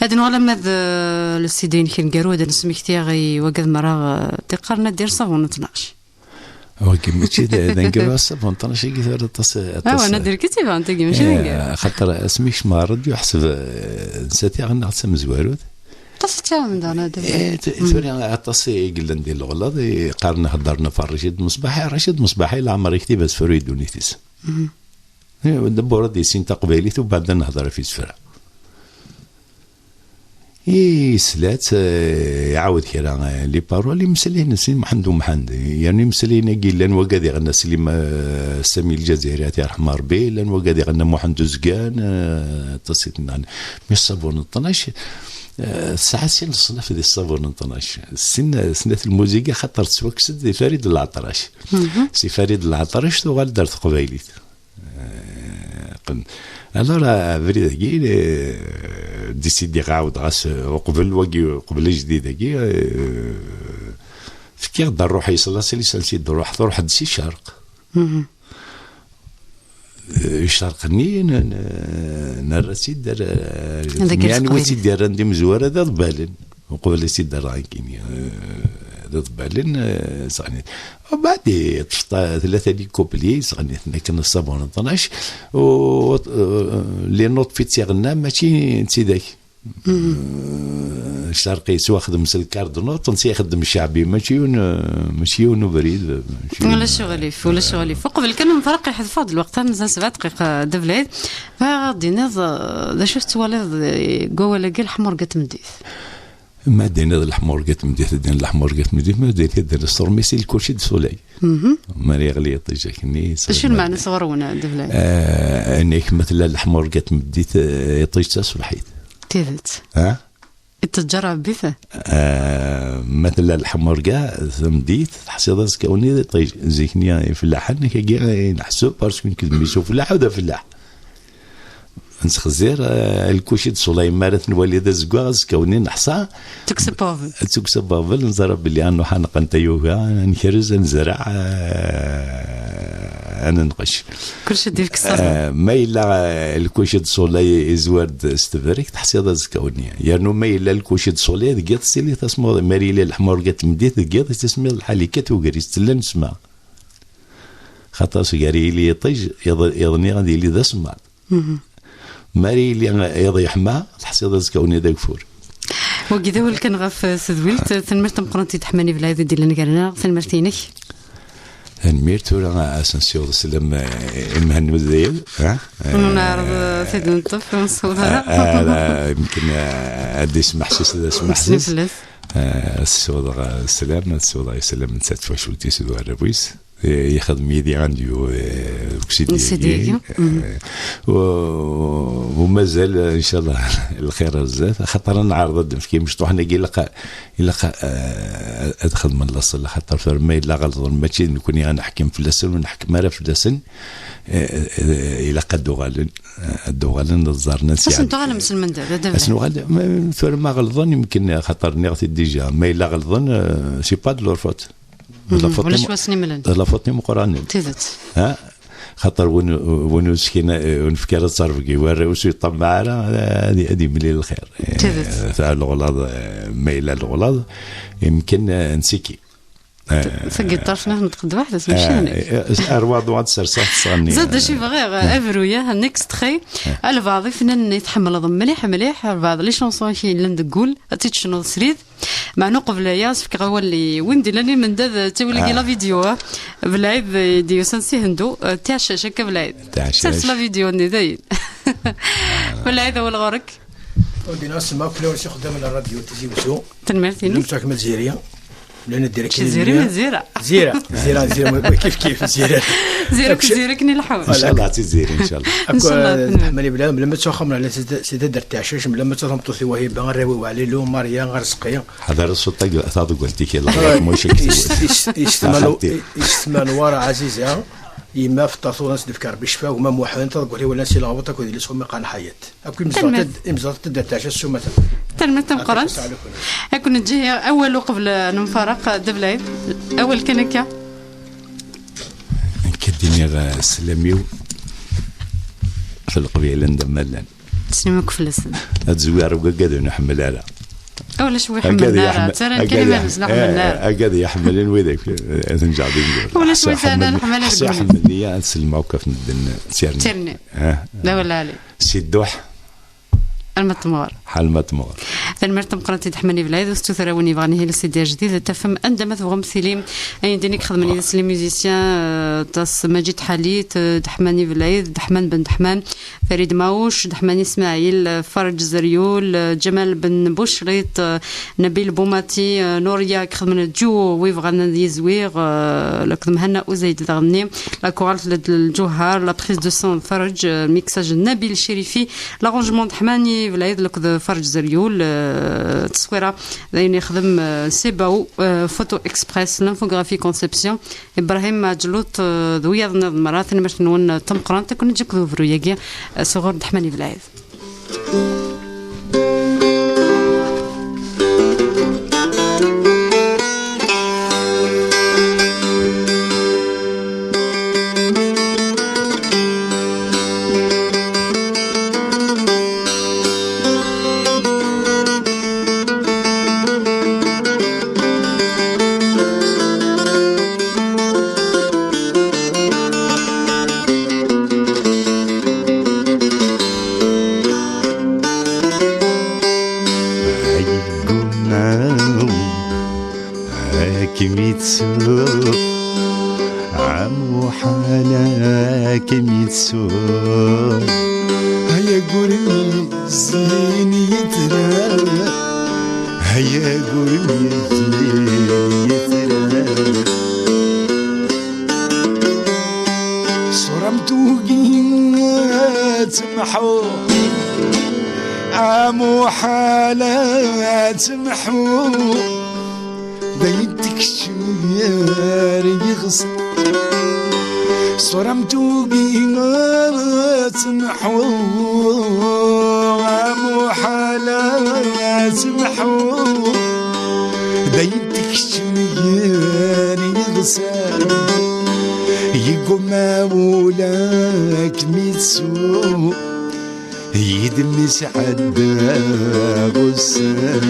Ad nuɣal ama d, eh, le C D-inek aneggaru, ad nesmekti i wagad merra, eh, d-iqqaren ad d-yerr ṣṣabun n tnac. Wagi mačči d, d aneggaru, ṣṣabun n tnac-agi tura aṭas, aṭas. Ah, wa, nadir kif iban tagi, mačči d aneggaru. Eh, xaṭer asmi kecmeɣ ɣer rradyu, ḥseb, eh, nsa tiɣen neɣ d tamezwarut. Aṭas i ttaɣen da, nadir. Eh, t-, tura aṭas i yellan di leɣlaḍ, i qqaren heddren ɣef Racid Meṣbaḥi. Racid Meṣbaḥi, leɛmer yektib asefru i ddunit-is. Mhm. Eh, d abur ad yissin taqbaylit, ubeɛd ad nehder ɣef isefra. Yesla-tt, eh, iɛawed kra, eh, les paroles, imeslayen n Si Mḥend Umḥend. Yerna imeslayen-agi llan wagad iɣenna Slim, eh, Sami Lǧazayri, ad t-yerḥem Rebbi, llan wagad iɣenna Muḥend Uzgan, eh, aṭas i tennan. Mi ṣṣabun n ṭnac, eh, tesɛa sin leṣnaf di ṣṣabun n ṭnac. Sin, snat lmuziga, xaṭer tettwakkes-d di Farid Laɛṭrac. Mhm. Si Farid Laɛṭrac tuɣal-d ar teqbaylit. Eh, qqen. Alors, abrid-agi, eh, décidiɣ ɛawdeɣ-as, eh, uqbel wagi, uqbel ajdid-agi, eh, fkiɣ-d rruḥ-is, la slisan-is d rruḥ, truḥ-d si ccerq. Mhm. Eh, ccerq-nni n-, n-, nerra-tt-id ar, eh, Anda i yeɛni wi yettqabal. Tt-id-yerran d imezwura d iḍebbalen. Uqbel ad tt-id-rreɣ nekkini, eh, d iḍebbalen, eh, sɣenit. Ubeɛd yeṭṭef ta-, tlata n ikupli, sɣeniten akken ṣṣabun n ṭnac, u, u, les notes i tt-iɣenna, mačči d tidak. Mhm. Eh, ccerq yettwaxdem s lkar de notes, netta ixeddem cceɛbi, mačči yiwen, eh, mačči yiwen ubrid, mačči yiwen, Ulac uɣilif, ulac uɣilif. Uqbel kan nefreq, iḥedf-aɣ-d lweqt, ar nezha sebɛa dqiqa, Dda Belɛid. Bɣiɣ ad d-tiniḍ, eh, d acu tettwaliḍ, eh, deg wawal-agi, leḥmurga n tmeddit? Ma d-tiniḍ leḥmurga n tmeddit, d-tiniḍ leḥmurga n tmeddit, ma d-tiniḍ, d-tiniḍ s turmit, c'est le coucher de soleil. Mhm. Mi ara yeɣli yiṭij akkenni, d acu lmeɛna sɣur-wen, Dda Belɛid? Eh, amek ma tella leḥmurga n tmeddit, eh, iṭij d taṣebḥit. Tidet. Ha? Ittejjar Rebbi-t? Eh, ma tella leḥmurga, tameddit, teḥsiḍ azekka-nni d iṭij. Zik-nni ifellaḥen, akkagi i neḥseb, parce que nekk d mmi-s ufellaḥ, u d afellaḥ. Nettxezzir, eh, le coucher de soleil, mi ara t-nwali d azeggaɣ, azekka-nni neḥsa. Tukksa n uɣbel. Tukksa n uɣbel, neẓra belli ad nruḥ ad neqqen tayuga, ad nekrez, ad nezreɛ, eh, ad nenqec. Kullec ad d-yefk ṣṣafa. Eh, ma yella, eh, le coucher de soleil izwar-d s tebrek, teḥsiḍ azekka-nni. Yernu ma yella le coucher de soleil deg yiḍ, tili tasmuḍ, ma yella leḥmurga n tmeddit deg yiḍ, i tesmiḍ lḥal yekkat ugris, tella nesma. Xaṭer gar yili yiṭij, iḍ-, iḍ-nni ad yili d asemmaḍ. Mhm. Mi ara yili iḍ yeḥma, teḥsiḍ azekka-nni d ageffur. Wagi d awal kan ɣef, eh, tedwilt. Tanemmirt tameqqrant i Dda Ḥman Belɛid i d-yellan gar-aneɣ. Tanemmirt-inek. Tanemmirt. Tura ad sen-siweḍ sslam, eh, i Mhenni Uzayel, ha? Eh, neɛreḍ, eh, ad t-id-neṭṭef, ur nṣewwer ara. Eh, eh, yemken, eh, ad d-ismeḥsis, ad ismeḥsis. Nesmeḥsis. Eh, ad s-siwḍeɣ, eh, sslam, ad s-siwḍeɣ sslam, netta d twacult-is d warraw-is. Eh, yexdem yid-i andyu, eh, deg usidyu-agi. Usidyu-agi. Eh, mhm. U-, u-, Umazal, eh, inchallah, lxir ar zdat, axaṭer ad neɛreḍ ad d-nefk imecṭuḥen-agi, ilaq, ilaq, eh, ad xedmen laṣel, axaṭer tura ma yella ɣelḍen, mačči d nekni ad neḥkem fell-asen, ur neḥkem ara fell-asen, eh, eh, ilaq ad d-uɣalen, eh, ad d-uɣalen ad ẓren ad Asen-tuɣalem s lmendad, ad d-, nuɣal, ma, tura ma ɣelḍen, yemken, axaṭer nniɣ-t-id déjà, ma yella ɣelḍen, eh, c'est pas de leur faute. D la faute, walac wasen imlen, d la faute imeqqranen. Tidet. Ha? Xaṭer win, win ur neskin, ur nefki ara ttrebga i warraw-s ur yeṭṭammaɛ ara, ad, ad yemlil lxir. Tidet. Eh, ta leɣlaḍ, eh, ma yella leɣlaḍ, yemken, eh, nsiki. Eh, tagiṭart-nni tneṭq-d weḥd-s, mačči d nekk. Eh, eh, ar waḍu ad serseɣ ttṣanni. Zad d acu i bɣiɣ, abruy-a, un extrait. Albaɛḍ ifnan i tḥemmleḍ mliḥ, mliḥ, albaɛḍ les chansons i yellan deg wul, ad tt-tecnuḍ srid. Meɛna uqbel aya, as-fkeɣ awal i win d-illan i mendad, d tawil-agi la vidéo, eh. Belɛid, eh, d-yusan si Hendu, eh, tiɛcac akka Belɛid. Tiɛcac. Sers la vidéo-nni dayen. Belɛid, awal ɣur-k. Ur d-iniɣ ssma akk lawan s ixeddamen n rradyu Tizi Wezzu. Tanemmirt-inu. Llan ttwakem ad ziri. Llan ad d-irek Tiziri, Tiziri. Zira, Zira, Zira, kif kif, Zira. Zira, Tiziri, akken ileḥḥun. Inchallah, Tiziri, inchallah. Inchallah, eh, tanemmirt. Ḥemmel ibla, mlem ad twaxxam, la, si, si, si, d tiɛcac, mlem ad twaxxam, tuti Wahiba, Rawi, Waɛlilu, Marya, ɣer Seqqi. Ḥader ṣṣut tag-, taḍeggalt-ik, yella ɣur-k, muc ak-tiwet. Is-, is-, is-, Axaṭi. Is-, Is-, Manwara Ɛaziza, yemma Feṭṭa Tuḍan s-d-fka Rebbi ccfa, gma Muḥend, taḍeggalt-iw llan si Leɣwaṭ akked Ilis Xumi Qan Ḥayet. Akk imezdaɣ-, tanemmirt. Imezdaɣ-, taddart Ɛaca s umata. Tanemmirt tameqqrant. Ad neǧǧ awal uqbel ad nemfaraq, Dda Belɛid. Awal kan akka. Nekk ad d-iniɣ, eh, sslam-iw f Leqbayel anda ma llan. Sslam akk fell-asen. Ad zwireɣ deg agad ur nḥemmel ara. Ulac wi ḥemmlen ara, ttara kan iman-nsen ur ḥemmlen ara. Agad yeḥemmlen widak, eh, ad nǧeɛ di ngur. Ulac wi sɛan lḥemmel ara. Ḥsa ḥemmel-iyi ad sellmeɣ akk ɣef medden tirni. Tirni. Eh. D awal ɛli. Si Dduḥ. Alma temɣer. Ḥal ma temɣer. Tanemmirt tameqqrant i Deḥman Ibelɛid, ur tettut ara win yebɣan ihi le C D ajdid, ad tafem anda ma tebɣem tili. Ayen din i ixedmen yid-s les musiciens, euh, tas Maǧid Ḥalit, euh, Deḥman Ibelɛid, Deḥman Ben Deḥman, Farid Maouch, Deḥman Ismaɛil, euh, Ferǧ Zeryul, euh, Ǧamal Ben Bucrit, euh, Nabil Boumati, euh, Nouria, i ixedmen Ǧu, wi bɣan ad yizwiɣ, euh, akked Mhenna Ouzaid daɣenni, la chorale tella d Lǧuhar, la prise de son Ferǧ, euh, mixage Nabil Chérifi, l'arrangement Deḥman Ibelɛid akked Ferǧ Zeryul, euh, tteswira d ayen yexdem, euh, Sebao, euh, Photo Express, l'infographie conception, Ibrahim Maǧlut, euh, d wiyaḍ nniḍen merra, tanemmirt-nwen, euh, tameqqrant, ad ken-neǧǧ akked ubru-agi, euh, sɣur Deḥman Ibelɛid. Ad kem-ittu, a Muḥal, ad kem-ittu. Aya gur yezin yitran, aya gur yezin yitran. Ṣṣura-m tugi ad temḥu, a Muḥal ad temḥu. Dayen tekcem gar yiɣsan. Ṣṣura-m tugi ad temḥu, a Muḥal ad temḥu. Dayen tekcem gar yiɣsan. Yeggumma wul ad kem-ittu. Yid-m isɛedda ussan.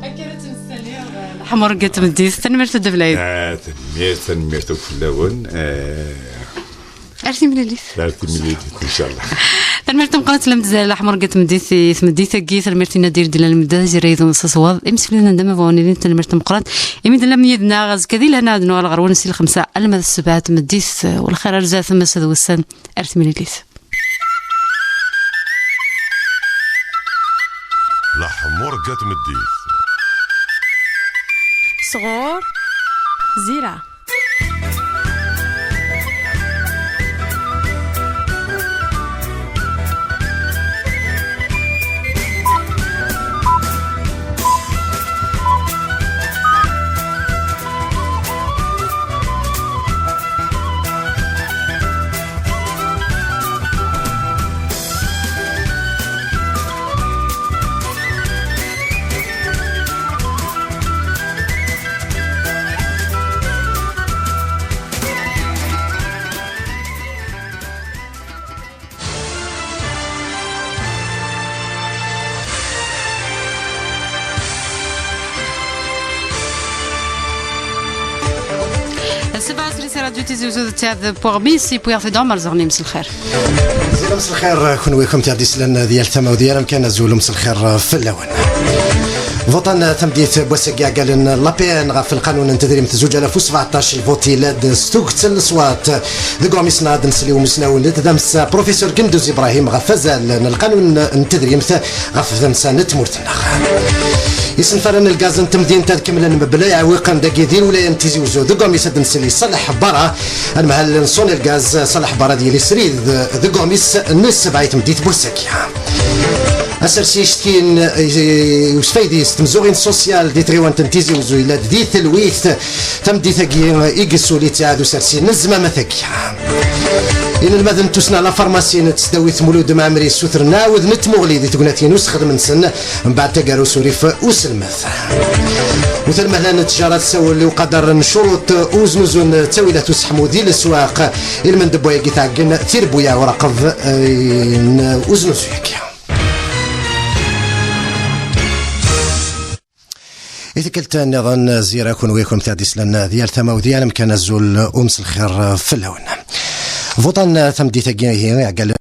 Akka ara tt-nessali, leḥmuṛegga n tmeddit. Tanemmirt a Dda Belɛid. Ah, tanemmirt, tanemmirt akk fell-awen. Eh, Ar timlilit. Ar timlilit, inchallah. Tanemmirt tameqqrant, tellam-d leḥmuṛegga n tmeddit i tmeddit-agi, tanemmirt i Nadir Dilal Medda, Zira Idun s ṣṣwab, imsefliden anda ma bɣun ilin, tanemmirt tameqqrant. Imi tellam yid-neɣ, azekka di lehna ad nuɣal ɣer-wen si lxemsa alma d ssebɛa n tmeddit, u lxir ar zdat, massa d wussan, ar timlilit. Leḥmuṛegga n tmeddit. Sɣur Zira. Tebɛes li si radyu Tizi Uzzu d tiɛad n Puɣmis, yewwi-aɣ-t-id Ɛmer Zerni, mselxir. Zerni, mselxir, kunwi, kumt i ɣ-d-islan di yal tama u di yal amkan, azul, mselxir fell-awen. Votan tameddit n wass-agi iɛeggalen la P N ɣef lqanun n tedrimt zuǧ alaf u sbeɛṭac, lvot yella-d s tuget n leṣwat. Deg uɣmis-nneɣ ad nsel i umusnaw n tdamsa, Professeur Genduz Ibrahim, ɣef wazal n lqanun n tedrimt ɣef tdamsa n tmurt. Isenfaren n lgaz n temdint ad kemmlen mebla iɛewwiqen dagi di lwilaya n Tizi Uzzu. Deg wamis ad nsel i Ṣaleḥ Bara, anemhal n Sonelgaz. Ṣaleḥ Bara ad yili srid deg wamis n ssebɛa i tmeddit n wass-agi. Asersi icetkin, eh, usfaydi s temzuɣin sosyal di tɣiwant n Tizi Uzzu yella-d di telwit. Tameddit-agi i yessuli ttiɛad usersi n zzmamat-agi. Inelmaden n tussna la pharmacie n tesdawit Mulud Mɛemmri ssutren aɛawed n tmuɣli di tegnatin usexdem-nsen mbeɛd taggara usurif uselmed. Uter mahla n ttjara tessawel i uqadar n ccuruṭ uznuzu n ttawilat useḥmu di leswaq. Ilmend n wayagi tɛeggen tirebbuyaɛ uraqeb, eh, n uznuzu-agi. I tikkelt nniḍen, zira kunwi kumt ad islan di yal tama u di yal amkan, azul, umselxir fell-awen. Votan tameddit-agi ihi iɛeggalen